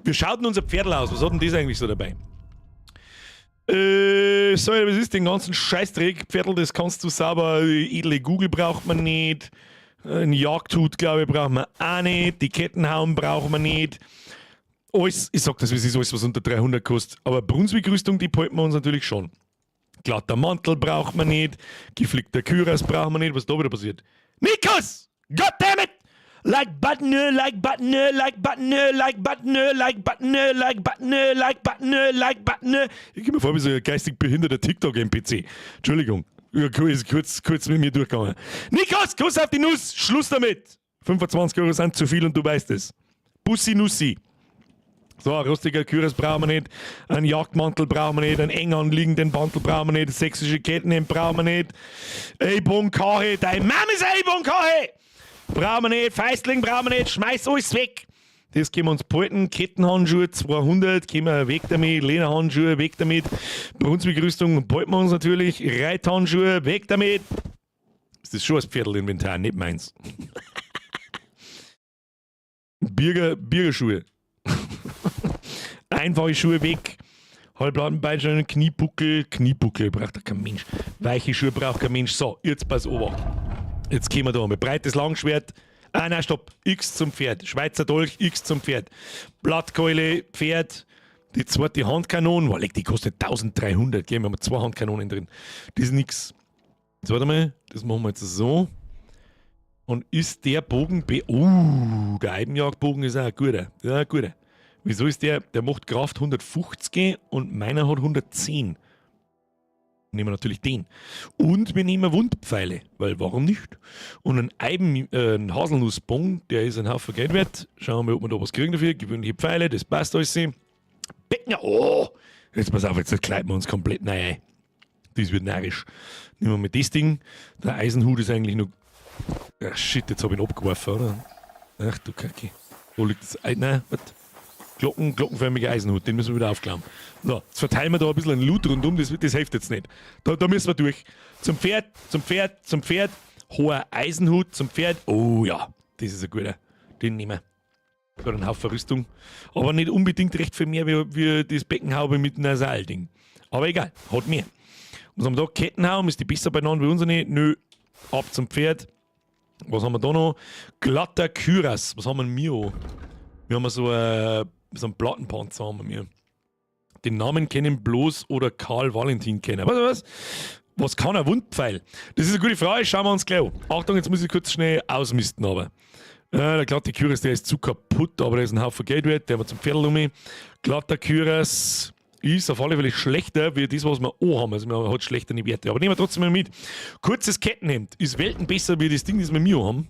Wir schauten unser Pferdl aus. Was hat denn das eigentlich so dabei? Sorry, was ist den ganzen Scheißdreck? Pferdl, das kannst du sauber. Edle Google braucht man nicht. Ein Jagdhut, glaube ich, braucht man auch nicht. Die Kettenhauen braucht man nicht. Alles, ich sag das, es ist alles, was unter 300 kostet. Aber Brunswick-Rüstung, die behalten wir uns natürlich schon. Glatter Mantel braucht man nicht. Geflickter Küras braucht man nicht. Was ist da wieder passiert? Nikos! Goddammit! Like button, like button, like button, like button, like button, like button, like button, like button. Ich geh mir vor wie so ein geistig behinderter TikTok-N P C. Entschuldigung. Ja, ist kurz mit mir durchgegangen. Nikos, Kuss auf die Nuss! Schluss damit! 25 Euro sind zu viel und du weißt es. Bussi Nussi. So, ein rostiger Küras brauchen wir nicht, einen Jagdmantel brauchen wir nicht, einen eng anliegenden Mantel brauchen wir nicht, sächsische Kettenhemd brauchen wir nicht, Ellbogenkache, dein Mama ist Ellbogenkache! Brauchen wir nicht, Feistling brauchen wir nicht, schmeiß alles weg! Das können wir uns behalten. Kettenhandschuhe 200, können wir weg damit. Lederhandschuhe, weg damit. Brunswick-Rüstung behalten wir uns natürlich. Reithandschuhe, weg damit. Das ist schon das Pferdelinventar, nicht meins. Bürgerschuhe. Einfache Schuhe weg. Halblattenbein, Kniebuckel. Kniebuckel braucht ja kein Mensch. Weiche Schuhe braucht kein Mensch. So, jetzt pass auf. Jetzt kommen wir da mit breites Langschwert. Ah, nein, stopp. X zum Pferd. Schweizer Dolch, X zum Pferd. Blattkeule, Pferd. Die zweite Handkanone. Boah, leck, die kostet 1300. Gell? Wir haben zwei Handkanonen drin. Das ist nix. Jetzt warte mal. Das machen wir jetzt so. Und ist der Bogen B. Der Eibenjagdbogen ist auch ein guter. Das ist auch ein guter. Wieso ist der? Der macht Kraft 150 und meiner hat 110. Nehmen wir natürlich den. Und wir nehmen Wundpfeile, weil warum nicht? Und einen einen Haselnussbong, der ist ein Haufen Geld wert. Schauen wir mal, ob wir da was kriegen dafür. Gewöhnliche Pfeile, das passt alles. Becken, oh! Jetzt pass auf, jetzt kleiden wir uns komplett neu ein. Das wird narrisch. Nehmen wir mal das Ding. Der Eisenhut ist eigentlich nur. Ach shit, jetzt hab ich ihn abgeworfen, oder? Ach du Kacke. Wo liegt das? Nein, warte. Glockenförmiger Eisenhut, den müssen wir wieder aufklauen. So, jetzt verteilen wir da ein bisschen einen Loot rundum, das hilft jetzt nicht. Da müssen wir durch. Zum Pferd, zum Pferd, zum Pferd. Hoher Eisenhut zum Pferd. Oh ja, das ist ein guter. Den nehmen wir. Hat einen Haufen Rüstung. Aber nicht unbedingt recht viel mehr wie das Beckenhaube mit dem Nasal-Ding. Aber egal, hat mehr. Was haben wir da? Kettenhaum, ist die besser beieinander wie unsere? Nö. Ab zum Pferd. Was haben wir da noch? Glatter Küras. Was haben wir denn wir? Wir haben so einen Plattenpanzer haben wir. Den Namen kennen bloß oder Karl Valentin kennen. Was? Was kann ein Wundpfeil? Das ist eine gute Frage, schauen wir uns gleich an. Achtung, jetzt muss ich kurz schnell ausmisten, aber. Der glatte Küras, der ist zu kaputt, aber der ist ein Haufen Geld wert, der war zum Pferdl um. Glatter Küras ist auf alle Fälle schlechter, wie das, was wir auch haben. Also man hat schlechtere Werte. Aber nehmen wir trotzdem mal mit. Kurzes Kettenhemd ist Welten besser wie das Ding, das wir mir haben.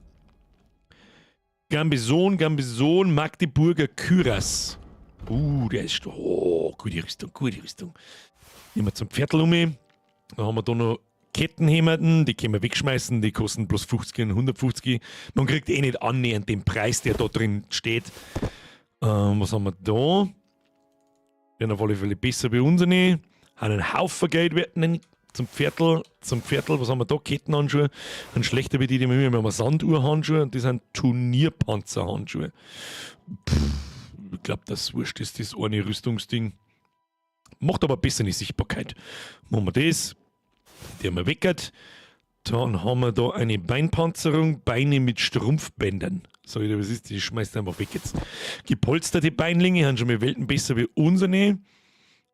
Gambeson, Gambeson, Magdeburger Küras. Der ist. Oh, gute Rüstung, gute Rüstung. Nehmen wir zum Pferdl um. Dann haben wir da noch Kettenhemden, die können wir wegschmeißen, die kosten bloß 50 und 150. Man kriegt eh nicht annähernd den Preis, der da drin steht. Was haben wir da? Die sind auf alle Fälle besser wie unsere. Haben einen Haufen Geld wert. Zum Viertel, was haben wir da? Kettenhandschuhe. Ein schlechter wie die, die wir haben. Wir haben Sanduhrhandschuhe und das sind Turnierpanzerhandschuhe. Ich glaub, das wurscht ist, das eine Rüstungsding. Macht aber besser eine Sichtbarkeit. Machen wir das. Die haben wir weggehört. Dann haben wir da eine Beinpanzerung, Beine mit Strumpfbändern. Sag ich dir, was ist? Die schmeißt einfach weg jetzt. Gepolsterte Beinlinge haben schon mal Welten besser wie unsere.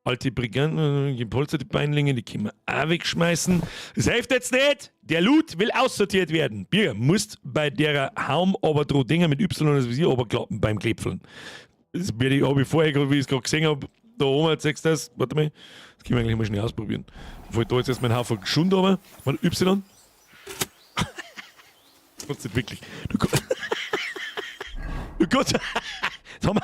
Alte Briganten, gepolsterte Beinlinge, die können wir auch wegschmeißen. Das hilft jetzt nicht. Der Loot will aussortiert werden. Bier musst bei der Haum aber droh Dinger mit Y und das Visier oberklappen beim Klepfeln. Das werde ich, hab ich vorher, wie ich es gerade gesehen habe, da oben, jetzt siehst du das. Warte mal, das können wir eigentlich mal schnell ausprobieren. Bevor ich da jetzt erstmal einen Haufen Schund habe. Warte, Y. Du kannst nicht wirklich. Du kannst. Jetzt haben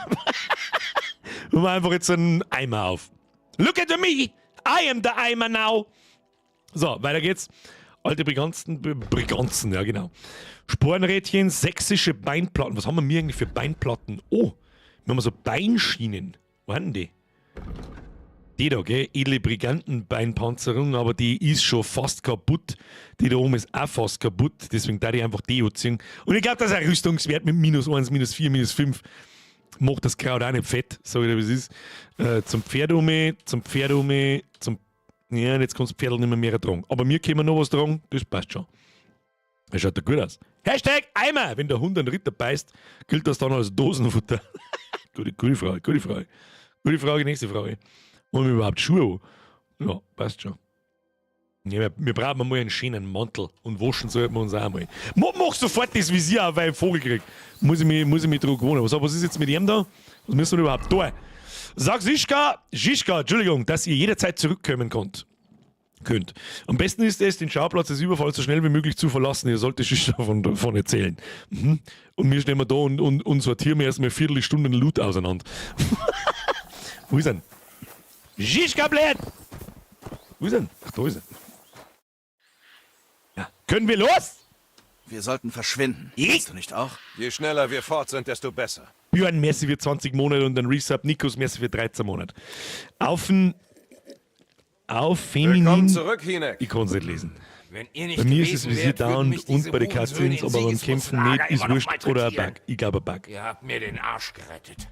wir einfach jetzt einen Eimer auf. Look at me! I am the Eimer now! So, weiter geht's. Alte Briganzen, ja genau. Sporenrädchen, sächsische Beinplatten. Was haben wir eigentlich für Beinplatten? Oh, wir haben so Beinschienen. Wo haben die? Die da, gell? Edle Brigantenbeinpanzerung, aber die ist schon fast kaputt. Die da oben ist auch fast kaputt. Deswegen darf ich einfach die anziehen. Und ich glaube, das ist ein Rüstungswert mit -1, -4, -5. Macht das Kraut auch nicht fett, sag ich dir, wie es ist. Zum Pferd um, zum Pferd um, zum. Ja, jetzt kommt das Pferd nicht mehr tragen. Aber mir können wir noch was tragen, das passt schon. Das schaut doch gut aus. Hashtag Eimer! Wenn der Hund einen Ritter beißt, gilt das dann als Dosenfutter. Gute Frage, gute Frage. Gute Frage, nächste Frage. Haben wir überhaupt Schuhe an? Ja, passt schon. Ja, wir brauchen mal einen schönen Mantel und waschen sollten wir uns auch mal. Mach sofort das Visier auf, weil ich einen Vogel krieg. Muss ich mich dran gewöhnen. Was ist jetzt mit ihm da? Was müssen wir überhaupt tun? Sag Žižka, Entschuldigung, dass ihr jederzeit zurückkommen könnt. Am besten ist es, den Schauplatz des Überfalls so schnell wie möglich zu verlassen. Ihr solltet Žižka davon erzählen. Mhm. Und wir stehen mal da und sortieren erstmal eine Viertelstunde Loot auseinander. Wo ist er? Žižka blöd! Wo ist er? Ach, da ist er. Ja. Können wir los? Wir sollten verschwinden. Weißt du nicht auch? Je schneller wir fort sind, desto besser. Björn, merci für 20 Monate und dann Resub. Nikos, merci für 13 Monate. Auf auf Feminin. Willkommen zurück, Hinek. Ich kann es nicht lesen. Wenn ihr nicht Bei mir ist es gewesen wie sie wärt, würden down mich und diese bei den Hurensöhne Cutscenes, in aber beim Sigismunds Kämpfen nicht, Lager ist immer noch wurscht oder ein malträtieren. Bug. Ich glaube ein Bug. Ihr habt mir den Arsch gerettet.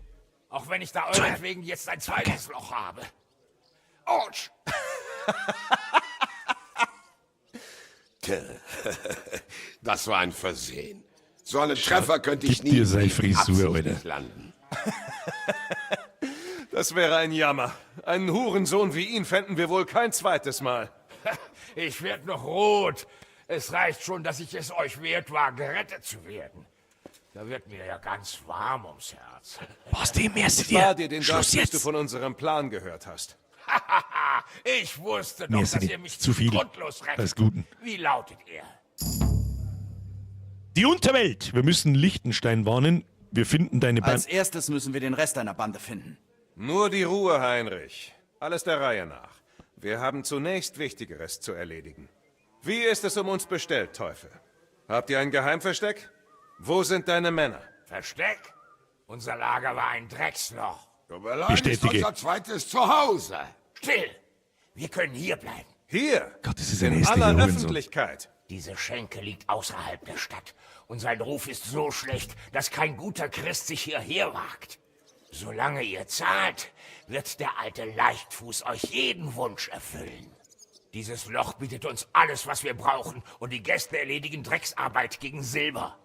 Auch wenn ich da euretwegen jetzt ein zweites Loch habe. Autsch! Das war ein Versehen. So einen Treffer könnte ich Gib nie dir seine Frisur, absichtlich Alter. landen. Das wäre ein Jammer. Einen Hurensohn wie ihn fänden wir wohl kein zweites Mal. Ich werd noch rot. Es reicht schon, dass ich es euch wert war, gerettet zu werden. Da wird mir ja ganz warm ums Herz. Was dem merci Spar dir den Schluss Tag, bis jetzt. du von unserem Plan gehört hast. Ich wusste doch, Merci dass dir. ihr mich Zu viel. grundlos rettet. Des Guten. Wie lautet er? Die Unterwelt! Wir müssen Liechtenstein warnen. Wir finden deine Als Band. erstes müssen wir den Rest deiner Bande finden. Nur die Ruhe, Heinrich. Alles der Reihe nach. Wir haben zunächst Wichtigeres zu erledigen. Wie ist es um uns bestellt, Teufel? Habt ihr ein Geheimversteck? Wo sind deine Männer? Versteck? Unser Lager war ein Drecksloch. Du beleidigst Bestätige. unser zweites Zuhause. Still! Wir können hier bleiben. Hier! Gott, das ist ein In hässlicher aller Hurensohn. Öffentlichkeit! Diese Schenke liegt außerhalb der Stadt. Und sein Ruf ist so schlecht, dass kein guter Christ sich hierher wagt. Solange ihr zahlt, wird der alte Leichtfuß euch jeden Wunsch erfüllen. Dieses Loch bietet uns alles, was wir brauchen, und die Gäste erledigen Drecksarbeit gegen Silber.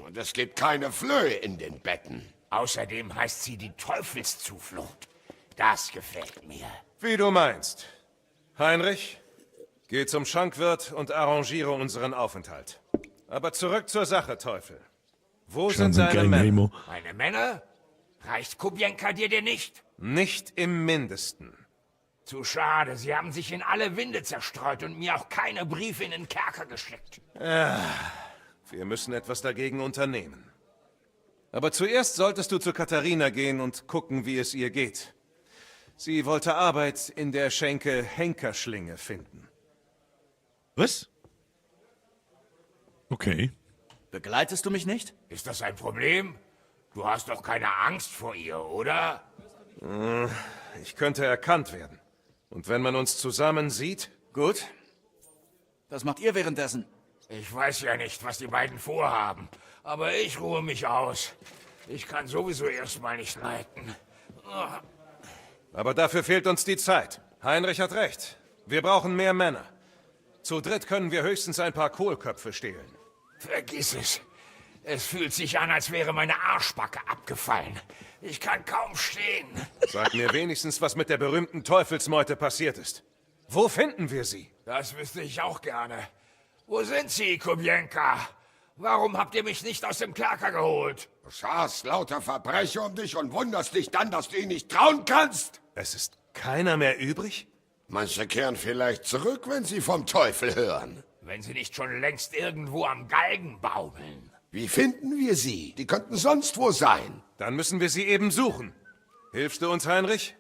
Und es gibt keine Flöhe in den Betten. Außerdem heißt sie die Teufelszuflucht. Das gefällt mir. Wie du meinst. Heinrich, geh zum Schankwirt und arrangiere unseren Aufenthalt. Aber zurück zur Sache, Teufel. Wo Schauen sind Sie einen deine geilen Männer? Heimo. Meine Männer? Reicht Kubjenka dir denn nicht? Nicht im Mindesten. Zu schade, sie haben sich in alle Winde zerstreut und mir auch keine Briefe in den Kerker geschickt. Ah, Wir müssen etwas dagegen unternehmen. Aber zuerst solltest du zu Katharina gehen und gucken, wie es ihr geht. Sie wollte Arbeit in der Schenke Henkerschlinge finden. Was? Okay. Begleitest du mich nicht? Ist das ein Problem? Du hast doch keine Angst vor ihr, oder? Ich könnte erkannt werden. Und wenn man uns zusammen sieht, Gut. Was macht ihr währenddessen? Ich weiß ja nicht, was die beiden vorhaben, aber ich ruhe mich aus. Ich kann sowieso erstmal nicht reiten. aber dafür fehlt uns die Zeit. Heinrich hat recht. Wir brauchen mehr Männer. Zu dritt können wir höchstens ein paar Kohlköpfe stehlen. Vergiss es. Es fühlt sich an, als wäre meine Arschbacke abgefallen. Ich kann kaum stehen. Sag mir wenigstens, was mit der berühmten Teufelsmeute passiert ist. Wo finden wir sie? Das wüsste ich auch gerne. Wo sind sie, Kubjenka? Warum habt ihr mich nicht aus dem Kerker geholt? Du scharst lauter Verbrecher um dich und wunderst dich dann, dass du ihnen nicht trauen kannst. Es ist keiner mehr übrig? Manche kehren vielleicht zurück, wenn sie vom Teufel hören. Wenn sie nicht schon längst irgendwo am Galgen baumeln. Wie finden wir sie? Die könnten sonst wo sein. Dann müssen wir sie eben suchen. Hilfst du uns, Heinrich?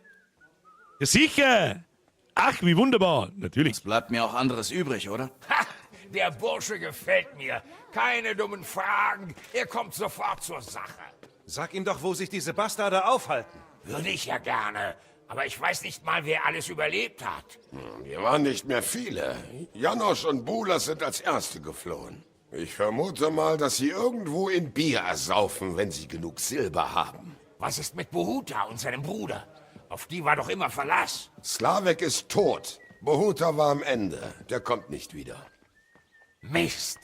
Ja, sicher! Ach, wie wunderbar! Natürlich. Es bleibt mir auch anderes übrig, oder? Ha! Der Bursche gefällt mir. Keine dummen Fragen. Er kommt sofort zur Sache. Sag ihm doch, wo sich diese Bastarde aufhalten. Würde ich ja gerne. Aber ich weiß nicht mal, wer alles überlebt hat. Wir waren nicht mehr viele. Janosch und Bulas sind als Erste geflohen. Ich vermute mal, dass sie irgendwo in Bier ersaufen, wenn sie genug Silber haben. Was ist mit Bohuta und seinem Bruder? Auf die war doch immer Verlass. Slavek ist tot. Bohuta war am Ende. Der kommt nicht wieder. Mist.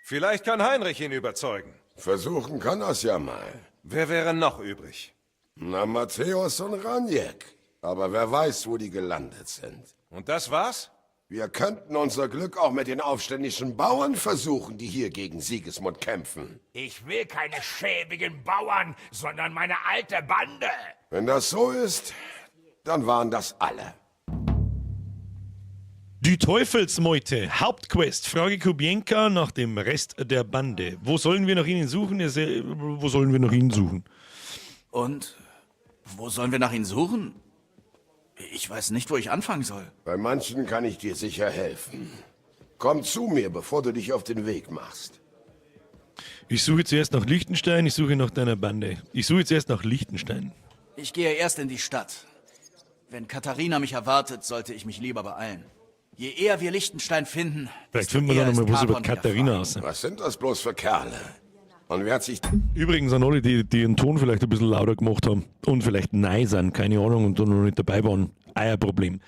Vielleicht kann Heinrich ihn überzeugen. Versuchen kann er's ja mal. Wer wäre noch übrig? Na, Matthäus und Ranjek. Aber wer weiß, wo die gelandet sind. Und das war's? Wir könnten unser Glück auch mit den aufständischen Bauern versuchen, die hier gegen Sigismund kämpfen. Ich will keine schäbigen Bauern, sondern meine alte Bande. Wenn das so ist, dann waren das alle. Die Teufelsmeute, Hauptquest. Frage Kubienka nach dem Rest der Bande. Wo sollen wir nach ihnen suchen? Wo sollen wir nach ihnen suchen? Und wo sollen wir nach ihnen suchen? Ich weiß nicht, wo ich anfangen soll. Bei manchen kann ich dir sicher helfen. Komm zu mir, bevor du dich auf den Weg machst. Ich suche zuerst nach Liechtenstein, ich suche nach deiner Bande. Ich suche zuerst nach Liechtenstein. Ich gehe erst in die Stadt. Wenn Katharina mich erwartet, sollte ich mich lieber beeilen. Je eher wir Liechtenstein finden, Vielleicht finden wir da eher noch mal ist was über Capon wieder Katharina raus. Was sind das bloß für Kerle? Und wer hat sich Übrigens an alle, die den Ton vielleicht ein bisschen lauter gemacht haben und vielleicht nein sind, keine Ahnung, und da noch nicht dabei waren. Euer Problem.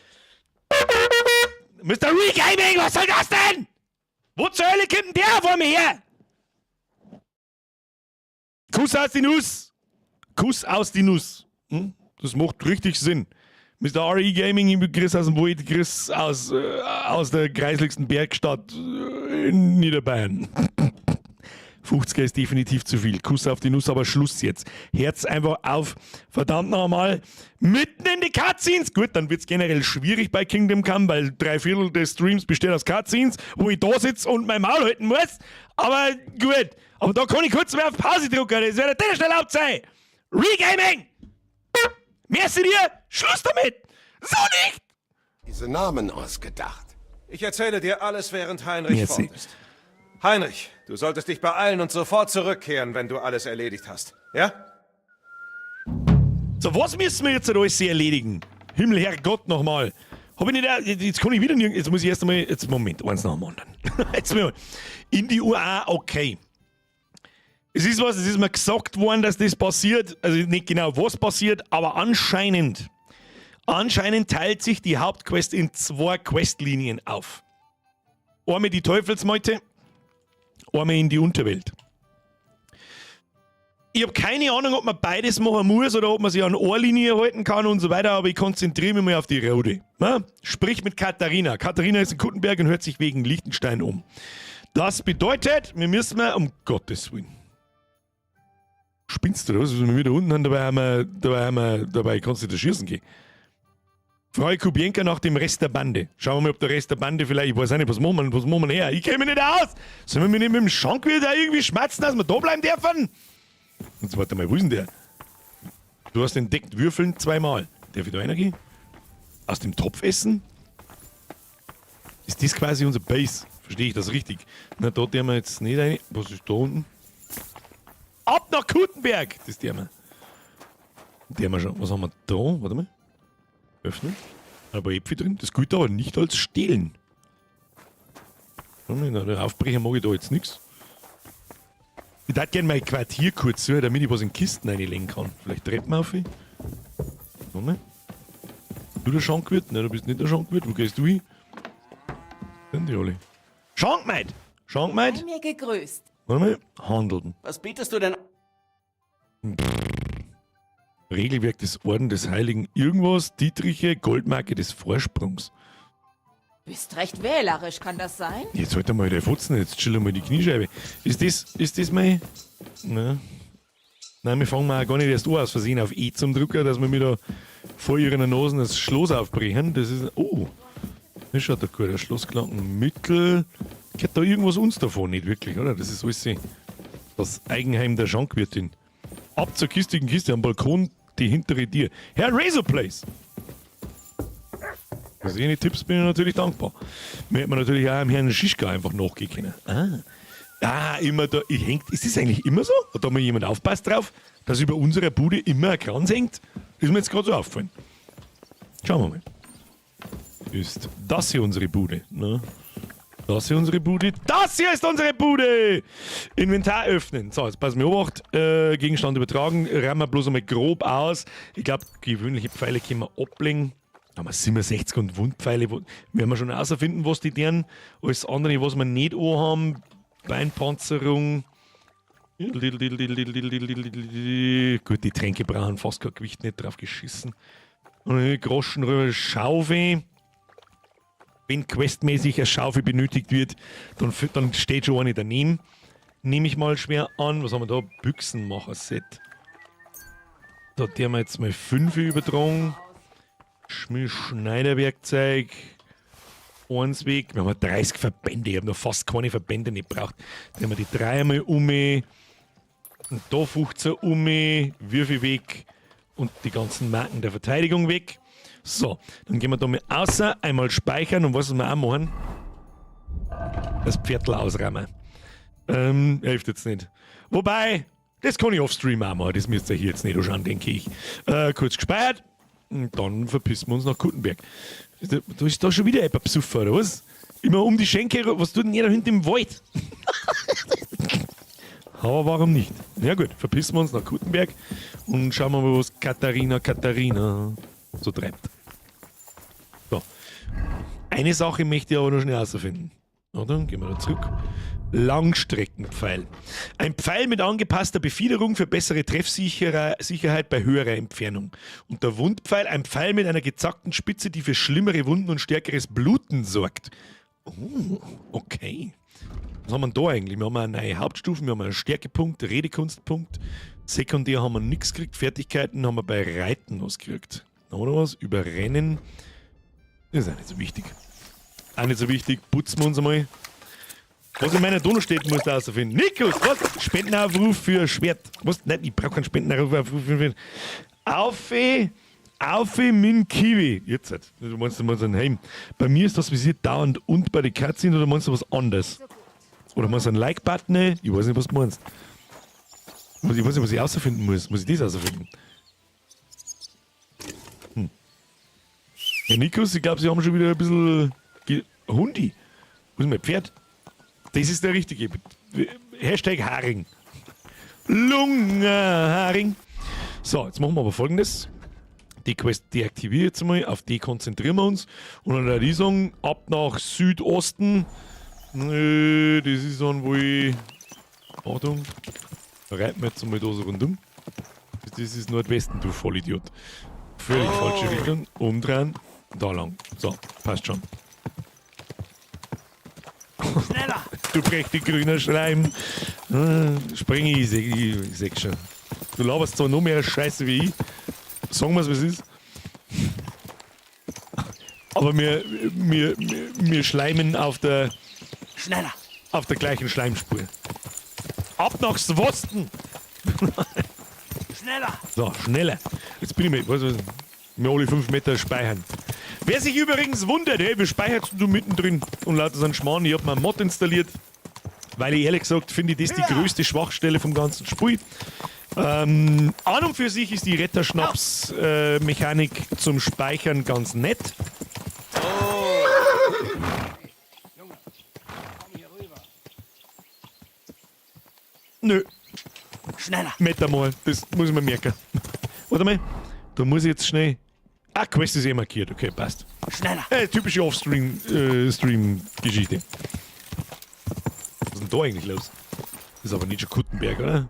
Mr. Regaming, was soll das denn? Wo zur Hölle kommt denn der vor mir her? Kuss aus die Nuss. Kuss aus die Nuss. Hm? Das macht richtig Sinn. Mr. RE Gaming, ich bin Chris aus dem Wald, Chris aus der kreislichsten Bergstadt in Niederbayern. 50er ist definitiv zu viel. Kuss auf die Nuss, aber Schluss jetzt. Herz einfach auf. Verdammt nochmal. Mitten in die Cutscenes. Gut, dann wird's generell schwierig bei Kingdom Come, weil 3/4 des Streams besteht aus Cutscenes, wo ich da sitze und mein Maul halten muss. Aber gut. Aber da kann ich kurz mehr auf Pause drücken. Das wird der schnell erlaubt sein. Regaming! Merci dir! Schluss damit! So nicht! diese Namen ausgedacht? Ich erzähle dir alles, während Heinrich Merci. fort ist. Heinrich, du solltest dich beeilen und sofort zurückkehren, wenn du alles erledigt hast. Ja? So, was müssen wir jetzt alles erledigen? Himmel, Herrgott, nochmal. Hab ich nicht, jetzt kann ich wieder nirgends, jetzt muss ich erst einmal, jetzt Moment, eins nach dem anderen. Jetzt mal, in die UA, okay. Es ist was, es ist mir gesagt worden, dass das passiert, also nicht genau was passiert, aber anscheinend teilt sich die Hauptquest in 2 Questlinien auf. Einmal die Teufelsmeute, einmal in die Unterwelt. Ich habe keine Ahnung, ob man beides machen muss oder ob man sich an eine Linie halten kann und so weiter, aber ich konzentriere mich mal auf die Rode. Na? Sprich mit Katharina. Katharina ist in Kuttenberg und hört sich wegen Liechtenstein um. Das bedeutet, wir müssen mal, um Gottes Willen. Spinnst du das? Was wir wieder unten haben, dabei kannst du da schießen gehen. Frau Kubienka nach dem Rest der Bande. Schauen wir mal, ob der Rest der Bande vielleicht, ich weiß auch nicht, was machen wir her? Ich kenne mich nicht aus! Sollen wir mich nicht mit dem Schank wieder irgendwie schmerzen, dass wir da bleiben dürfen? Jetzt warte mal, wo ist denn der? Du hast entdeckt Würfeln zweimal. Darf ich da reingehen? Aus dem Topf essen? Ist das quasi unser Base? Verstehe ich das richtig? Na, da dürfen wir jetzt nicht rein. Was ist da unten? Ab nach Kuttenberg! Das dürfen wir. Der haben wir schon. Was haben wir da? Warte mal. Öffnen. Ein paar Äpfel drin. Das gilt aber nicht als Stehlen. Aufbrechen mag ich da jetzt nichts. Ich würde gerne mein Quartier kurz suchen, damit ich was in Kisten reinlegen kann. Vielleicht Treppen auf. Warte mal. Du der Schankwirt? Nein, du bist nicht der Schankwirt. Wo gehst du hin? Sind die alle? Schankmaid! Schankmaid? Sei mir gegrüßt. Warte mal. Handeln. Was bietest du denn? Regelwerk des Orden des Heiligen Irgendwas, Dietriche, Goldmarke des Vorsprungs. Bist recht wählerisch, kann das sein? Jetzt halt einmal der Fotzen, jetzt chill einmal die Kniescheibe. Ist das mein... Nein. Nein, wir fangen mal gar nicht erst an, aus Versehen auf E zum Drucker, dass wir mir da vor ihren Nasen das Schloss aufbrechen. Das ist... Oh, das schaut doch gut aus. Schlossklanken, Mittel... Gehört da irgendwas uns davon? Nicht wirklich, oder? Das ist alles das Eigenheim der Schankwirtin. Ab zur kistigen Kiste am Balkon, die hintere Tür. Herr Razor Place! Für solche Tipps bin ich natürlich dankbar. Mir hätte man natürlich auch dem Herrn Schischka einfach nachgehen können. Ah, immer da. Ist das eigentlich immer so? Hat da mal jemand aufpasst drauf, dass über unserer Bude immer ein Kranz hängt? Ist mir jetzt gerade so aufgefallen. Schauen wir mal. Ist das hier unsere Bude? Ne? Das hier unsere Bude. Das hier ist unsere Bude! Inventar öffnen. So, jetzt passen wir Obacht. Gegenstand übertragen. Räumen wir bloß einmal grob aus. Ich glaube, gewöhnliche Pfeile können wir ablegen. Da haben wir 67 und Wundpfeile. Werden wir schon herausfinden, was die deren. Alles andere, was wir nicht anhaben. Beinpanzerung. Gut, die Tränke brauchen fast kein Gewicht, nicht drauf geschissen. Und Groschen rüber, Schaufel. Wenn questmäßig eine Schaufel benötigt wird, dann steht schon eine daneben. Nehme ich mal schwer an. Was haben wir da? Büchsenmacher-Set. Da haben wir jetzt mal 5 übertragen. Schneiderwerkzeug. Eins weg. Wir haben 30 Verbände. Ich habe noch fast keine Verbände nicht gebraucht. Dann haben wir die 3 einmal um. Und da 15 um. Würfel weg. Und die ganzen Marken der Verteidigung weg. So, dann gehen wir da mal außer, einmal speichern und was wir auch machen? Das Pferdl ausräumen. Hilft jetzt nicht. Wobei, das kann ich offstream auch machen. Das müsst ihr hier jetzt nicht anschauen, denke ich. Kurz gespeichert. Und dann verpissen wir uns nach Kuttenberg. Da ist da schon wieder jemand besoffen, oder was? Immer um die Schenke, was tut denn ihr da hinten im Wald? Aber warum nicht? Ja gut, verpissen wir uns nach Kuttenberg und schauen wir mal, was Katharina so treibt. So. Eine Sache möchte ich aber noch schnell herausfinden. Oder? Gehen wir da zurück. Langstreckenpfeil. Ein Pfeil mit angepasster Befiederung für bessere Treffsicherheit bei höherer Entfernung. Und der Wundpfeil, ein Pfeil mit einer gezackten Spitze, die für schlimmere Wunden und stärkeres Bluten sorgt. Oh, okay. Was haben wir denn da eigentlich? Wir haben eine neue Hauptstufe, wir haben einen Stärkepunkt, Redekunstpunkt. Sekundär haben wir nichts gekriegt. Fertigkeiten haben wir bei Reiten was gekriegt. Noch was? Überrennen. Das ist auch nicht so wichtig. Auch nicht so wichtig. Putzen wir uns einmal. Was in meiner Donau steht, muss da rausfinden. Nikos, was? Spendenaufruf für Schwert. Was? Nein, ich brauche keinen Spendenaufruf für Schwert. Aufe, aufe min Kiwi. Jetzt halt. Du meinst, ein Heim. Bei mir ist das visiert dauernd und bei den Katzen oder meinst du was anderes? Oder meinst du einen Like-Button? Ich weiß nicht, was du meinst. Ich weiß nicht, was ich rausfinden muss. Muss ich das rausfinden? Hm. Ja, Nikos, ich glaube, sie haben schon wieder ein bisschen Hundi. Wo ist mein Pferd? Das ist der richtige. Hashtag Haring. Lungenharing. So, jetzt machen wir aber Folgendes. Die Quest deaktiviere ich jetzt mal. Auf die konzentrieren wir uns. Und dann würde ich sagen, ab nach Südosten. Nö, das ist dann wohl. Achtung. Da reiten wir jetzt einmal da so rundum. Das ist Nordwesten, du Vollidiot. Völlig falsche Richtung. Umdrehen. Da lang. So, passt schon. Schneller! Du prächtig grüner Schleim. Spring ich, ich seh schon. Du laberst zwar noch mehr Scheiße wie ich. Sagen wir's, wie es ist. Aber wir schleimen auf der. Schneller! Auf der gleichen Schleimspur. Ab nach Swosten! Schneller! So, schneller. Jetzt bin ich mit. Was, wir alle 5 Meter speichern. Wer sich übrigens wundert, hey, wie speicherst du mittendrin und lauter so einen Schmarrn? Ich hab mir einen Mod installiert, weil ich ehrlich gesagt finde, das die größte Schwachstelle vom ganzen Spiel. An und für sich ist die Retterschnaps-Mechanik zum Speichern ganz nett. Nö. Schneller. Meter mal, das muss ich mir merken. Warte mal, da muss ich jetzt schnell. Ah, Quest ist eh markiert, okay, passt. Schneller. Typische Off-Stream-Geschichte. Was ist denn da eigentlich los? Das ist aber nicht schon Kuttenberg, oder?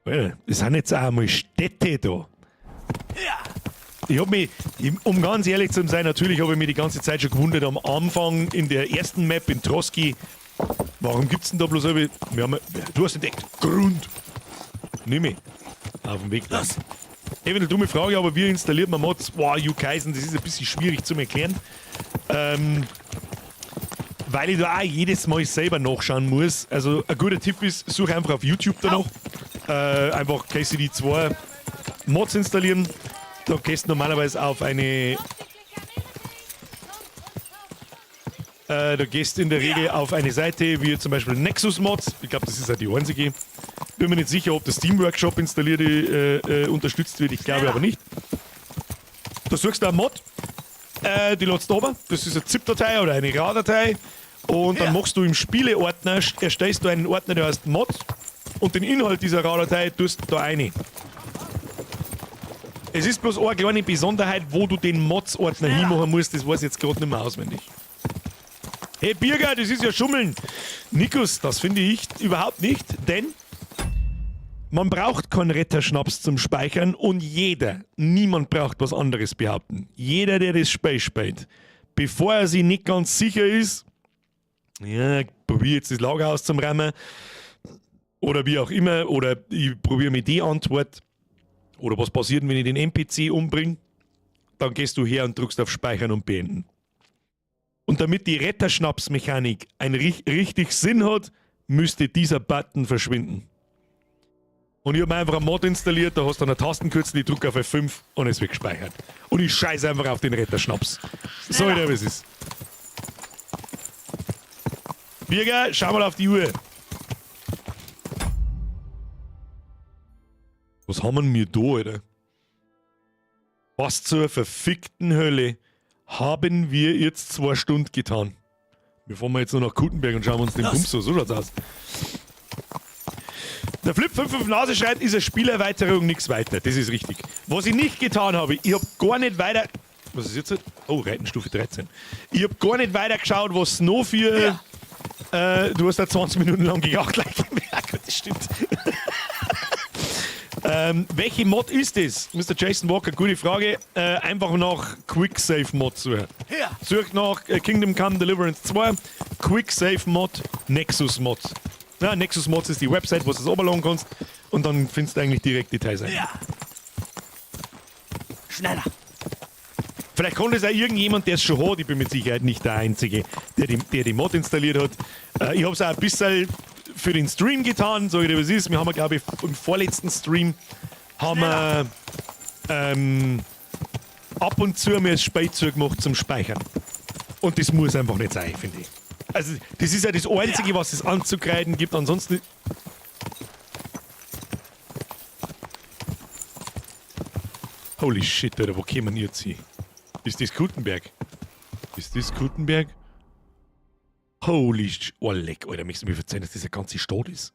Well, es sind jetzt auch einmal Städte da. Ich hab mich, um ganz ehrlich zu sein, natürlich habe ich mich die ganze Zeit schon gewundert, am Anfang in der ersten Map in Trosky, warum gibt's denn da bloß so, wir haben, du hast entdeckt, Grund. Nimm mich. Auf dem Weg da. Eventuell dumme Frage, aber wie installiert man Mods? Wow, Jukaisen, das ist ein bisschen schwierig zu erklären. Weil ich da auch jedes Mal selber nachschauen muss. Also ein guter Tipp ist, such einfach auf YouTube danach. Einfach KCD 2 Mods installieren. Da gehst du normalerweise auf eine... da gehst du in der Regel auf eine Seite, wie zum Beispiel Nexus Mods. Ich glaube, das ist ja die einzige. Bin mir nicht sicher, ob das Steam Workshop installiert unterstützt wird. Ich glaube aber nicht. Da suchst du einen Mod, die lädst du runter. Das ist eine ZIP-Datei oder eine RAR-Datei. Und dann machst du im Spieleordner, erstellst du einen Ordner, der heißt Mod. Und den Inhalt dieser RAR-Datei tust du da rein. Es ist bloß eine kleine Besonderheit, wo du den Mods-Ordner hinmachen musst. Das weiß ich jetzt gerade nicht mehr auswendig. Hey Birger, das ist ja Schummeln. Nikos, das finde ich überhaupt nicht, denn man braucht keinen Retterschnaps zum Speichern und jeder, niemand braucht was anderes behaupten. Jeder, der das Spiel spielt, bevor er sich nicht ganz sicher ist, ja, ich probiere jetzt das Lagerhaus zum Rammen oder wie auch immer, oder ich probiere mit die Antwort, oder was passiert, wenn ich den NPC umbringe, dann gehst du her und drückst auf Speichern und Beenden. Und damit die Retterschnapsmechanik einen richtig Sinn hat, müsste dieser Button verschwinden. Und ich hab mir einfach einen Mod installiert, da hast du eine Tastenkürzel, ich drücke auf F5 und es wird gespeichert. Und ich scheiße einfach auf den Retterschnaps. So, wie es ist. Birger, schau mal auf die Uhr. Was haben wir denn da, Alter? Was zur verfickten Hölle haben wir jetzt 2 Stunden getan? Wir fahren jetzt noch nach Kuttenberg und schauen uns den Los. Bums so. So schaut's aus. Der Flip 55 Nase schreibt, ist eine Spielerweiterung, nichts weiter. Das ist richtig. Was ich nicht getan habe, ich hab gar nicht weiter... Was ist jetzt? Oh, Reitenstufe 13. Ich hab gar nicht weiter geschaut, was noch für... Ja. Du hast da 20 Minuten lang gejagt, Leichenberg. Das stimmt. Welche Mod ist das? Mr. Jason Walker, gute Frage. Einfach nach Quick Save Mod suchen. Ja. Such nach Kingdom Come Deliverance 2, Quick Save Mod, Nexus Mod. Ja, Nexus Mods ist die Website, wo du es runterladen kannst und dann findest du eigentlich direkt Details ein. Ja. Schneller. Vielleicht konnte es auch irgendjemand, der es schon hat. Ich bin mit Sicherheit nicht der Einzige, der die Mod installiert hat. Ich hab's auch ein bisschen für den Stream getan, sag ich dir, was ist. Wir haben, glaub ich, im vorletzten Stream haben wir ab und zu mir das Spielzeug gemacht zum Speichern. Und das muss einfach nicht sein, finde ich. Also, das ist ja das Einzige, was es anzukreiden gibt. Ansonsten. Holy shit, Alter, wo kämen wir jetzt hin? Ist das Kuttenberg? Ist das Kuttenberg? Holy oh, leck, Alter, möchtest du mir verzeihen, dass das eine ganze Stadt ist?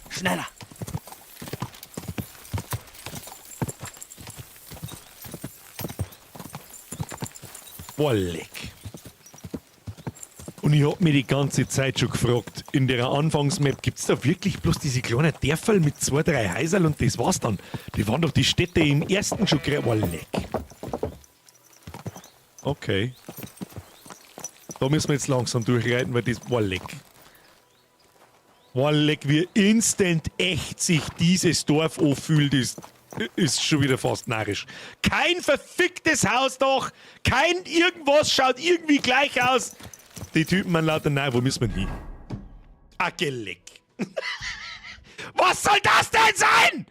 Schneller! Boah, leck. Und ich hab mir die ganze Zeit schon gefragt, in der Anfangsmap, gibt's da wirklich bloß diese kleinen Dörferl mit 2, 3 Häuserl und das war's dann? Die waren doch die Städte im ersten schon oh, leck. Okay. Da müssen wir jetzt langsam durchreiten, weil das... Oh, leck. Oh, leck, wie instant echt sich dieses Dorf anfühlt, ist schon wieder fast narrisch. Kein verficktes Hausdach, kein irgendwas schaut irgendwie gleich aus. Die Typen man lauter, nein, wo müssen wir denn hin? Ah, geleck. Was soll das denn sein?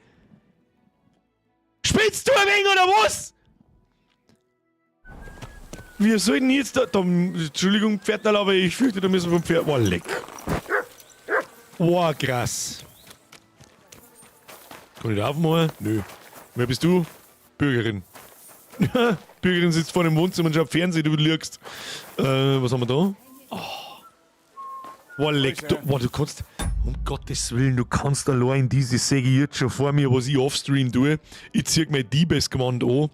Spinnst du ein wenig oder was? Wir sollten jetzt da, Entschuldigung, Pferdal, aber ich fürchte, da müssen wir vom Pferd. Oh, leck. Oh, krass. Kann ich da aufmachen? Nö. Wer bist du? Bürgerin. Bürgerin sitzt vor dem Wohnzimmer und schaut Fernsehen, du lügst. Was haben wir da? Oh. Oh, leck. Du, oh, du kannst, um Gottes Willen, du kannst allein diese Säge jetzt schon vor mir, was ich offstream tue. Ich zieh mein Diebesgewand an,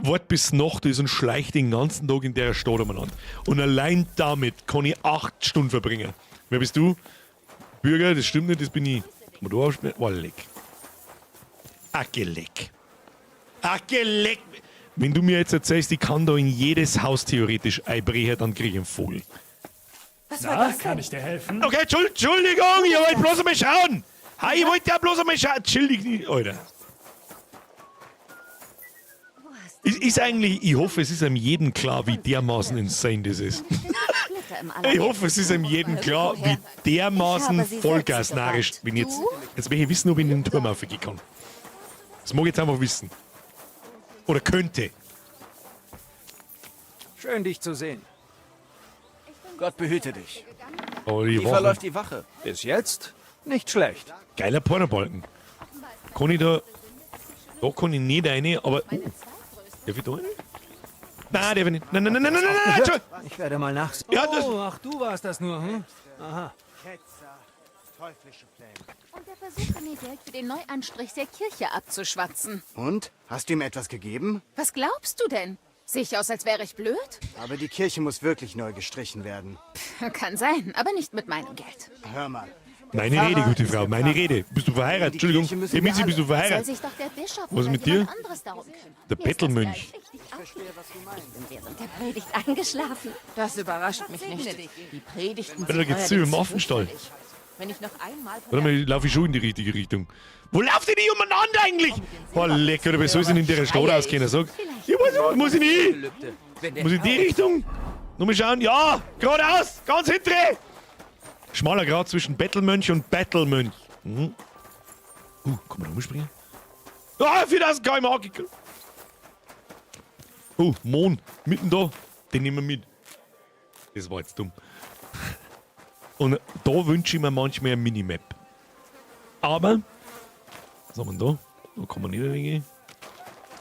wart bis Nacht ist und schleich den ganzen Tag in der Stadt umeinander. Und allein damit kann ich 8 Stunden verbringen. Wer bist du? Bürger, das stimmt nicht, das bin ich. Kann man da aufsperren? Oh, leck. Ach, geleck. Ach, geleck. Wenn du mir jetzt erzählst, ich kann da in jedes Haus theoretisch einbrechen, dann krieg ich einen Vogel. Was war Na, das denn? kann ich dir helfen? Okay, Entschuldigung, ich wollte bloß einmal schauen. Hi, ich wollte ja bloß einmal schauen. Chill dich nicht, Alter. Ist eigentlich, ich hoffe, es ist einem jedem klar, wie dermaßen insane das ist. Ich hoffe, es ist einem jedem klar, wie dermaßen vollgasnarisch bin jetzt. Jetzt möchte ich wissen, ob ich in den Turm raufgehen kann. Das mag ich jetzt einfach wissen. Oder könnte. Schön, dich zu sehen. Gott behüte dich. Oh, die Wie Wache. verläuft die Wache? Bis jetzt nicht schlecht. Geiler Pornobalken. Kann ich da... Da kann ich nicht rein, aber... Oh. Darf ich da rein? Nein, darf ich nicht. Nein, nein, nein, nein, nein, nein, nein, Entschuldigung. Ich werde mal nachsehen. Ja, das- Oh, ach, du warst das nur, hm? Aha. Ketzer, teuflische Pläne. Und er versuchte mir Geld für den Neuanstrich der Kirche abzuschwatzen. Und? Hast du ihm etwas gegeben? Was glaubst du denn? Sehe ich aus, als wäre ich blöd? Aber die Kirche muss wirklich neu gestrichen werden. Kann sein, aber nicht mit meinem Geld. Hör mal. Meine Der Rede, Pfarrer gute ist Frau, der meine Pfarrer. Rede. Bist du verheiratet? Die Entschuldigung. Kirche müssen Hey, wir Mitzi, bist du alle. verheiratet? Soll sich doch der Bischof Was ist oder mit jemand dir? anderes darum kümmern. Der Mir ist das Bettelmönch. gleich richtig Ich verstehe, was du meinst. Ich bin während der Predigt eingeschlafen. Das überrascht mich nicht. Die Predigten Alter, da geht's zu im Affenstall. Wenn ich noch einmal von Warte mal, laufe ich schon in die richtige Richtung. Wo lauft ihr die umeinander eigentlich? Oh, lecker, oder wie soll ich denn in der Stadt auskennen? Sag, ich weiß nicht, wo muss ich denn hin? Muss ich in die Richtung? Nur mal schauen. Ja, geradeaus, ganz hinten. Schmaler Grat zwischen Bettelmönch und Battlemönch. Mhm. Kann man da umspringen? Ah, 4000 km/h. Oh, Mohn, mitten da. Den nehmen wir mit. Das war jetzt dumm. Und da wünsche ich mir manchmal eine Minimap. Aber, was haben wir denn da? Da kann man nicht reingehen.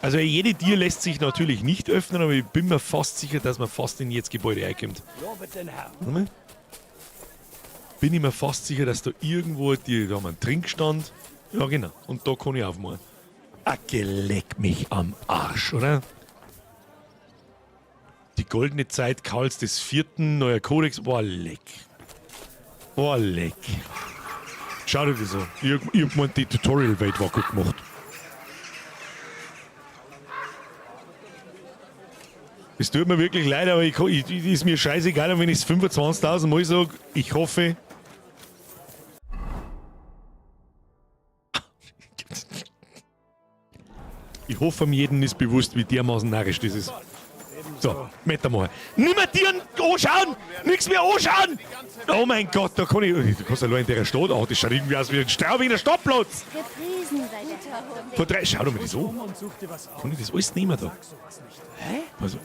Also jede Tür lässt sich natürlich nicht öffnen, aber ich bin mir fast sicher, dass man fast in jedes Gebäude reinkommt. Warte mal. Bin ich mir fast sicher, dass da irgendwo eine Tür, da haben wir einen Trinkstand. Ja genau, und da kann ich aufmachen. Ah, geleck mich am Arsch, oder? Die goldene Zeit Karls des Vierten, neuer Kodex. Boah, leck. Boah, leck. Schau dir das an. Ich hab gemeint, die Tutorial-Welt war gut gemacht. Es tut mir wirklich leid, aber ist mir scheißegal, wenn ich es 25.000 Mal sag. Ich hoffe. Ich hoffe, jedem ist bewusst, wie dermaßen narrisch das ist. So, weitermachen. Nimmer Tieren anschauen! Nix mehr anschauen! Oh mein Gott, da kann ich. Du kannst allein in der Stadt auch. Das schaut irgendwie aus wie ein Straubinger Stadtplatz. Vor drei. Schau doch mal das an. Kann ich das alles nehmen da? Hä? Also.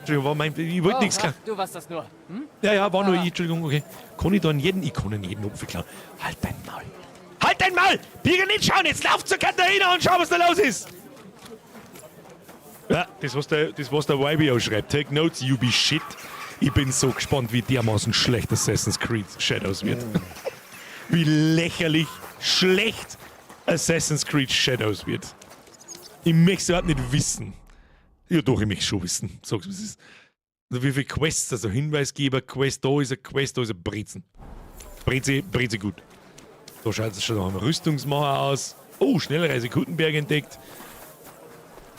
Entschuldigung, war mein, ich wollte Oh, nichts ach, klar. Du warst das nur. Hm? Ja, ja, war nur ich, Entschuldigung, okay. Kann ich da an jeden, ich kann an jeden Apfel klauen. Halt dein Maul. Halt dein Maul! Birger, nicht schauen, jetzt lauf zur Katharina und schau, was da los ist! Ja, das, was der YBO schreibt. Take notes, you be shit. Ich bin so gespannt, wie dermaßen schlecht Assassin's Creed Shadows wird. Wie lächerlich schlecht Assassin's Creed Shadows wird. Ich möchte es überhaupt nicht wissen. Ja, doch, ich möchte es schon wissen. Sag's, wie es ist. Also, wie viele Quests, also Hinweisgeber, Quest, da ist ein Quest, da ist ein Brezen. Breze, Breze gut. Da schaut es schon nach einem Rüstungsmacher aus. Oh, Schnellreise Kuttenberg entdeckt.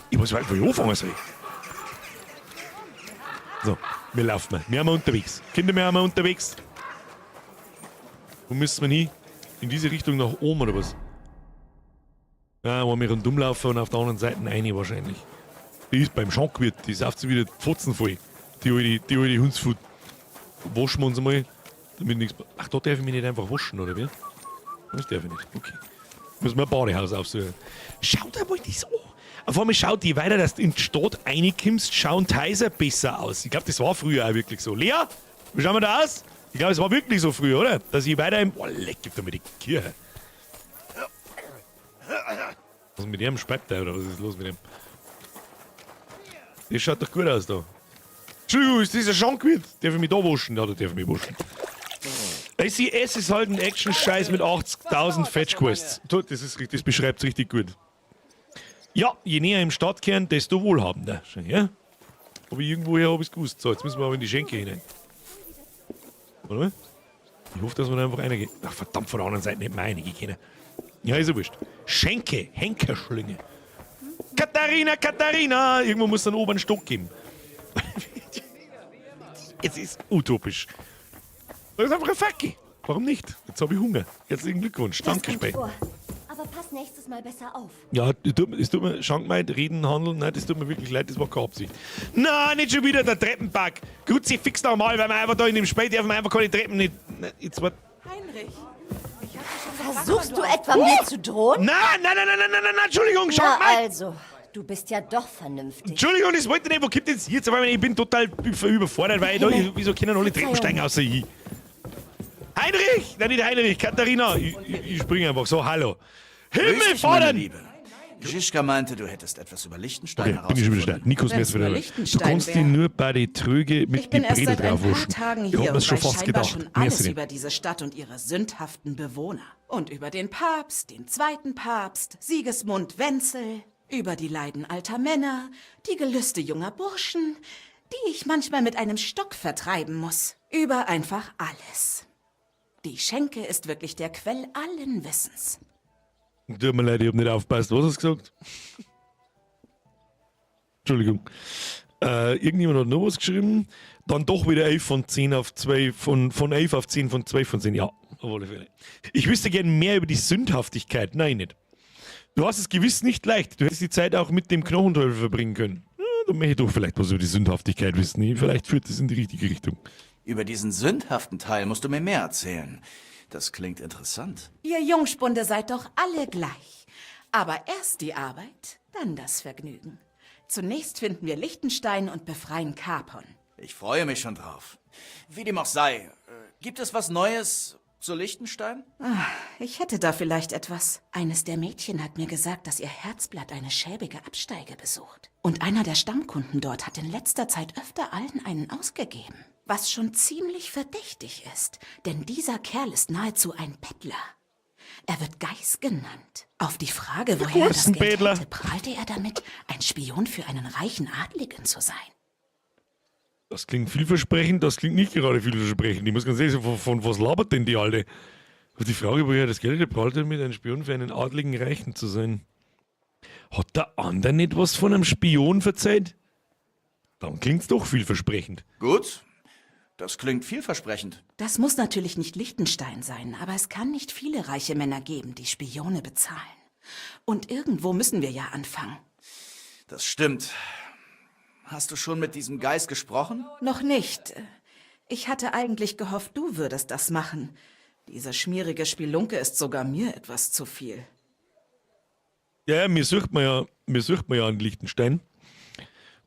Ich muss weiter, wo ich anfangen soll. So, wir laufen mal. Wir haben unterwegs. Kinder, wir haben unterwegs. Wo müssen wir hin? In diese Richtung nach oben oder was? Ja, wo wir rundum laufen und auf der anderen Seite eine wahrscheinlich. Die ist beim Schankwirt, die sauft sich wieder die Fotzen voll. Die alte Hundsfut. Waschen wir uns einmal, damit nichts. Ach, da darf ich mich nicht einfach waschen, oder wie? Das darf ich nicht. Okay. Müssen wir ein Badehaus aufsuchen. Schau dir mal das an. Auf einmal schaut, je weiter dass du in die Stadt reinkommst, schauen die Häuser besser aus. Ich glaub, das war früher auch wirklich so. Lea, wie schauen wir da aus? Ich glaub, es war wirklich so früher, oder? Dass ich weiter im. Oh, leck, gib doch mir die Kirche. Was ist mit dem Speibt der, oder was ist los mit dem? Das schaut doch gut aus da. Entschuldigung, ist dieser Schankwirt? Darf ich mich da waschen? Ja, da darf ich mich waschen. Es ist halt ein Action-Scheiß mit 80.000 Fetch-Quests. Das ist richtig, das beschreibt's richtig gut. Ja, je näher im Stadtkern, desto wohlhabender. Schön, ja? Aber irgendwoher hab ich's gewusst. So, jetzt müssen wir aber in die Schenke hinein. Warte mal. Ich hoffe, dass wir da einfach reingehen. Ach, verdammt, von der anderen Seite nicht mehr reingehen können. Ja, ist ja wurscht. Schenke, Henkerschlinge. Katharina, Katharina! Irgendwo muss es einen oberen Stock geben. Es ist utopisch. Das ist einfach ein Facki. Warum nicht? Jetzt hab ich Hunger. Herzlichen Glückwunsch. Das Danke, kommt Speck. vor. Aber pass nächstes Mal besser auf. Ja, es tut mir, Schankmeid, reden, handeln, nein, das tut mir wirklich leid, das war keine Absicht. Nein, nicht schon wieder der Treppenbug. Kruzifix nochmal, weil wir einfach da in dem Spiel dürfen wir einfach keine Treppen nicht. Nein, jetzt war. Heinrich, ich hab dich schon gefragt, Versuchst wann du auf- etwa mir zu drohen? Nein, nein, nein, nein, nein, nein, nein, Entschuldigung, Na Schankmeid! also, du bist ja doch vernünftig. Entschuldigung, das wollte ich nicht. Wo kommt denn jetzt? Aber ich bin total überfordert, weil ich da, wieso können alle Treppen steigen außer ich? Heinrich! Nein, nicht Heinrich, Katharina. Ich springe einfach so, hallo. Grüß dich, meine Fordern! Liebe. Žižka meinte, du hättest etwas über Liechtenstein Okay, bin ich schon wieder herausgefunden. da. Nikos, mir Wenn's ist wieder über da. Du Liechtenstein kannst wär. ihn nur bei den Tröge mit Ich bin die erst Brede seit ein drauf paar waschen. Tagen Ich hier hab und mir's schon weiß fast scheinbar gedacht. schon Merci alles dir. über diese Stadt und ihre sündhaften Bewohner. Und über den Papst, den zweiten Papst, Sigismund Wenzel, über die Leiden alter Männer, die Gelüste junger Burschen, die ich manchmal mit einem Stock vertreiben muss. Über einfach alles. Die Schenke ist wirklich der Quell allen Wissens. Tut mir leid, ich hab nicht aufgepasst. Was hast du gesagt? Entschuldigung. Irgendjemand hat noch was geschrieben. Dann doch wieder 11 von 10 auf 2, von 11 auf 10 von 12 von 10. Ja, auf alle Fälle. Ich wüsste gern mehr über die Sündhaftigkeit. Nein, nicht. Du hast es gewiss nicht leicht. Du hättest die Zeit auch mit dem Knochenteufel verbringen können. Ja, da möchte ich doch vielleicht was über die Sündhaftigkeit wissen. Vielleicht führt das in die richtige Richtung. Über diesen sündhaften Teil musst du mir mehr erzählen. Das klingt interessant. Ihr Jungspunde seid doch alle gleich. Aber erst die Arbeit, dann das Vergnügen. Zunächst finden wir Liechtenstein und befreien Capon. Ich freue mich schon drauf. Wie dem auch sei, gibt es was Neues zu Liechtenstein? Ah, ich hätte da vielleicht etwas. Eines der Mädchen hat mir gesagt, dass ihr Herzblatt eine schäbige Absteige besucht. Und einer der Stammkunden dort hat in letzter Zeit öfter allen einen ausgegeben. Was schon ziemlich verdächtig ist, denn dieser Kerl ist nahezu ein Bettler. Er wird Geiß genannt. Auf die Frage, woher er das Geld hätte, prahlte er damit, ein Spion für einen reichen Adligen zu sein. Das klingt vielversprechend, das klingt nicht gerade vielversprechend. Ich muss ganz ehrlich sagen, von was labert denn die Alte? Auf die Frage, woher das Geld hätte, prahlte er mit, ein Spion für einen adligen Reichen zu sein. Hat der andere nicht was von einem Spion verzeiht? Dann klingt's doch vielversprechend. Gut, das klingt vielversprechend. Das muss natürlich nicht Liechtenstein sein, aber es kann nicht viele reiche Männer geben, die Spione bezahlen. Und irgendwo müssen wir ja anfangen. Das stimmt. Hast du schon mit diesem Geist gesprochen? Noch nicht. Ich hatte eigentlich gehofft, du würdest das machen. Diese schmierige Spelunke ist sogar mir etwas zu viel. Ja, ja, mir sucht man ja einen Liechtenstein.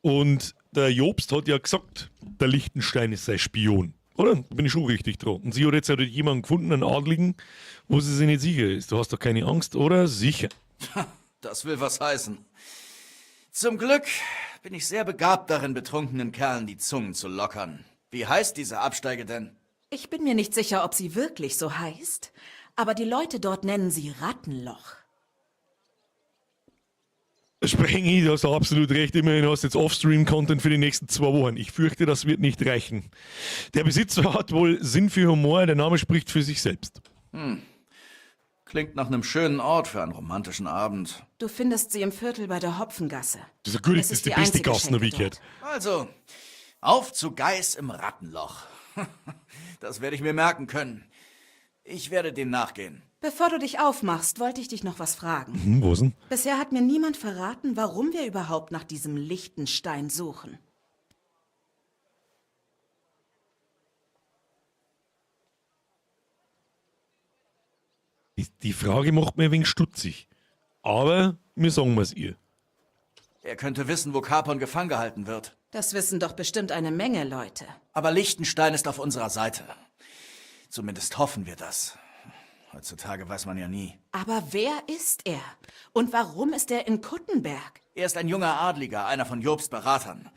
Und der Jobst hat ja gesagt, der Liechtenstein ist sein Spion. Oder? Da bin ich schon richtig dran. Und sie hat jetzt halt jemanden gefunden, einen Adligen, wo sie sich nicht sicher ist. Du hast doch keine Angst, oder? Sicher. Das will was heißen. Zum Glück bin ich sehr begabt darin, betrunkenen Kerlen die Zungen zu lockern. Wie heißt diese Absteige denn? Ich bin mir nicht sicher, ob sie wirklich so heißt, aber die Leute dort nennen sie Rattenloch. Sprengi, du hast absolut recht. Immerhin hast du jetzt Off-Stream-Content für die nächsten 2 Wochen. Ich fürchte, das wird nicht reichen. Der Besitzer hat wohl Sinn für Humor. Der Name spricht für sich selbst. Klingt nach einem schönen Ort für einen romantischen Abend. Du findest sie im Viertel bei der Hopfengasse. Das ist ja gut, Es das ist ist die die beste einzige Gasse, Schenke wie ich gehört. dort. Also, auf zu Geiß im Rattenloch. Das werde ich mir merken können. Ich werde dem nachgehen. Bevor du dich aufmachst, wollte ich dich noch was fragen. Was denn? Bisher hat mir niemand verraten, warum wir überhaupt nach diesem Liechtenstein suchen. Die Frage macht mir ein wenig stutzig. Aber wir sagen mir's ihr. Er könnte wissen, wo Capon gefangen gehalten wird. Das wissen doch bestimmt eine Menge Leute. Aber Liechtenstein ist auf unserer Seite. Zumindest hoffen wir das. Heutzutage weiß man ja nie. Aber wer ist er? Und warum ist er in Kuttenberg? Er ist ein junger Adliger, einer von Jobsts Beratern.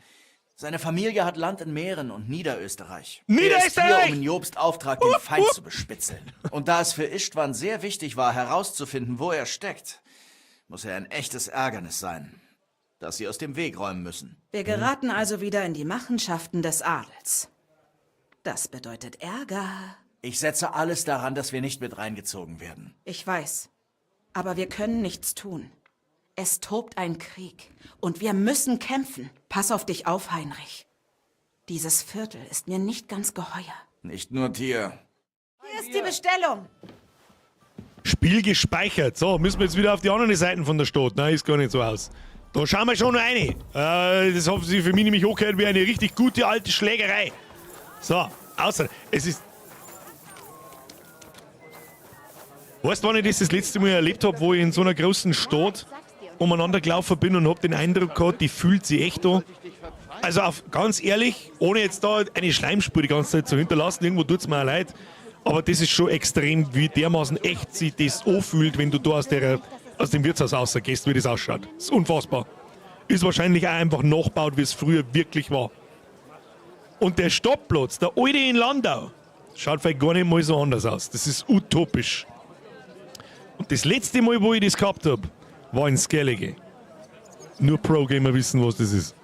Seine Familie hat Land in Mähren und Niederösterreich. Er ist hier, Niederösterreich! um in Jobsts Auftrag den Feind zu bespitzeln. Und da es für Istvan sehr wichtig war, herauszufinden, wo er steckt, muss er ein echtes Ärgernis sein, das sie aus dem Weg räumen müssen. Wir geraten also wieder in die Machenschaften des Adels. Das bedeutet Ärger. Ich setze alles daran, dass wir nicht mit reingezogen werden. Ich weiß. Aber wir können nichts tun. Es tobt ein Krieg. Und wir müssen kämpfen. Pass auf dich auf, Heinrich. Dieses Viertel ist mir nicht ganz geheuer. Nicht nur dir. Hier ist die Bestellung. Spiel gespeichert. So, müssen wir jetzt wieder auf die anderen Seiten von der Stadt. Nein, ist gar nicht so aus. Da schauen wir schon noch rein. Das hat sich für mich nämlich angehört wie eine richtig gute alte Schlägerei. So, außer, es ist... Weißt du, wann ich das letzte Mal erlebt hab, wo ich in so einer großen Stadt umeinander gelaufen bin und hab den Eindruck gehabt, die fühlt sich echt an. Also auf, ganz ehrlich, ohne jetzt da eine Schleimspur die ganze Zeit zu hinterlassen, irgendwo tut's mir auch leid, aber das ist schon extrem, wie dermaßen echt sich das anfühlt, wenn du da aus dem Wirtshaus rausgehst, wie das ausschaut. Das ist unfassbar. Ist wahrscheinlich auch einfach nachgebaut, wie es früher wirklich war. Und der Stadtplatz, der alte in Landau, schaut vielleicht gar nicht mal so anders aus. Das ist utopisch. Und das letzte Mal, wo ich das gehabt hab, war in Skellige. Nur Pro-Gamer wissen, was das ist.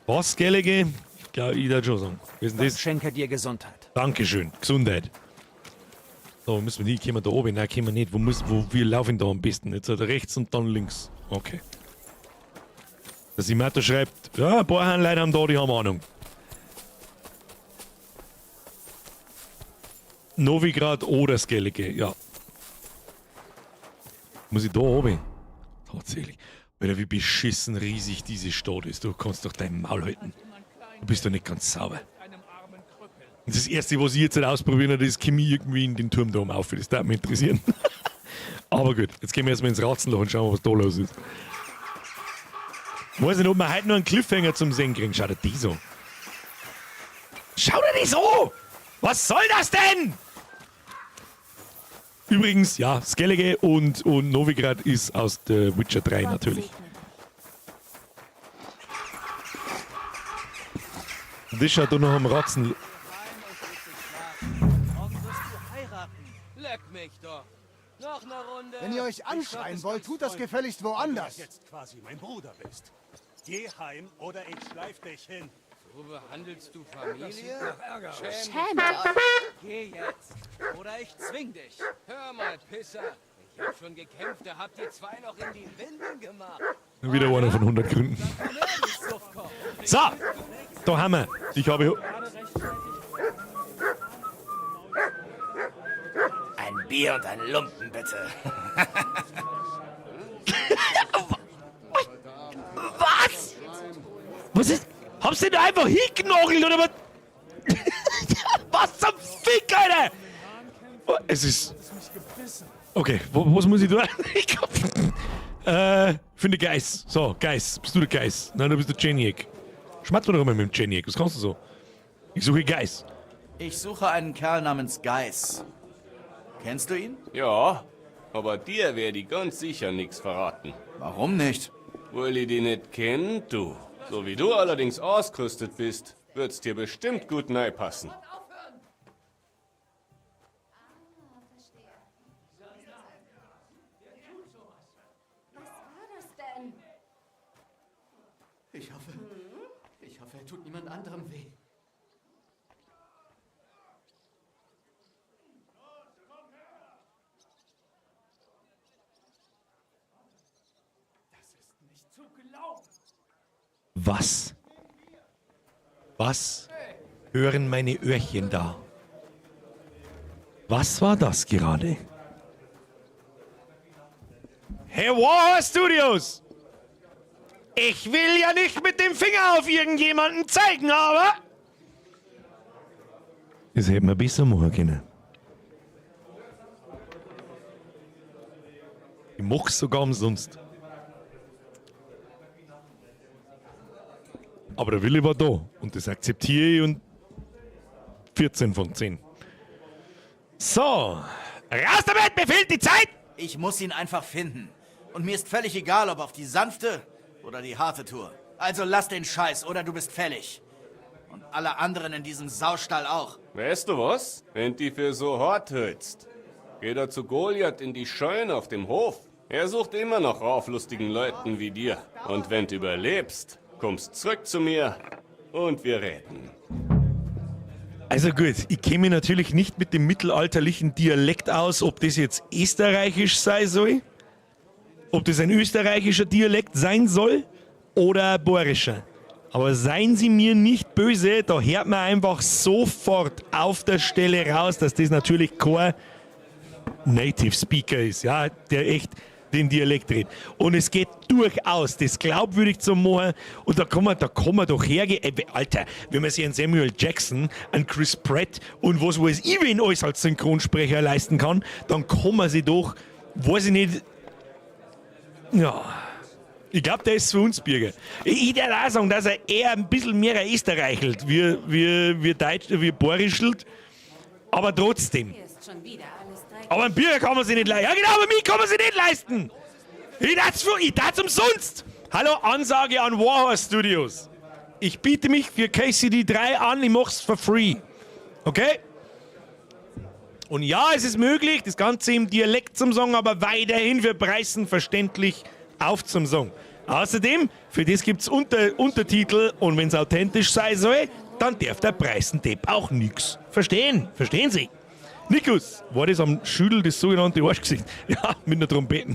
Was, Skellige? Ich glaub, ich darf schon sagen. Was ist denn das? Schenke dir Gesundheit. Dankeschön. Gesundheit. So, müssen wir nicht, können wir da oben? Nein, können wir nicht. Wo wir laufen da am besten? Jetzt halt rechts und dann links. Okay. Der Simato schreibt, ja, ein paar Leute haben da, die haben Ahnung. Novigrad oder Skellige, ja. Muss ich da oben? Tatsächlich. Alter, wie beschissen riesig diese Stadt ist. Du kannst doch dein Maul halten. Du bist doch nicht ganz sauber. Und das Erste, was ich jetzt halt ausprobieren werde, ist Chemie irgendwie in den Turm da oben auf. Das würde mich interessieren. Aber gut, jetzt gehen wir erstmal ins Ratzenloch und schauen, was da los ist. Weiß nicht, ob wir heute noch einen Cliffhanger zum Sehen kriegen. Schau dir die so. Schau dir die so! Was soll das denn? Übrigens, ja, Skellige und Novigrad ist aus The Witcher 3 natürlich. Das schaut doch noch am Ratzen. Leck mich doch. Noch eine Runde. Wenn ihr euch anschreien wollt, tut das gefälligst woanders. Du jetzt quasi mein Bruder bist. Geh heim oder ich schleif dich hin. So behandelst du Familie? Schämt euch. Geh jetzt, oder ich zwing dich. Hör mal, Pisser. Ich hab schon gekämpft, da habt ihr zwei noch in die Windeln gemacht. Wieder einer von 100 Gründen. So, da haben wir. Ich habe. Ein Bier und ein Lumpen, bitte. Was? Was ist? Hab's denn da einfach hingenagelt oder was? Was zum Fick, Alter? Es ist. Okay, was muss ich tun? Ich hab. Finde Geist. So, Geist. Bist du der Geist? Nein, du bist der Jeniak. Schmatz mir doch mal mit dem Jeniak. Was kannst du so? Ich suche Geist. Ich suche einen Kerl namens Geis. Kennst du ihn? Ja, aber dir werde ich ganz sicher nichts verraten. Warum nicht? Weil ich dich nicht kenn, du. So wie du allerdings ausgerüstet bist, wird's dir bestimmt gut passen. Was war das denn? Ich hoffe, er tut niemand anderem weh. Was? Was hören meine Öhrchen da? Was war das gerade? Hey, Warhorse Studios! Ich will ja nicht mit dem Finger auf irgendjemanden zeigen, aber... Das hätten wir besser machen können. Ich mach's sogar umsonst. Aber der Wille war da und das akzeptiere ich und 14 von 10. So, raus damit, mir fehlt die Zeit! Ich muss ihn einfach finden. Und mir ist völlig egal, ob auf die sanfte oder die harte Tour. Also lass den Scheiß oder du bist fällig. Und alle anderen in diesem Saustall auch. Weißt du was? Wenn die für so hart hältst, geh da zu Goliath in die Scheune auf dem Hof. Er sucht immer noch rauflustigen Leuten wie dir. Und wenn du überlebst, kommst zurück zu mir und wir reden. Also gut, ich kenne mich natürlich nicht mit dem mittelalterlichen Dialekt aus, ob das jetzt österreichisch sein soll, ob das ein österreichischer Dialekt sein soll oder bayerischer. Aber seien Sie mir nicht böse, da hört man einfach sofort auf der Stelle raus, dass das natürlich kein Native Speaker ist, ja, der echt den Dialekt redet. Und es geht durchaus, das glaubwürdig zu machen. Und da kann man doch hergehen. Ey, Alter, wenn man sich einen Samuel Jackson, einen Chris Pratt und was weiß ich wen alles als Synchronsprecher leisten kann, dann kann man sich doch, weiß ich nicht, ja. Ich glaube, der ist für uns Bürger. Ich würde auch sagen, dass er eher ein bisschen mehr österreichelt, wie Deutsch, wie Bayerischelt. Aber trotzdem. Aber ein Bier kann man sich nicht leisten. Ja genau, aber mich kann man sich nicht leisten. Ich tat's umsonst. Hallo, Ansage an Warhorse Studios. Ich biete mich für KCD 3 an, ich mach's for free. Okay? Und ja, es ist möglich, das Ganze im Dialekt zum Song, aber weiterhin für Preisen verständlich auf zum Song. Außerdem, für das gibt's Untertitel und wenn's authentisch sein soll, dann darf der Preisendepp auch nix verstehen. Verstehen Sie? Nikus, war das am Schüdel das sogenannte Arschgesicht? Ja, mit einer Trompeten.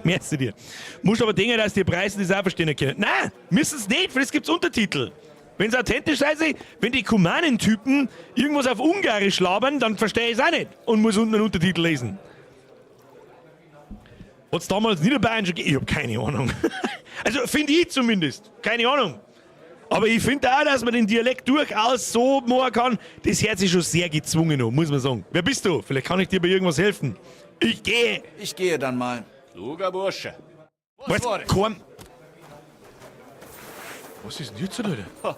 Merci dir. Musst aber denken, dass die Preise das auch verstehen können. Nein, müssen's nicht, für das gibt's Untertitel. Wenn's authentisch sein soll, wenn die Kumanen-Typen irgendwas auf Ungarisch labern, dann verstehe ich's auch nicht und muss unten einen Untertitel lesen. Hat's damals Niederbayern schon gegeben? Ich hab keine Ahnung. Also finde ich zumindest. Keine Ahnung. Aber ich finde auch, dass man den Dialekt durchaus so machen kann, das hört sich schon sehr gezwungen an, muss man sagen. Wer bist du? Vielleicht kann ich dir bei irgendwas helfen. Ich gehe. Ich gehe dann mal. Kluger Bursche. Was? Komm. Was ist denn jetzt, Leute? Ha,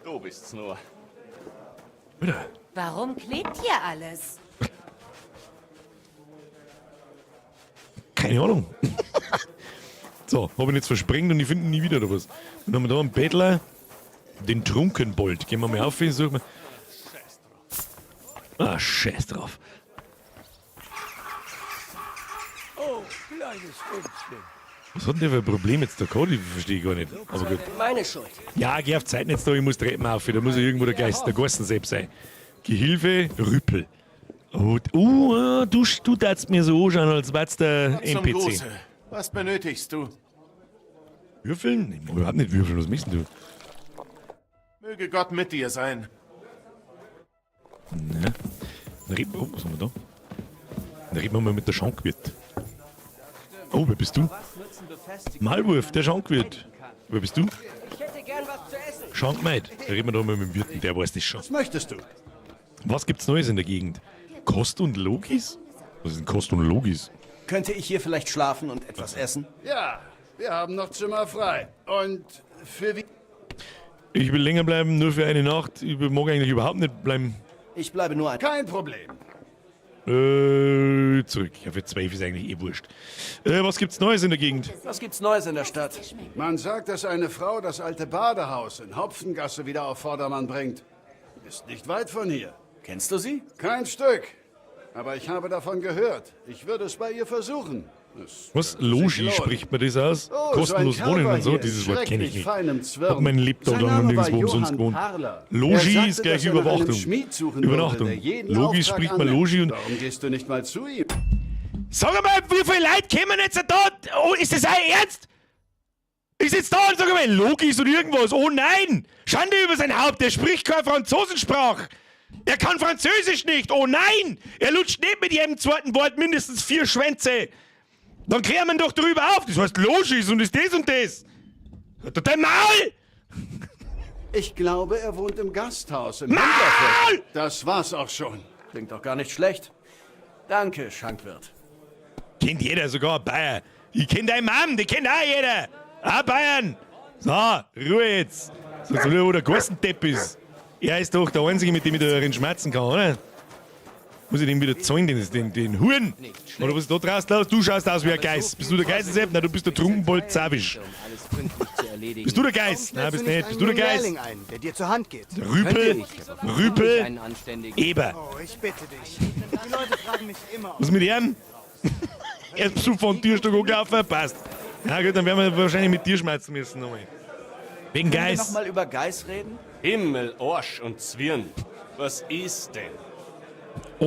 du bist's nur. Wieder. Warum klebt hier alles? Keine Ahnung. So, hab ich jetzt versprengt und ich finde ihn nie wieder oder was. Dann haben wir da einen Bettler, den Trunkenbold. Gehen wir mal auf, suchen wir. Ah, scheiß drauf. Oh, kleines Hündchen. Was hat denn der für ein Problem jetzt da gehabt? Ich verstehe gar nicht. Aber gut. Meine Schuld. Ja, geh auf Zeit jetzt da, ich muss Treppen auf, da muss ja irgendwo der Geist, der Garstensepp sein. Gehilfe, Rüppel. Oh, du darfst mir so anschauen, als wär's der Zum NPC. Gruße. Was benötigst du? Würfeln? Ich mag überhaupt nicht würfeln, was möchtest du? Möge Gott mit dir sein. Ne. Dann reden wir, oh, was haben wir da? Dann reden wir mal mit der Schankwirt. Oh, wer bist du? Maulwurf, der Schankwirt. Wer bist du? Ich hätte gern was zu essen. Schankmaid. Da reden wir doch mal mit dem Wirten, der weiß das schon. Was möchtest du? Was gibt's Neues in der Gegend? Kost und Logis? Was ist denn Kost und Logis? Könnte ich hier vielleicht schlafen und etwas essen? Ja, wir haben noch Zimmer frei. Und für wie... Ich will länger bleiben, nur für eine Nacht. Ich mag eigentlich überhaupt nicht bleiben. Ich bleibe nur ein... Kein Problem. Zurück. Ja, für 12 ist eigentlich eh wurscht. Was gibt's Neues in der Gegend? Was gibt's Neues in der Stadt? Man sagt, dass eine Frau das alte Badehaus in Hopfengasse wieder auf Vordermann bringt. Ist nicht weit von hier. Kennst du sie? Kein Stück. Aber ich habe davon gehört. Ich würde es bei ihr versuchen. Es Was? könnte sich Logi lohnen. spricht man das aus? Oh, so ein Kostenlos Kerl wohnen war und so? hier, Dieses Wort kenne ich schrecklich nicht. feinem Zwirn. Hab mein Lebtag Sein lang noch Name war nirgendwo umsonst Johann gewohnt. Parler. Er Logi sagte, ist gleich dass er nach einem Überwachtung. Schmied suchen würde, Übernachtung. der jeden Logi Auftrag spricht man annimmt. Logi und. Warum gehst du nicht mal zu ihm? Sag mal, wie viele Leute kommen jetzt da? Oh, ist das euer Ernst? Ist jetzt da und sag mal, Logis und irgendwas. Oh nein! Schande über sein Haupt, er spricht keine Franzosensprache. Er kann Französisch nicht. Oh nein! Er lutscht nicht mit jedem zweiten Wort mindestens 4 Schwänze. Dann klärt man doch drüber auf. Das heißt Logis und ist das und das. Hat doch dein Maul! Ich glaube, er wohnt im Gasthaus im Händlerviertel. Das war's auch schon. Klingt doch gar nicht schlecht. Danke, Schankwirt. Kennt jeder, sogar Bayer. Ich kenn deinen Mann, den kennt auch jeder. Auch Bayern. So, Ruhe jetzt. Sagst du, wo der Gorstentepp ist. Er ist doch der Einzige, mit dem ich da drin schmerzen kann, oder? Muss ich dem wieder zahlen, den Huren? Oder was ist da draußen los? Du schaust aus wie ein Geist. Bist du der Geißensepp? Nein, du bist der Trunkenbold Zawisch. Bist du der Geist? Nein, bist nicht. Bist du der Geist? Lehrling ein, der dir zur Hand geht. Rüpel, Rüpel, Eber. Oh, ich bitte dich. Die Leute fragen mich immer. Was ist mit ihm? Er ist zu von Türstock angelaufen, passt. Na gut, dann werden wir wahrscheinlich mit dir schmerzen müssen nochmal. Wegen Können wir Geiß. noch mal über Geiß reden? Himmel, Arsch und Zwirn. Was ist denn?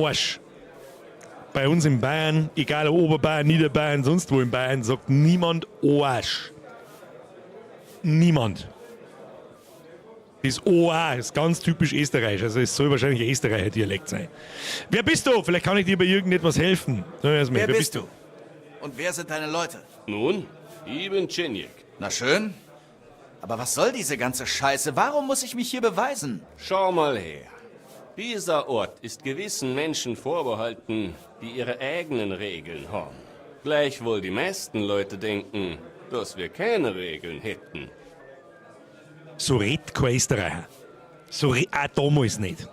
Arsch. Bei uns in Bayern, egal ob Oberbayern, Niederbayern, sonst wo in Bayern, sagt niemand Arsch. Niemand. Das OA ist ganz typisch Österreich. Also es soll wahrscheinlich ein Österreicher Dialekt sein. Wer bist du? Vielleicht kann ich dir bei irgendetwas helfen. Sag mir erst mal, Wer bist du? Und wer sind deine Leute? Nun, ich bin Tschenjek. Na schön. Aber was soll diese ganze Scheiße? Warum muss ich mich hier beweisen? Schau mal her. Dieser Ort ist gewissen Menschen vorbehalten, die ihre eigenen Regeln haben. Gleichwohl die meisten Leute denken, dass wir keine Regeln hätten. So redet kein Österreicher. So auch damals nicht.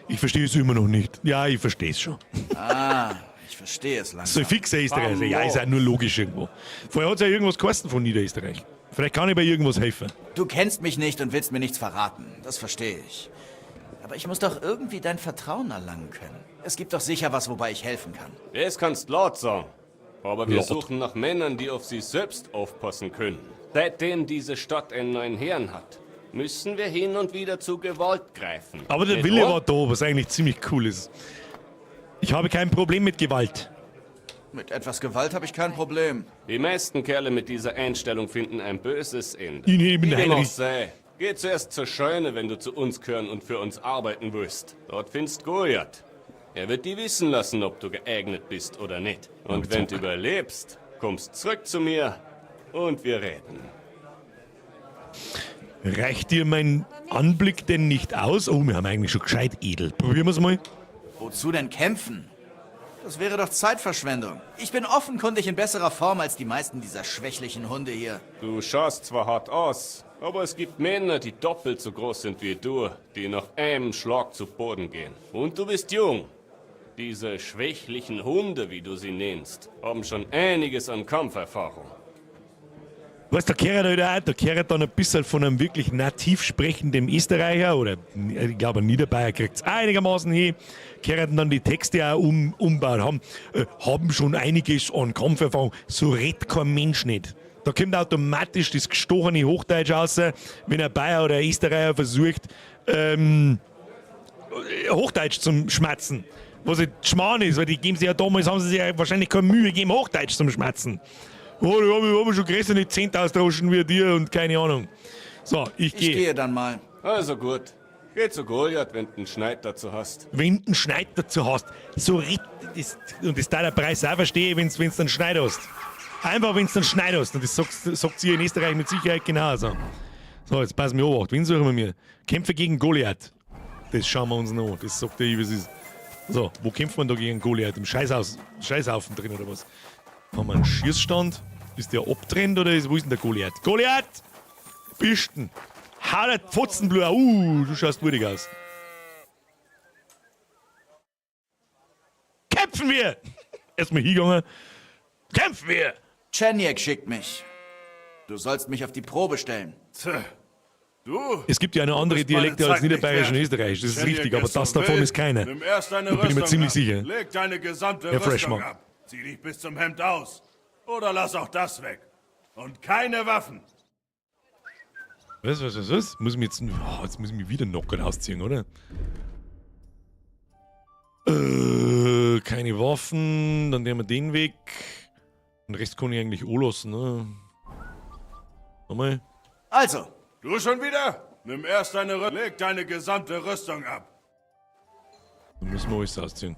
Ich verstehe es immer noch nicht. Ja, ich verstehe es schon. Ah, ich verstehe es langsam. So fix Österreicher. Ja, ist auch nur logisch irgendwo. Vorher hat es ja irgendwas gekostet von Niederösterreich. Vielleicht kann ich bei irgendwas helfen. Du kennst mich nicht und willst mir nichts verraten. Das verstehe ich. Aber ich muss doch irgendwie dein Vertrauen erlangen können. Es gibt doch sicher was, wobei ich helfen kann. Das kannst laut sagen. Aber wir Laut. suchen nach Männern, die auf sich selbst aufpassen können. Seitdem diese Stadt einen neuen Herrn hat, müssen wir hin und wieder zu Gewalt greifen. Aber der Nicht Wille wahr? war da, was eigentlich ziemlich cool ist. Ich habe kein Problem mit Gewalt. Mit etwas Gewalt habe ich kein Problem. Die meisten Kerle mit dieser Einstellung finden ein böses Ende. Ich nehme Wie dem auch Heinrich. sei. Geh zuerst zur Scheune, wenn du zu uns gehören und für uns arbeiten willst. Dort findest Goliath. Er wird dir wissen lassen, ob du geeignet bist oder nicht. Und wenn du überlebst, kommst zurück zu mir und wir reden. Reicht dir mein Anblick denn nicht aus? Oh, wir haben eigentlich schon gescheit edel. Probieren wir's mal. Wozu denn kämpfen? Das wäre doch Zeitverschwendung. Ich bin offenkundig in besserer Form als die meisten dieser schwächlichen Hunde hier. Du schaust zwar hart aus, Aber es gibt Männer, die doppelt so groß sind wie du, die nach einem Schlag zu Boden gehen. Und du bist jung. Diese schwächlichen Hunde, wie du sie nennst, haben schon einiges an Kampferfahrung. Weißt du, da kehrt er wieder da kehrt dann ein bisschen von einem wirklich nativ sprechenden Österreicher oder ich glaube, ein Niederbayer kriegt es einigermaßen hin, kehren dann die Texte auch umbaut, haben schon einiges an Kampferfahrung. So redet kein Mensch nicht. Da kommt automatisch das gestochene Hochdeutsch raus, wenn ein Bayer oder ein Österreicher versucht, Hochdeutsch zum Schmatzen. Was halt Schmarrn ist, weil die geben sich ja damals, haben sie sich ja wahrscheinlich keine Mühe gegeben, Hochdeutsch zum Schmatzen. Oh, da hab ich schon größere 10.000 Droschen wie dir und keine Ahnung. So, ich Ich gehe. gehe dann mal. Also gut. Geh zu Goliath, wenn du einen Schneid dazu hast. Wenn du einen Schneid dazu hast. So red, das, und das da der Preis auch verstehe, wenn's einen Schneid hast. Einfach, wenn's einen Schneid hast. Und das sagt sie in Österreich mit Sicherheit genauso. So, jetzt pass mir auf. Wen suchen wir mir? Kämpfe gegen Goliath. Das schauen wir uns noch an. Das sagt der, wie es ist. So, wo kämpft man da gegen Goliath? Im Scheißhaufen drin oder was? Haben wir einen Schießstand? Ist der abtrennt oder wo ist denn der Goliath? Goliath! Bisten! Hau der Pfotzenblur! Du schaust würdig aus. Kämpfen wir! Erstmal hingegangen. Kämpfen wir! Čeněk schickt mich. Du sollst mich auf die Probe stellen. Tja, du? Es gibt ja eine andere Du bist meine Dialekte als Zeit nicht Niederbayerisch und wert. Österreichisch. Das ist Čeněk richtig, aber ist so das davon wild. ist keine. Nimm erst deine Da bin ich mir Rüstung ziemlich ab. sicher. Leg deine gesamte Herr Rüstung Freshman. ab. Zieh dich bis zum Hemd aus. Oder lass auch das weg. Und keine Waffen. Was, was, was, was? Muss ich mich jetzt, oh, jetzt muss ich mich wieder Nockern ausziehen, oder? Keine Waffen, dann nehmen wir den Weg. Den Rest kann ich eigentlich auch lassen, ne? Nochmal. Also. Du schon wieder? Nimm erst deine Rü-, leg deine gesamte Rüstung ab. Dann müssen wir alles ausziehen.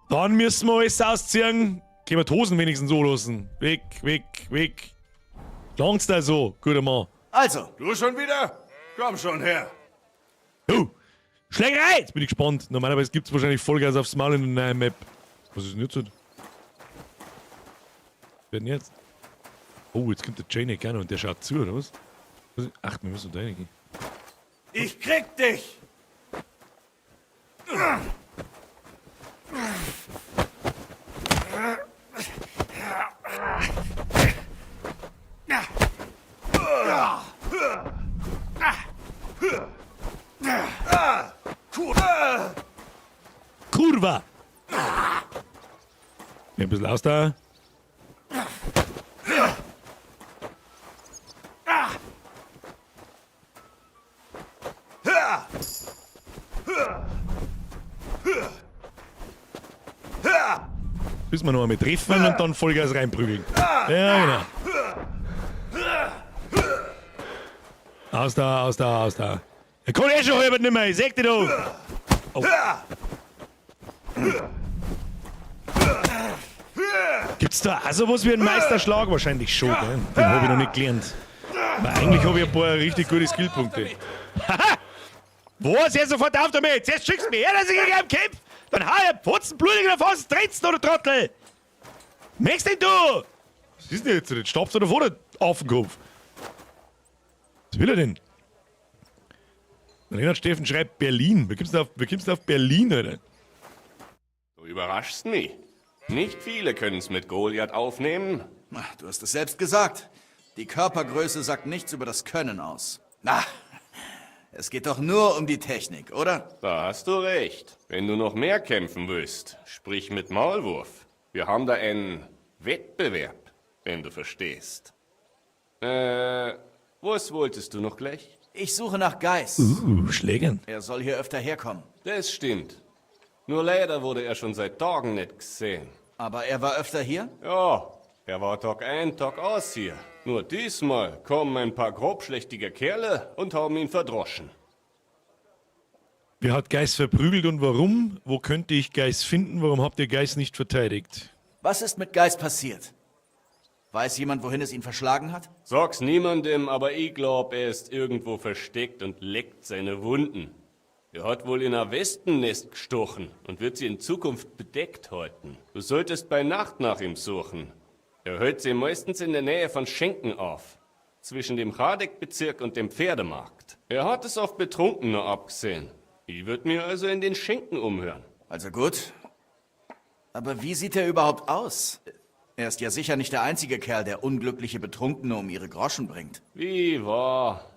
Dann müssen wir alles ausziehen. Können wir die Hosen wenigstens so lassen. Weg, weg, weg. Langt's da so, guter Mann. Also. Du schon wieder? Komm schon her. Du! Schlägerei! Jetzt bin ich gespannt. Normalerweise gibt's wahrscheinlich Vollgas aufs Maul in der neuen Map. Was ist denn jetzt? Wer denn jetzt? Oh, jetzt kommt der Čeněk auch noch und der schaut zu, oder was? Ach, wir müssen da reingehen. Ich krieg dich! Kurva! Ja, ein bisschen aus da. Bis wir noch einmal treffen und dann Vollgas reinprügeln. Ja, genau. Aus da, aus da, aus da. Der kann eh schon halb nicht mehr, ich sag dir doch. Oh. Gibt's da auch sowas wie einen Meisterschlag? Wahrscheinlich schon, gell? Den hab ich noch nicht gelernt. Aber eigentlich hab ich ein paar richtig gute Skillpunkte. Haha! Was? Jetzt sofort auf damit! Jetzt schickst du mich her, dass ich gegen einen kämpf! Dann hau ich einen Pfotzen blutig in der Faust, trittst du, du Trottel! Merkst denn du? Was ist denn jetzt? Jetzt stapfst du da vor den Affenkopf. Was will er denn? Lennart Steffen schreibt Berlin. Wie kommst du auf, wie kommst du auf Berlin, Alter? Du überraschst mich. Nicht viele können's mit Goliath aufnehmen. Ach, du hast es selbst gesagt. Die Körpergröße sagt nichts über das Können aus. Na, es geht doch nur um die Technik, oder? Da hast du recht. Wenn du noch mehr kämpfen willst, sprich mit Maulwurf. Wir haben da einen Wettbewerb, wenn du verstehst. Was wolltest du noch gleich? Ich suche nach Geiss. Schlägern. Er soll hier öfter herkommen. Das stimmt. Nur leider wurde er schon seit Tagen nicht gesehen. Aber er war öfter hier? Ja, er war Tag ein, Tag aus hier. Nur diesmal kommen ein paar grobschlächtige Kerle und haben ihn verdroschen. Wer hat Geiss verprügelt und warum? Wo könnte ich Geiss finden? Warum habt ihr Geiss nicht verteidigt? Was ist mit Geiss passiert? Weiß jemand, wohin es ihn verschlagen hat? Sag's niemandem, aber ich glaub, er ist irgendwo versteckt und leckt seine Wunden. Er hat wohl in ein Wespennest gestochen und wird sie in Zukunft bedeckt halten. Du solltest bei Nacht nach ihm suchen. Er hält sie meistens in der Nähe von Schenken auf. Zwischen dem Chadek-Bezirk und dem Pferdemarkt. Er hat es auf Betrunkene abgesehen. Ich würd mir also in den Schenken umhören. Also gut. Aber wie sieht er überhaupt aus? Er ist ja sicher nicht der einzige Kerl, der unglückliche Betrunkene um ihre Groschen bringt. Wie wahr.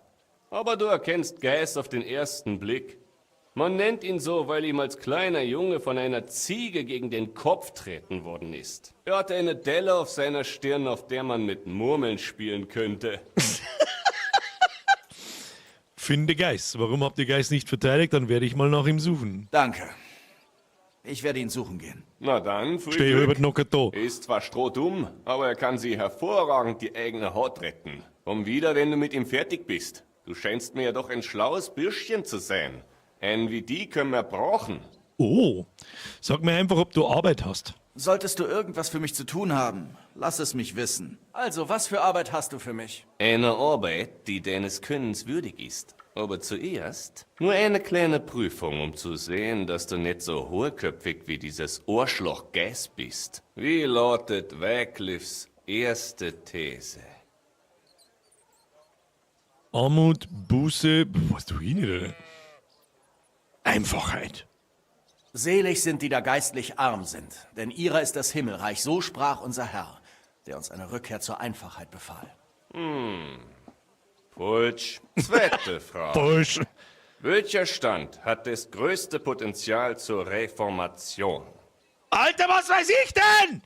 Aber du erkennst Geist auf den ersten Blick. Man nennt ihn so, weil ihm als kleiner Junge von einer Ziege gegen den Kopf treten worden ist. Er hatte eine Delle auf seiner Stirn, auf der man mit Murmeln spielen könnte. Finde Geist. Warum habt ihr Geist nicht verteidigt? Dann werde ich mal nach ihm suchen. Danke. Ich werde ihn suchen gehen. Na dann, viel Steh Glück. Herbert noch da. Ist zwar strohdumm, aber er kann sie hervorragend die eigene Haut retten. Komm wieder, wenn du mit ihm fertig bist. Du scheinst mir ja doch ein schlaues Bürschchen zu sein. Einen wie die können wir brauchen. Oh, sag mir einfach, ob du Arbeit hast. Solltest du irgendwas für mich zu tun haben, lass es mich wissen. Also, was für Arbeit hast du für mich? Eine Arbeit, die deines Könnens würdig ist. Aber zuerst nur eine kleine Prüfung, um zu sehen, dass du nicht so hohlköpfig wie dieses Ohrschloch Geist bist. Wie lautet Wycliffes erste These? Armut, Buße, was du hin, oder? Einfachheit. Selig sind, die da geistlich arm sind, denn ihrer ist das Himmelreich. So sprach unser Herr, der uns eine Rückkehr zur Einfachheit befahl. Falsch. Zweite Frage. Falsch. Welcher Stand hat das größte Potenzial zur Reformation? Alter, was weiß ich denn?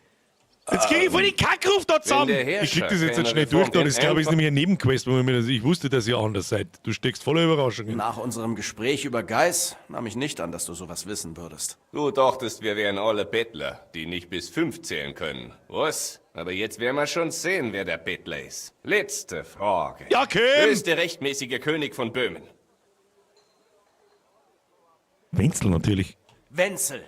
Jetzt krieg ich voll die Kackruf da Wenn zusammen. der Herrscher Ich krieg das jetzt keine nicht schnell durch, Reform da. Das glaube ich ist einfach- nämlich eine Nebenquest, wo man mir das, ich wusste, dass ihr anders seid. Du steckst voller Überraschungen. Nach unserem Gespräch über Geis nahm ich nicht an, dass du sowas wissen würdest. Du dachtest, wir wären alle Bettler, die nicht bis 5 zählen können. Was? Aber jetzt werden wir schon sehen, wer der Bettler ist. Letzte Frage. Ja, Kim! Wer ist der rechtmäßige König von Böhmen? Wenzel natürlich. Wenzel!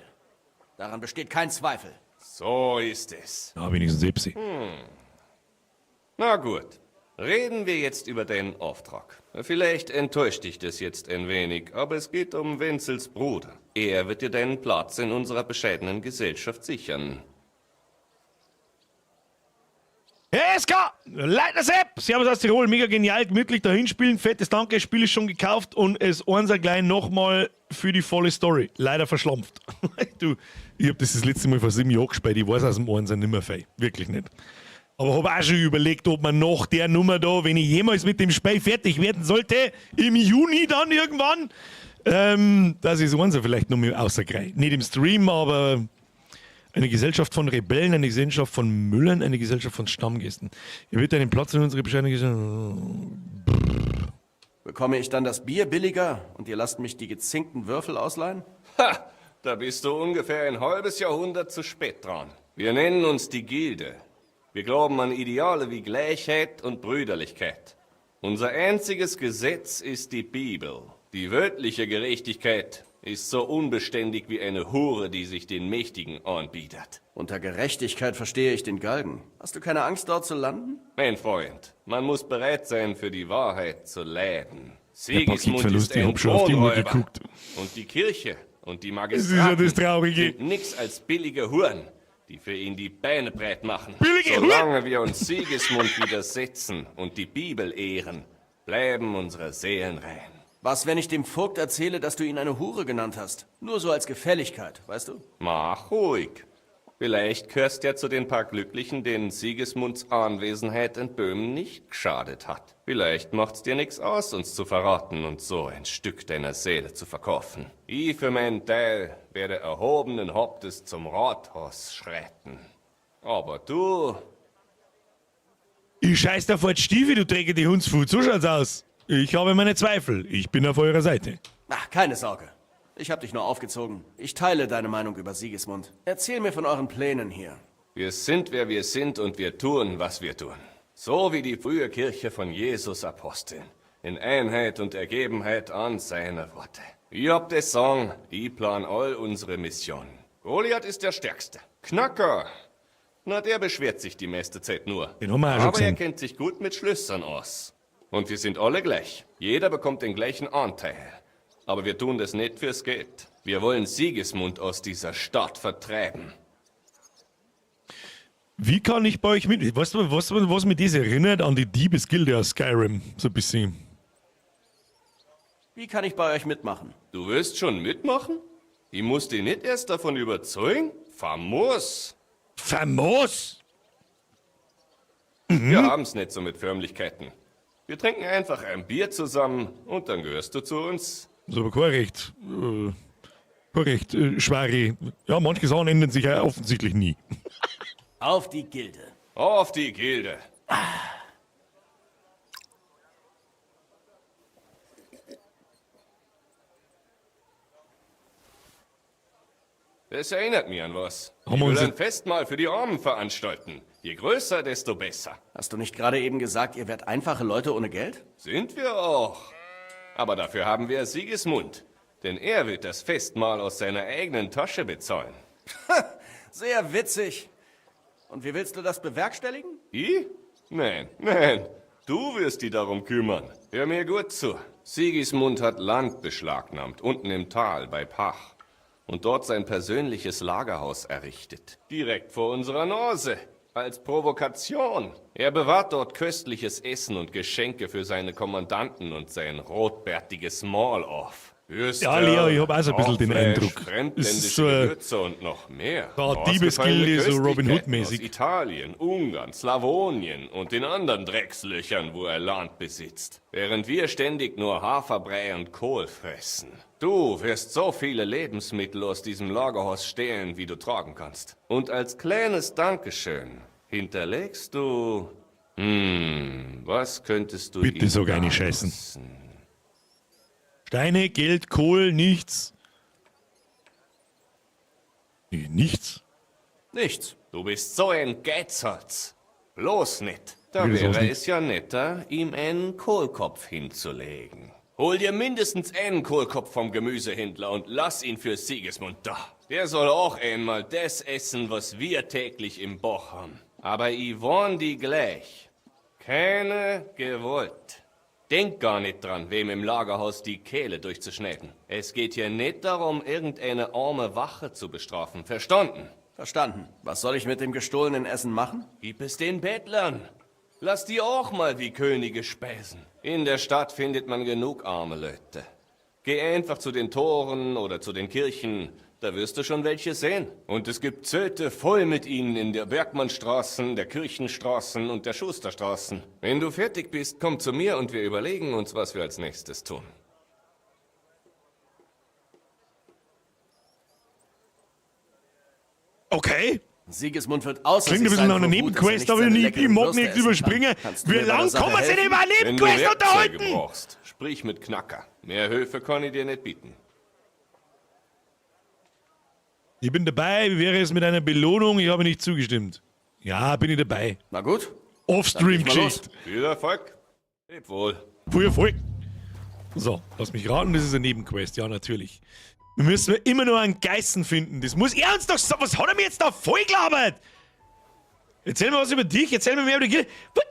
Daran besteht kein Zweifel. So ist es. Ja, wenigstens Epsi. Na gut. Reden wir jetzt über deinen Auftrag. Vielleicht enttäuscht dich das jetzt ein wenig, aber es geht um Wenzels Bruder. Er wird dir deinen Platz in unserer bescheidenen Gesellschaft sichern. Hey, SK! Leitner Sepp! Servus aus Tirol, mega genial, gemütlich dahin spielen. Fettes Danke, Spiel ist schon gekauft und es einser gleich nochmal für die volle Story. Leider verschlampft. Du, ich hab das letzte Mal vor 7 Jahren gespielt, ich weiß aus dem Einser nimmer viel. Wirklich nicht. Aber hab auch schon überlegt, ob man nach der Nummer da, wenn ich jemals mit dem Spiel fertig werden sollte, im Juni dann irgendwann, dass ich das Einser vielleicht noch mal außerkriege. Nicht im Stream, aber eine Gesellschaft von Rebellen, eine Gesellschaft von Müllern, eine Gesellschaft von Stammgästen. Ihr wird einen Platz in unserer bescheidenen Gesellschaft. Bekomme ich dann das Bier billiger und ihr lasst mich die gezinkten Würfel ausleihen? Ha! Da bist du ungefähr ein halbes Jahrhundert zu spät dran. Wir nennen uns die Gilde. Wir glauben an Ideale wie Gleichheit und Brüderlichkeit. Unser einziges Gesetz ist die Bibel. Die weltliche Gerechtigkeit ist so unbeständig wie eine Hure, die sich den Mächtigen anbietet. Unter Gerechtigkeit verstehe ich den Galgen. Hast du keine Angst, dort zu landen? Mein Freund, man muss bereit sein, für die Wahrheit zu leiden. Der Sigismund Paketverlust, ist ich ein hab schon auf die Uhr Thronräuber. geguckt. Und die Kirche und die Das ist ja Magistraten das Traurige. sind nix als billige Huren, die für ihn die Beine breit machen. Billige Huren! Solange wir uns Sigismund widersetzen und die Bibel ehren, bleiben unsere Seelen rein. Was, wenn ich dem Vogt erzähle, dass du ihn eine Hure genannt hast? Nur so als Gefälligkeit, weißt du? Mach ruhig. Vielleicht gehörst ja zu den paar Glücklichen, denen Sigismunds Anwesenheit in Böhmen nicht geschadet hat. Vielleicht macht's dir nix aus, uns zu verraten und so ein Stück deiner Seele zu verkaufen. Ich für meinen Teil werde erhobenen Hauptes zum Rathaus schreiten. Aber du, Ich scheiß da vor die Stiefel, du träge die Hundsfuß. So schaut's aus. Ich habe meine Zweifel. Ich bin auf eurer Seite. Ach, keine Sorge. Ich hab dich nur aufgezogen. Ich teile deine Meinung über Sigismund. Erzähl mir von euren Plänen hier. wir sind, wer wir sind und wir tun, was wir tun. So wie die frühe Kirche von Jesus Aposteln. In Einheit und Ergebenheit an seine Worte. Ich hab des Song, ich plan all unsere Mission. Goliath ist der Stärkste. Knacker! Na, der beschwert sich die meiste Zeit nur. Den haben wir auch schon Aber er gesehen. kennt sich gut mit Schlössern aus. Und wir sind alle gleich. Jeder bekommt den gleichen Anteil. Aber wir tun das nicht fürs Geld. Wir wollen Sigismund aus dieser Stadt vertreiben. Wie kann ich bei euch mit... Weißt du, was mich das erinnert? An die Diebesgilde aus Skyrim. So ein bisschen. Wie kann ich bei euch mitmachen? Du wirst schon mitmachen? Ich muss dich nicht erst davon überzeugen? Famos! Famos! Wir haben's nicht so mit Förmlichkeiten. Wir trinken einfach ein Bier zusammen und dann gehörst du zu uns. Das ist aber kein Recht. Kein Recht, Schwari. Ja, manche Sachen ändern sich ja offensichtlich nie. Auf die Gilde. Auf die Gilde. Das erinnert mich an was. Haben Ich wir will uns ein Festmahl für die Armen veranstalten. Je größer, desto besser. Hast du nicht gerade eben gesagt, ihr wärt einfache Leute ohne Geld? Sind wir auch. Aber dafür haben wir Sigismund. Denn er wird das Festmahl aus seiner eigenen Tasche bezahlen. Sehr witzig. Und wie willst du das bewerkstelligen? Ich? Nein, nein. Du wirst dich darum kümmern. Hör mir gut zu. Sigismund hat Land beschlagnahmt, unten im Tal bei Pach. Und dort sein persönliches Lagerhaus errichtet. Direkt vor unserer Nase. Als Provokation. Er bewahrt dort köstliches Essen und Geschenke für seine Kommandanten und sein rotbärtiges Maul auf. Würste, Ja, Leo, ich hab auch so ein bisschen den Rauchfleisch, Eindruck. Es Fremdländische ist so ein- Gewürze und noch mehr. Da, Ausgefallene Diebesgilde, so Robin Köstlichkeiten Hood-mäßig. Aus Italien, Ungarn, Slawonien und den anderen Dreckslöchern, wo er Land besitzt. Während wir ständig nur Haferbrei und Kohl fressen. Du wirst so viele Lebensmittel aus diesem Lagerhaus stehlen, wie du tragen kannst. Und als kleines Dankeschön hinterlegst du... was könntest du Bitte ihm sag eine da Scheißen. lassen? Steine, Geld, Kohl, nichts. Nee, nichts. Nichts. Du bist so ein Geizhals. Bloß nicht. Da Ich will das wäre auch nicht. es ja netter, ihm einen Kohlkopf hinzulegen. Hol dir mindestens einen Kohlkopf vom Gemüsehändler und lass ihn für Sigismund da. Der soll auch einmal das essen, was wir täglich im Boch haben. Aber ich warn die gleich. Keine Gewalt. Denk gar nicht dran, wem im Lagerhaus die Kehle durchzuschneiden. Es geht hier nicht darum, irgendeine arme Wache zu bestrafen. Verstanden? Verstanden. Was soll ich mit dem gestohlenen Essen machen? Gib es den Bettlern. Lass die auch mal wie Könige speisen. In der Stadt findet man genug arme Leute. Geh einfach zu den Toren oder zu den Kirchen, da wirst du schon welche sehen. Und es gibt Zelte voll mit ihnen in der Bergmannstraßen, der Kirchenstraßen und der Schusterstraßen. Wenn du fertig bist, komm zu mir und wir überlegen uns, was wir als nächstes tun. Okay. Sigismund wird außer Klingt ein sich bisschen sein nach einer vor Wut, dass er Nebenquest, nicht aber seine ich leckeren mag Würste nicht essen kann. überspringen. Kannst du Wie mir bei der lang Sache kann man sich denn helfen? über eine Wenn du Nebenquest Werkzeuge unterhalten? brauchst, sprich mit Knacker. Mehr Hilfe kann ich dir nicht bieten. Ich bin dabei. Wie wäre es mit einer Belohnung? Ich habe nicht zugestimmt. Ja, bin ich dabei. Na gut. Offstream-Geschichte. Viel Erfolg. Leb wohl. Viel Erfolg. So, lass mich raten, das ist eine Nebenquest. Ja, natürlich. Wir müssen immer nur einen Geißen finden. Das muss er uns doch sagen. Was hat er mir jetzt da voll gelabert? Erzähl mir was über dich, erzähl mir mehr über die Gilde. Was?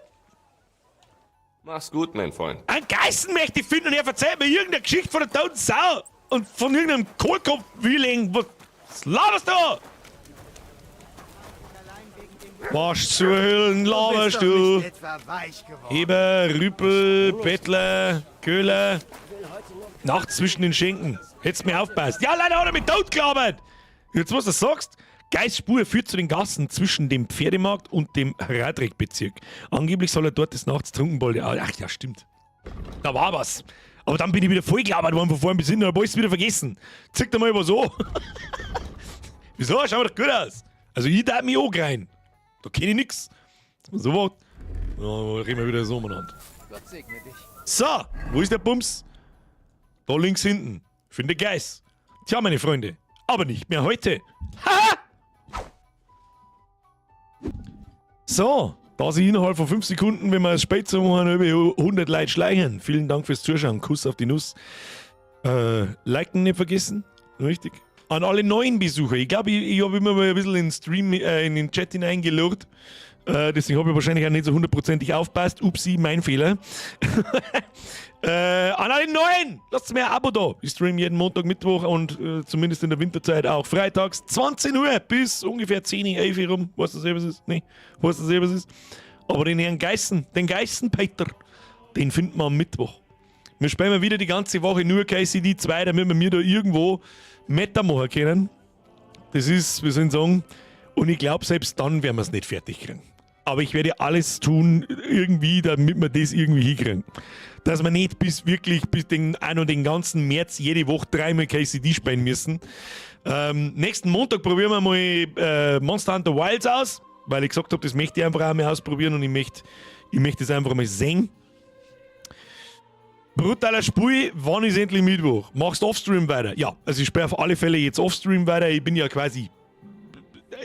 Mach's gut, mein Freund. Einen Geißen möchte ich finden und er erzählt mir irgendeine Geschichte von der toten Sau und von irgendeinem Kohlkopf-Wheeling. Was laberst du? Was zur Hölle laberst du? Heber, Rüpel, Bettler, Köhler. Nachts zwischen den Schenken. Hättest mir aufpasst. Ja, leider hat er mich tot gelabert. Jetzt, was du sagst? Geistspur führt zu den Gassen zwischen dem Pferdemarkt und dem Radreck-Bezirk. Angeblich soll er dort des Nachts Trunkenbolde. Ach ja, stimmt. Da war was. Aber dann bin ich wieder voll gelabert worden von vorn bis hinten, hab alles wieder vergessen. Zeig dir mal was an. Wieso? Schau doch gut aus. Also ich darf mich auch rein. Da kenn ich nix. Dass man so was. Ja, reden wir wieder so umeinander. Gott segne dich. So, wo ist der Bums? Da links hinten. Finde Geist. Tja, meine Freunde, aber nicht mehr heute. Haha! So, da sich innerhalb von 5 Sekunden, wenn wir es spät zu machen, über 100 Leute schleichen. Vielen Dank fürs Zuschauen. Kuss auf die Nuss. Liken nicht vergessen. Richtig. An alle neuen Besucher. Ich glaube, ich habe immer mal ein bisschen in den Stream, in den Chat hineingelurrt. Deswegen habe ich wahrscheinlich auch nicht so hundertprozentig aufpasst. Upsi, mein Fehler. An alle Neuen, lasst mir ein Abo da. Ich stream jeden Montag, Mittwoch und zumindest in der Winterzeit auch freitags 20 Uhr bis ungefähr 10, 11 Uhr rum. Weißt du selber, was es ist? Nee, weißt du selber, was es ist? Aber den Herrn Geißen, den Geißen Peter, den finden wir am Mittwoch. Wir spielen wieder die ganze Woche nur KCD 2, damit wir mir da irgendwo Meta machen können. Das ist, wie soll ich sagen, und ich glaube, selbst dann werden wir es nicht fertig kriegen. Aber ich werde alles tun, irgendwie, damit wir das irgendwie hinkriegen. Dass wir nicht bis wirklich bis den, auch noch den ganzen März jede Woche dreimal KCD spielen müssen. Nächsten Montag probieren wir mal Monster Hunter Wilds aus, weil ich gesagt habe, das möchte ich einfach auch mal ausprobieren und ich möchte es einfach mal sehen. Brutaler Spiel, wann ist endlich Mittwoch? Machst du Offstream weiter? Ja, also ich spiele auf alle Fälle jetzt Offstream weiter. Ich bin ja quasi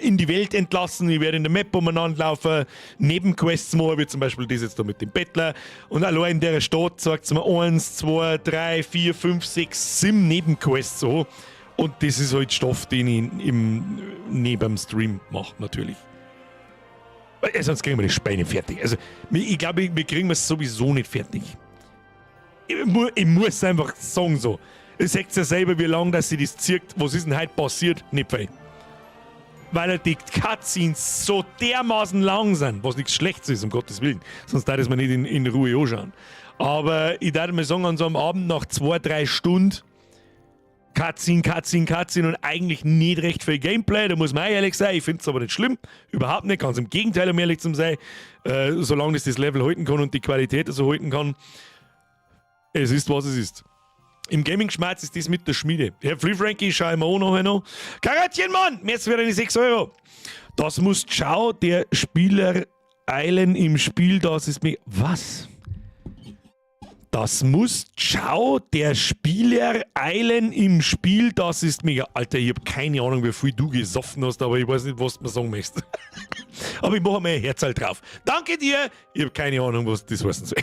in die Welt entlassen, ich werde in der Map umeinander laufen, Nebenquests machen, wie zum Beispiel das jetzt da mit dem Bettler. Und allein in der Stadt sagt es mir 1, 2, 3, 4, 5, 6, 7 Nebenquests so. Und das ist halt Stoff, den ich neben dem Stream mache, natürlich. Weil sonst kriegen wir das Spiel nicht fertig. Also, ich glaube, wir kriegen es sowieso nicht fertig. Ich muss einfach sagen so. Ihr seht ja selber, wie lange dass sie das zieht. Was ist denn heute passiert? Nicht viel. Weil halt die Cutscenes so dermaßen lang sind, was nichts Schlechtes ist, um Gottes Willen. Sonst darf ich es mir nicht in Ruhe anschauen. Aber ich darf mal sagen, an so einem Abend nach 2, 3 Stunden Cutscene, Cutscene, Cutscene und eigentlich nicht recht viel Gameplay, da muss man auch ehrlich sein. Ich finde es aber nicht schlimm. Überhaupt nicht, ganz im Gegenteil, um ehrlich zu sein. Solange das das Level halten kann und die Qualität so halten kann. Es ist, was es ist. Im Gaming-Schmerz ist das mit der Schmiede. Herr Free Frankie, schau ich mir auch nachher noch. Karatchen, Mann! Merci für deine 6 Euro. Das muss Ciao, der Spieler eilen im Spiel, das ist mir. Was? Das muss Ciao, der Spieler eilen im Spiel, das ist mega. Alter, ich hab keine Ahnung, wie viel du gesoffen hast, aber ich weiß nicht, was du mir sagen möchtest. Aber ich mache mir ein Herzl drauf. Danke dir! Ich hab keine Ahnung, was das heißen soll.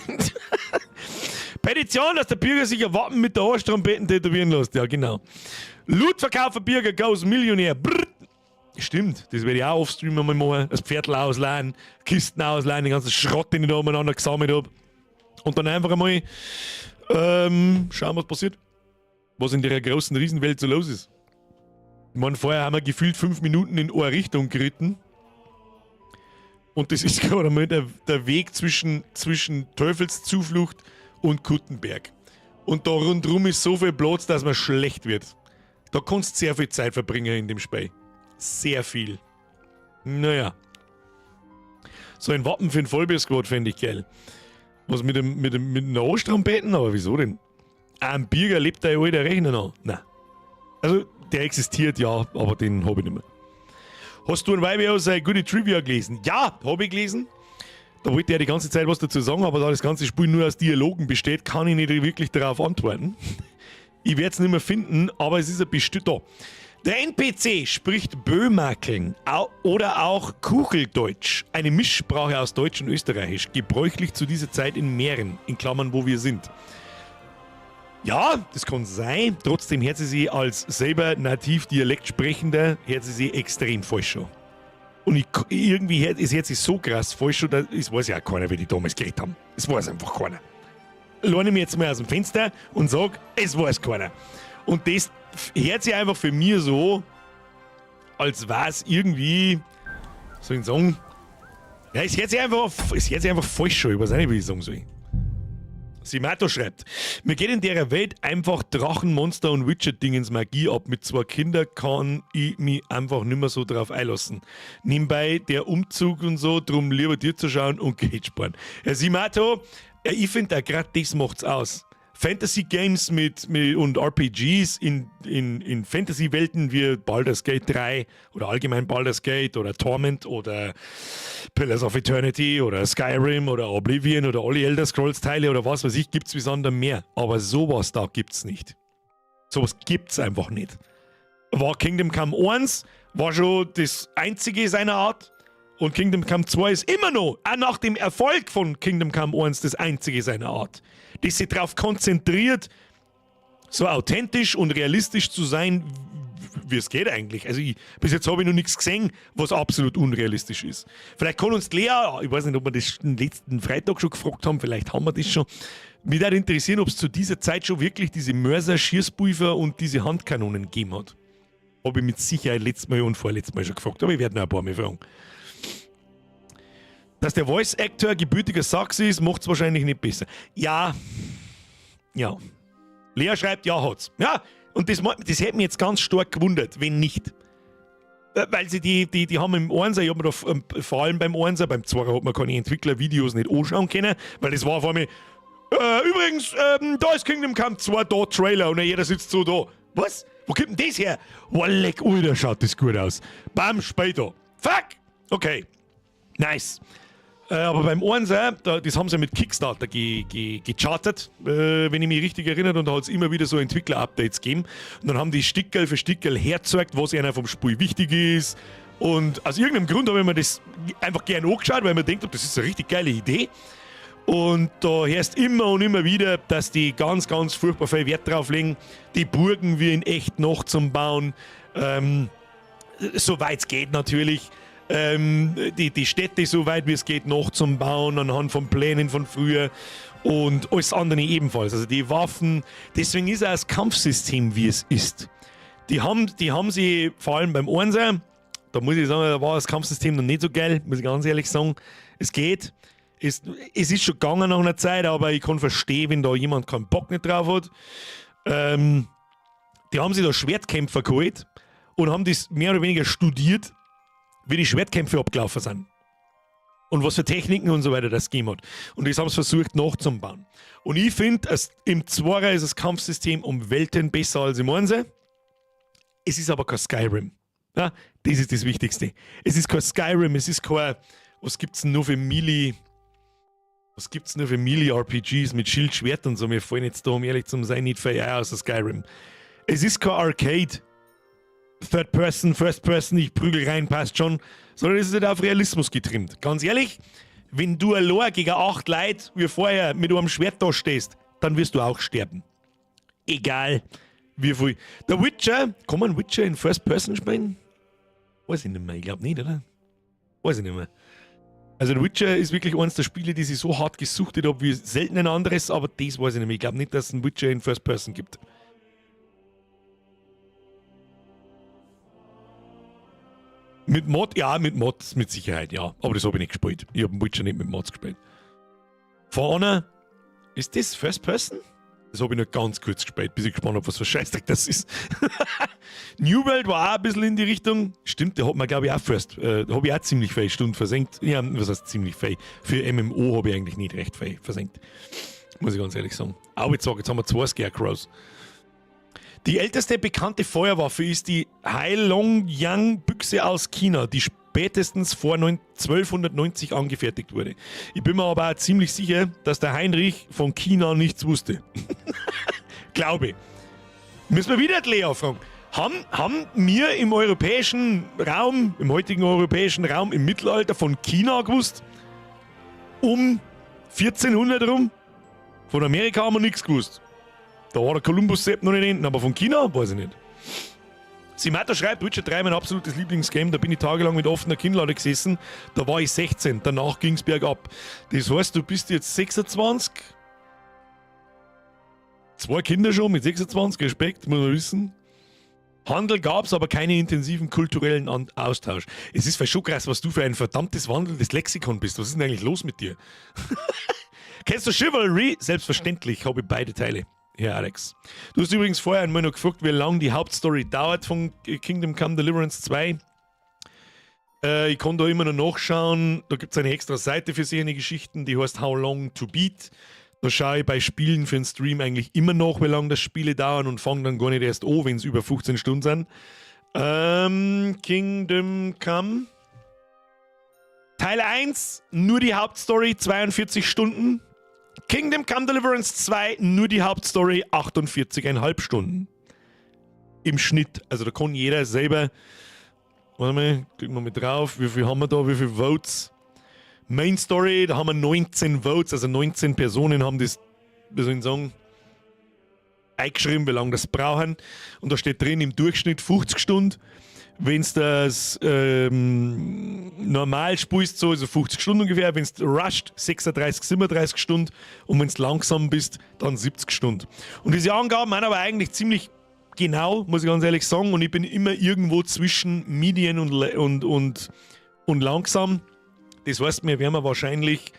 Petition, dass der Bürger sich ein Wappen mit der Arschtrompeten tätowieren lässt. Ja, genau. Lootverkäufer Bürger goes Millionär. Brrr. Stimmt, das werde ich auch offstream mal machen. Das Pferdl ausleihen, Kisten ausleihen, den ganzen Schrott, den ich da umeinander gesammelt habe. Und dann einfach einmal schauen, was passiert. Was in der großen Riesenwelt so los ist. Ich meine, vorher haben wir gefühlt 5 Minuten in eine Richtung geritten. Und das ist gerade einmal der Weg zwischen Teufelszuflucht und Kuttenberg. Und da rundherum ist so viel Platz, dass man schlecht wird. Da kannst du sehr viel Zeit verbringen in dem Spiel. Sehr viel. Naja. So ein Wappen für den Vollbier-Squad fände ich geil. Was mit einer Arschtrompeten? Aber wieso denn? Ein Bürger lebt der alte Rechner noch? Nein. Also, der existiert ja, aber den habe ich nicht mehr. Hast du ein YBO seine gute Trivia gelesen? Ja, habe ich gelesen. Da wollte er die ganze Zeit was dazu sagen, aber da das ganze Spiel nur aus Dialogen besteht, kann ich nicht wirklich darauf antworten. Ich werde es nicht mehr finden, aber es ist ein bestimmt da. Der NPC spricht Böhmakeln oder auch Kuchldeutsch, eine Mischsprache aus Deutsch und Österreichisch, gebräuchlich zu dieser Zeit in Mähren, in Klammern, wo wir sind. Ja, das kann sein. Trotzdem hört sie sich als selber nativ Dialekt sprechender, hört sie sich extrem falsch an. Und ich, irgendwie hört, es hört sich so krass falsch an, dass, es weiß ja auch keiner, wie die damals geredet haben. Es weiß einfach keiner. Lehne ich mich jetzt mal aus dem Fenster und sag, es weiß keiner. Und das hört sich einfach für mich so, als war es irgendwie, soll ich sagen, ja, es hört sich einfach falsch an, ich weiß auch nicht, wie ich sagen soll. Simato schreibt, mir geht in der Welt einfach Drachen, Monster und Witcher-Dingens Magie ab. Mit zwei Kindern kann ich mich einfach nimmer so drauf einlassen. Nebenbei der Umzug und so, drum lieber dir zu schauen und Geld sparen. Herr Simato, ja, ich finde gerade das macht's aus. Fantasy Games mit und RPGs in Fantasy-Welten wie Baldur's Gate 3 oder allgemein Baldur's Gate oder Torment oder Pillars of Eternity oder Skyrim oder Oblivion oder alle Elder Scrolls Teile oder was weiß ich, gibt's wie Sand am Meer. Aber sowas da gibt's nicht. Sowas gibt's einfach nicht. War Kingdom Come 1, war schon das einzige seiner Art. Und Kingdom Come 2 ist immer noch, auch nach dem Erfolg von Kingdom Come 1, das einzige seiner Art. Das sich darauf konzentriert, so authentisch und realistisch zu sein, wie es geht eigentlich. Also ich, bis jetzt habe ich noch nichts gesehen, was absolut unrealistisch ist. Vielleicht kann uns die Lea, ich weiß nicht, ob wir das den letzten Freitag schon gefragt haben, vielleicht haben wir das schon. Mich würde interessieren, ob es zu dieser Zeit schon wirklich diese Mörser, Schießpulver und diese Handkanonen gegeben hat. Habe ich mit Sicherheit letztes Mal und vorletztes Mal schon gefragt, aber ich werde noch ein paar Mal fragen. Dass der Voice Actor gebürtiger Sachse ist, macht es wahrscheinlich nicht besser. Ja. Lea schreibt, ja, hat's. Ja, und das hätte mich jetzt ganz stark gewundert, wenn nicht. Weil sie die haben im Einser, ich hab mir da vor allem beim Einser, beim Zweier hat man keine Entwicklervideos nicht anschauen können, weil das war vor mir, übrigens, da ist Kingdom Come 2, da Trailer und jeder sitzt so da. Was? Wo kommt denn das her? Oh, leck, Alter, schaut das gut aus. Bam, später. Fuck! Okay. Nice. Aber beim Einser, da, das haben sie mit Kickstarter gechartet, wenn ich mich richtig erinnere, und da hat es immer wieder so Entwickler-Updates gegeben. Und dann haben die Stickerl für Stickerl hergezeigt, was einer vom Spiel wichtig ist. Und aus irgendeinem Grund habe ich mir das einfach gern angeschaut, weil ich mir denkt, das ist eine richtig geile Idee. Und da hörst immer und immer wieder, dass die ganz, ganz furchtbar viel Wert drauf legen, die Burgen wie in echt nachzubauen. Soweit es geht natürlich. Die Städte, so weit wie es geht, nachzubauen, anhand von Plänen von früher und alles andere ebenfalls. Also die Waffen, deswegen ist auch das Kampfsystem, wie es ist. Die haben sie vor allem beim Einser, da muss ich sagen, da war das Kampfsystem noch nicht so geil, muss ich ganz ehrlich sagen. Es geht. Es ist schon gegangen nach einer Zeit, aber ich kann verstehen, wenn da jemand keinen Bock nicht drauf hat. Die haben sich da Schwertkämpfer geholt und haben das mehr oder weniger studiert, wie die Schwertkämpfe abgelaufen sind. Und was für Techniken und so weiter das gegeben hat. Und das haben sie versucht nachzubauen. Und ich finde, im Zweier ist das Kampfsystem um Welten besser als im Einser. Es ist aber kein Skyrim. Ja, das ist das Wichtigste. Es ist kein Skyrim, es ist kein. Was gibt's denn nur für Melee? Was gibt's nur für Melee-RPGs mit Schild, Schwert und so? Mir fallen jetzt da, um ehrlich zu sein, nicht viel ein außer Skyrim. Es ist kein Arcade. Third Person, First Person, ich prügel rein, passt schon. Sondern es ist halt auf Realismus getrimmt. Ganz ehrlich, wenn du allein gegen acht Leute wie vorher mit einem Schwert da stehst, dann wirst du auch sterben. Egal wie viel. Der Witcher, kann man Witcher in First Person spielen? Weiß ich nicht mehr, ich glaube nicht, oder? Weiß ich nicht mehr. Also The Witcher ist wirklich eines der Spiele, die ich so hart gesuchtet habe wie selten ein anderes, aber das weiß ich nicht mehr. Ich glaube nicht, dass es einen Witcher in First Person gibt. Mit Mod? Ja, mit Mods mit Sicherheit, ja. Aber das habe ich nicht gespielt. Ich habe den Witcher nicht mit Mods gespielt. For Honor, ist das First Person? Das habe ich nur ganz kurz gespielt, bis ich gespannt habe, was für Scheißdreck das ist. New World war auch ein bisschen in die Richtung. Stimmt, der hat man, glaube ich, auch First. Da habe ich auch ziemlich viele Stunden versenkt. Ja, was heißt ziemlich viel? Für MMO habe ich eigentlich nicht recht viel versenkt. Muss ich ganz ehrlich sagen. Aber jetzt sag, jetzt haben wir zwei Scarecrows. Die älteste bekannte Feuerwaffe ist die Heilongjiang-Büchse aus China, die spätestens vor 1290 angefertigt wurde. Ich bin mir aber auch ziemlich sicher, dass der Heinrich von China nichts wusste. Glaube ich. Müssen wir wieder die Lea fragen. Haben wir im europäischen Raum, im heutigen europäischen Raum, im Mittelalter von China gewusst? Um 1400 rum? Von Amerika haben wir nichts gewusst. Da war der Kolumbus selbst noch nicht hinten, aber von China weiß ich nicht. Simata schreibt, Witcher 3 mein absolutes Lieblingsgame, da bin ich tagelang mit offener Kinnlade gesessen, da war ich 16, danach ging es bergab. Das heißt, du bist jetzt 26, zwei Kinder schon mit 26, Respekt, muss man wissen. Handel gab es, aber keinen intensiven kulturellen Austausch. Es ist schon krass, was du für ein verdammtes wandelndes Lexikon bist. Was ist denn eigentlich los mit dir? Kennst du Chivalry? Selbstverständlich, habe ich beide Teile. Herr Alex. Du hast übrigens vorher einmal noch gefragt, wie lange die Hauptstory dauert von Kingdom Come Deliverance 2. Ich kann da immer noch nachschauen. Da gibt es eine extra Seite für solche Geschichten, die heißt How Long to Beat. Da schaue ich bei Spielen für den Stream eigentlich immer nach, wie lange das Spiele dauern, und fange dann gar nicht erst an, wenn es über 15 Stunden sind. Kingdom Come. Teil 1, nur die Hauptstory, 42 Stunden. Kingdom Come Deliverance 2, nur die Hauptstory, 48,5 Stunden. Im Schnitt. Also da kann jeder selber. Warte mal, klicken wir mal drauf. Wie viel haben wir da? Wie viele Votes? Main Story, da haben wir 19 Votes, also 19 Personen haben das, wie soll ich sagen, eingeschrieben, wie lange das brauchen. Und da steht drin im Durchschnitt 50 Stunden. Wenn du das normal spielst, so also 50 Stunden ungefähr. Wenn du rusht, 36, 37 Stunden. Und wenn du langsam bist, dann 70 Stunden. Und diese Angaben sind aber eigentlich ziemlich genau, muss ich ganz ehrlich sagen. Und ich bin immer irgendwo zwischen Medium und langsam. Das heißt, wir werden wahrscheinlich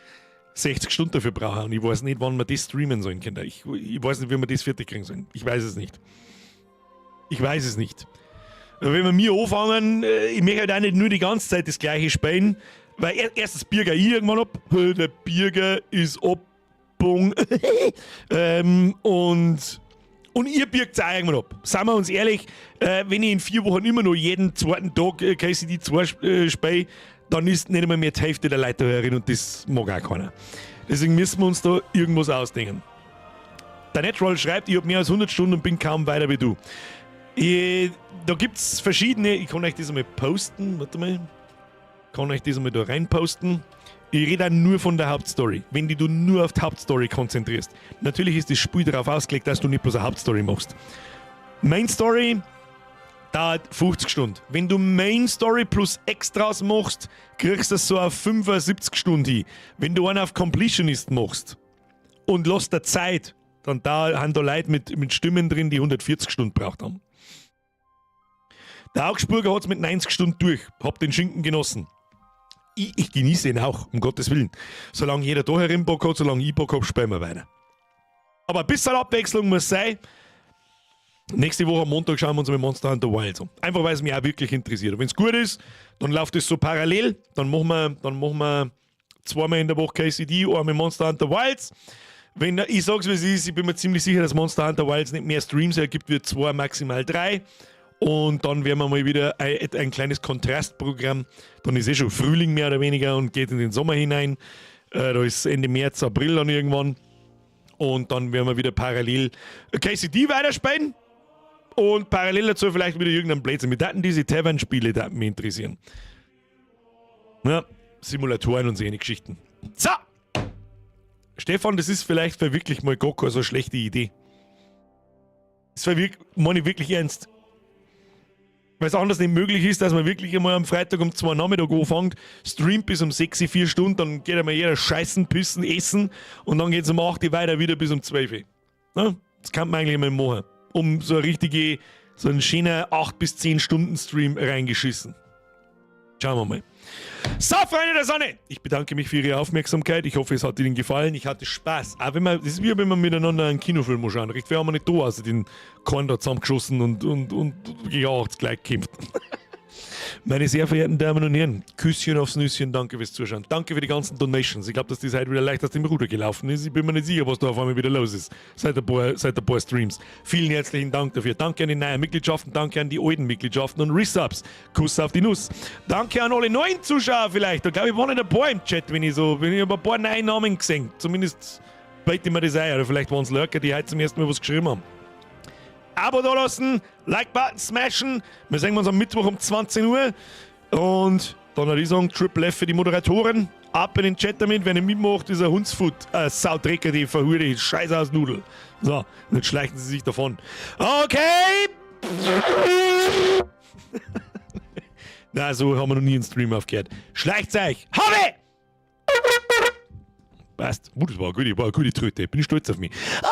60 Stunden dafür brauchen. Und ich weiß nicht, wann wir das streamen sollen, Kinder. Ich weiß nicht, wie wir das fertig kriegen sollen. Ich weiß es nicht. Ich weiß es nicht. Wenn wir mir anfangen, ich möchte halt auch nicht nur die ganze Zeit das gleiche spielen, weil erstens Birger ich irgendwann ab. Der Birger ist ab. Und ihr birgt auch irgendwann ab. Seien wir uns ehrlich, wenn ich in 4 Wochen immer noch jeden zweiten Tag KCD 2 spiele, dann ist nicht einmal mehr die Hälfte der Leute da herin und das mag auch keiner. Deswegen müssen wir uns da irgendwas ausdenken. Der Natural schreibt, ich habe mehr als 100 Stunden und bin kaum weiter wie du. Da gibt es verschiedene, ich kann euch das einmal posten, warte mal. Kann euch das einmal da reinposten. Ich rede auch nur von der Hauptstory. Wenn die du nur auf die Hauptstory konzentrierst. Natürlich ist das Spiel darauf ausgelegt, dass du nicht bloß eine Hauptstory machst. Main Story dauert 50 Stunden. Wenn du Main Story plus Extras machst, kriegst du das so auf 75 Stunden hin. Wenn du einen auf Completionist machst und lässt der Zeit, dann da haben da Leute mit Stimmen drin, die 140 Stunden braucht haben. Der Augsburger hat es mit 90 Stunden durch. Hab den Schinken genossen. Ich genieße ihn auch, um Gottes Willen. Solange jeder da herin Bock hat, solange ich Bock hab, spielen wir weiter. Aber ein bisschen Abwechslung muss sein. Nächste Woche am Montag schauen wir uns mit Monster Hunter Wilds an. Einfach weil es mich auch wirklich interessiert. Wenn es gut ist, dann läuft es so parallel. Dann machen wir zweimal in der Woche KCD, einmal Monster Hunter Wilds. Wenn, ich sag's, wie es ist, ich bin mir ziemlich sicher, dass Monster Hunter Wilds nicht mehr Streams ergibt, wird zwei, maximal drei. Und dann werden wir mal wieder ein kleines Kontrastprogramm. Dann ist eh schon Frühling mehr oder weniger und geht in den Sommer hinein. Da ist Ende März, April dann irgendwann. Und dann werden wir wieder parallel KCD weiterspielen. Und parallel dazu vielleicht wieder irgendeinen Blödsinn. Mit daten diese Tavern-Spiele, die mich interessieren. Ja, Simulatoren und so eine Geschichten. So! Stefan, das ist vielleicht für wirklich mal gar keine so schlechte Idee. Das war wirklich, meine ich wirklich ernst. Weil es anders nicht möglich ist, dass man wirklich einmal am Freitag um 2 Nachmittag anfängt, streamt bis um 6, 4 Stunden, dann geht einmal jeder scheißen, pissen, essen und dann geht es um 8 weiter wieder bis um 12. Ne? Das kann man eigentlich mal machen. Um so eine richtige, so einen schönen 8 bis 10 Stunden Stream reingeschissen. Schauen wir mal. So, Freunde der Sonne, ich bedanke mich für Ihre Aufmerksamkeit. Ich hoffe, es hat Ihnen gefallen. Ich hatte Spaß. Auch wenn man, das ist wie wenn man miteinander einen Kinofilm schauen. Recht viel haben wir nicht da, also den Korn da zusammengeschossen und gegen 80 gleich gekämpft. Meine sehr verehrten Damen und Herren, Küsschen aufs Nüsschen, danke fürs Zuschauen. Danke für die ganzen Donations. Ich glaube, dass das heute wieder leicht aus dem Ruder gelaufen ist. Ich bin mir nicht sicher, was da auf einmal wieder los ist seit ein paar Streams. Vielen herzlichen Dank dafür. Danke an die neuen Mitgliedschaften, danke an die alten Mitgliedschaften und Resubs. Kuss auf die Nuss. Danke an alle neuen Zuschauer vielleicht. Da glaube ich, waren nicht ein paar im Chat, wenn ich ein paar neue Namen gesehen. Zumindest bild ich mir das ein. Oder vielleicht waren es Lurker, die heute zum ersten Mal was geschrieben haben. Abo da lassen, Like-Button smashen. Wir sehen uns am Mittwoch um 20 Uhr. Und dann würde ich sagen, Triple F für die Moderatoren. Ab in den Chat damit, wer nicht mitmacht, ist ein Hundsfoot. Saudrecker, die verhure Scheiße aus Nudel. So, und jetzt schleichen sie sich davon. Okay! Na, so haben wir noch nie einen Stream aufgehört. Schleicht euch! Habe! Passt. Das war eine gute Tröte. Bin ich stolz auf mich. Okay.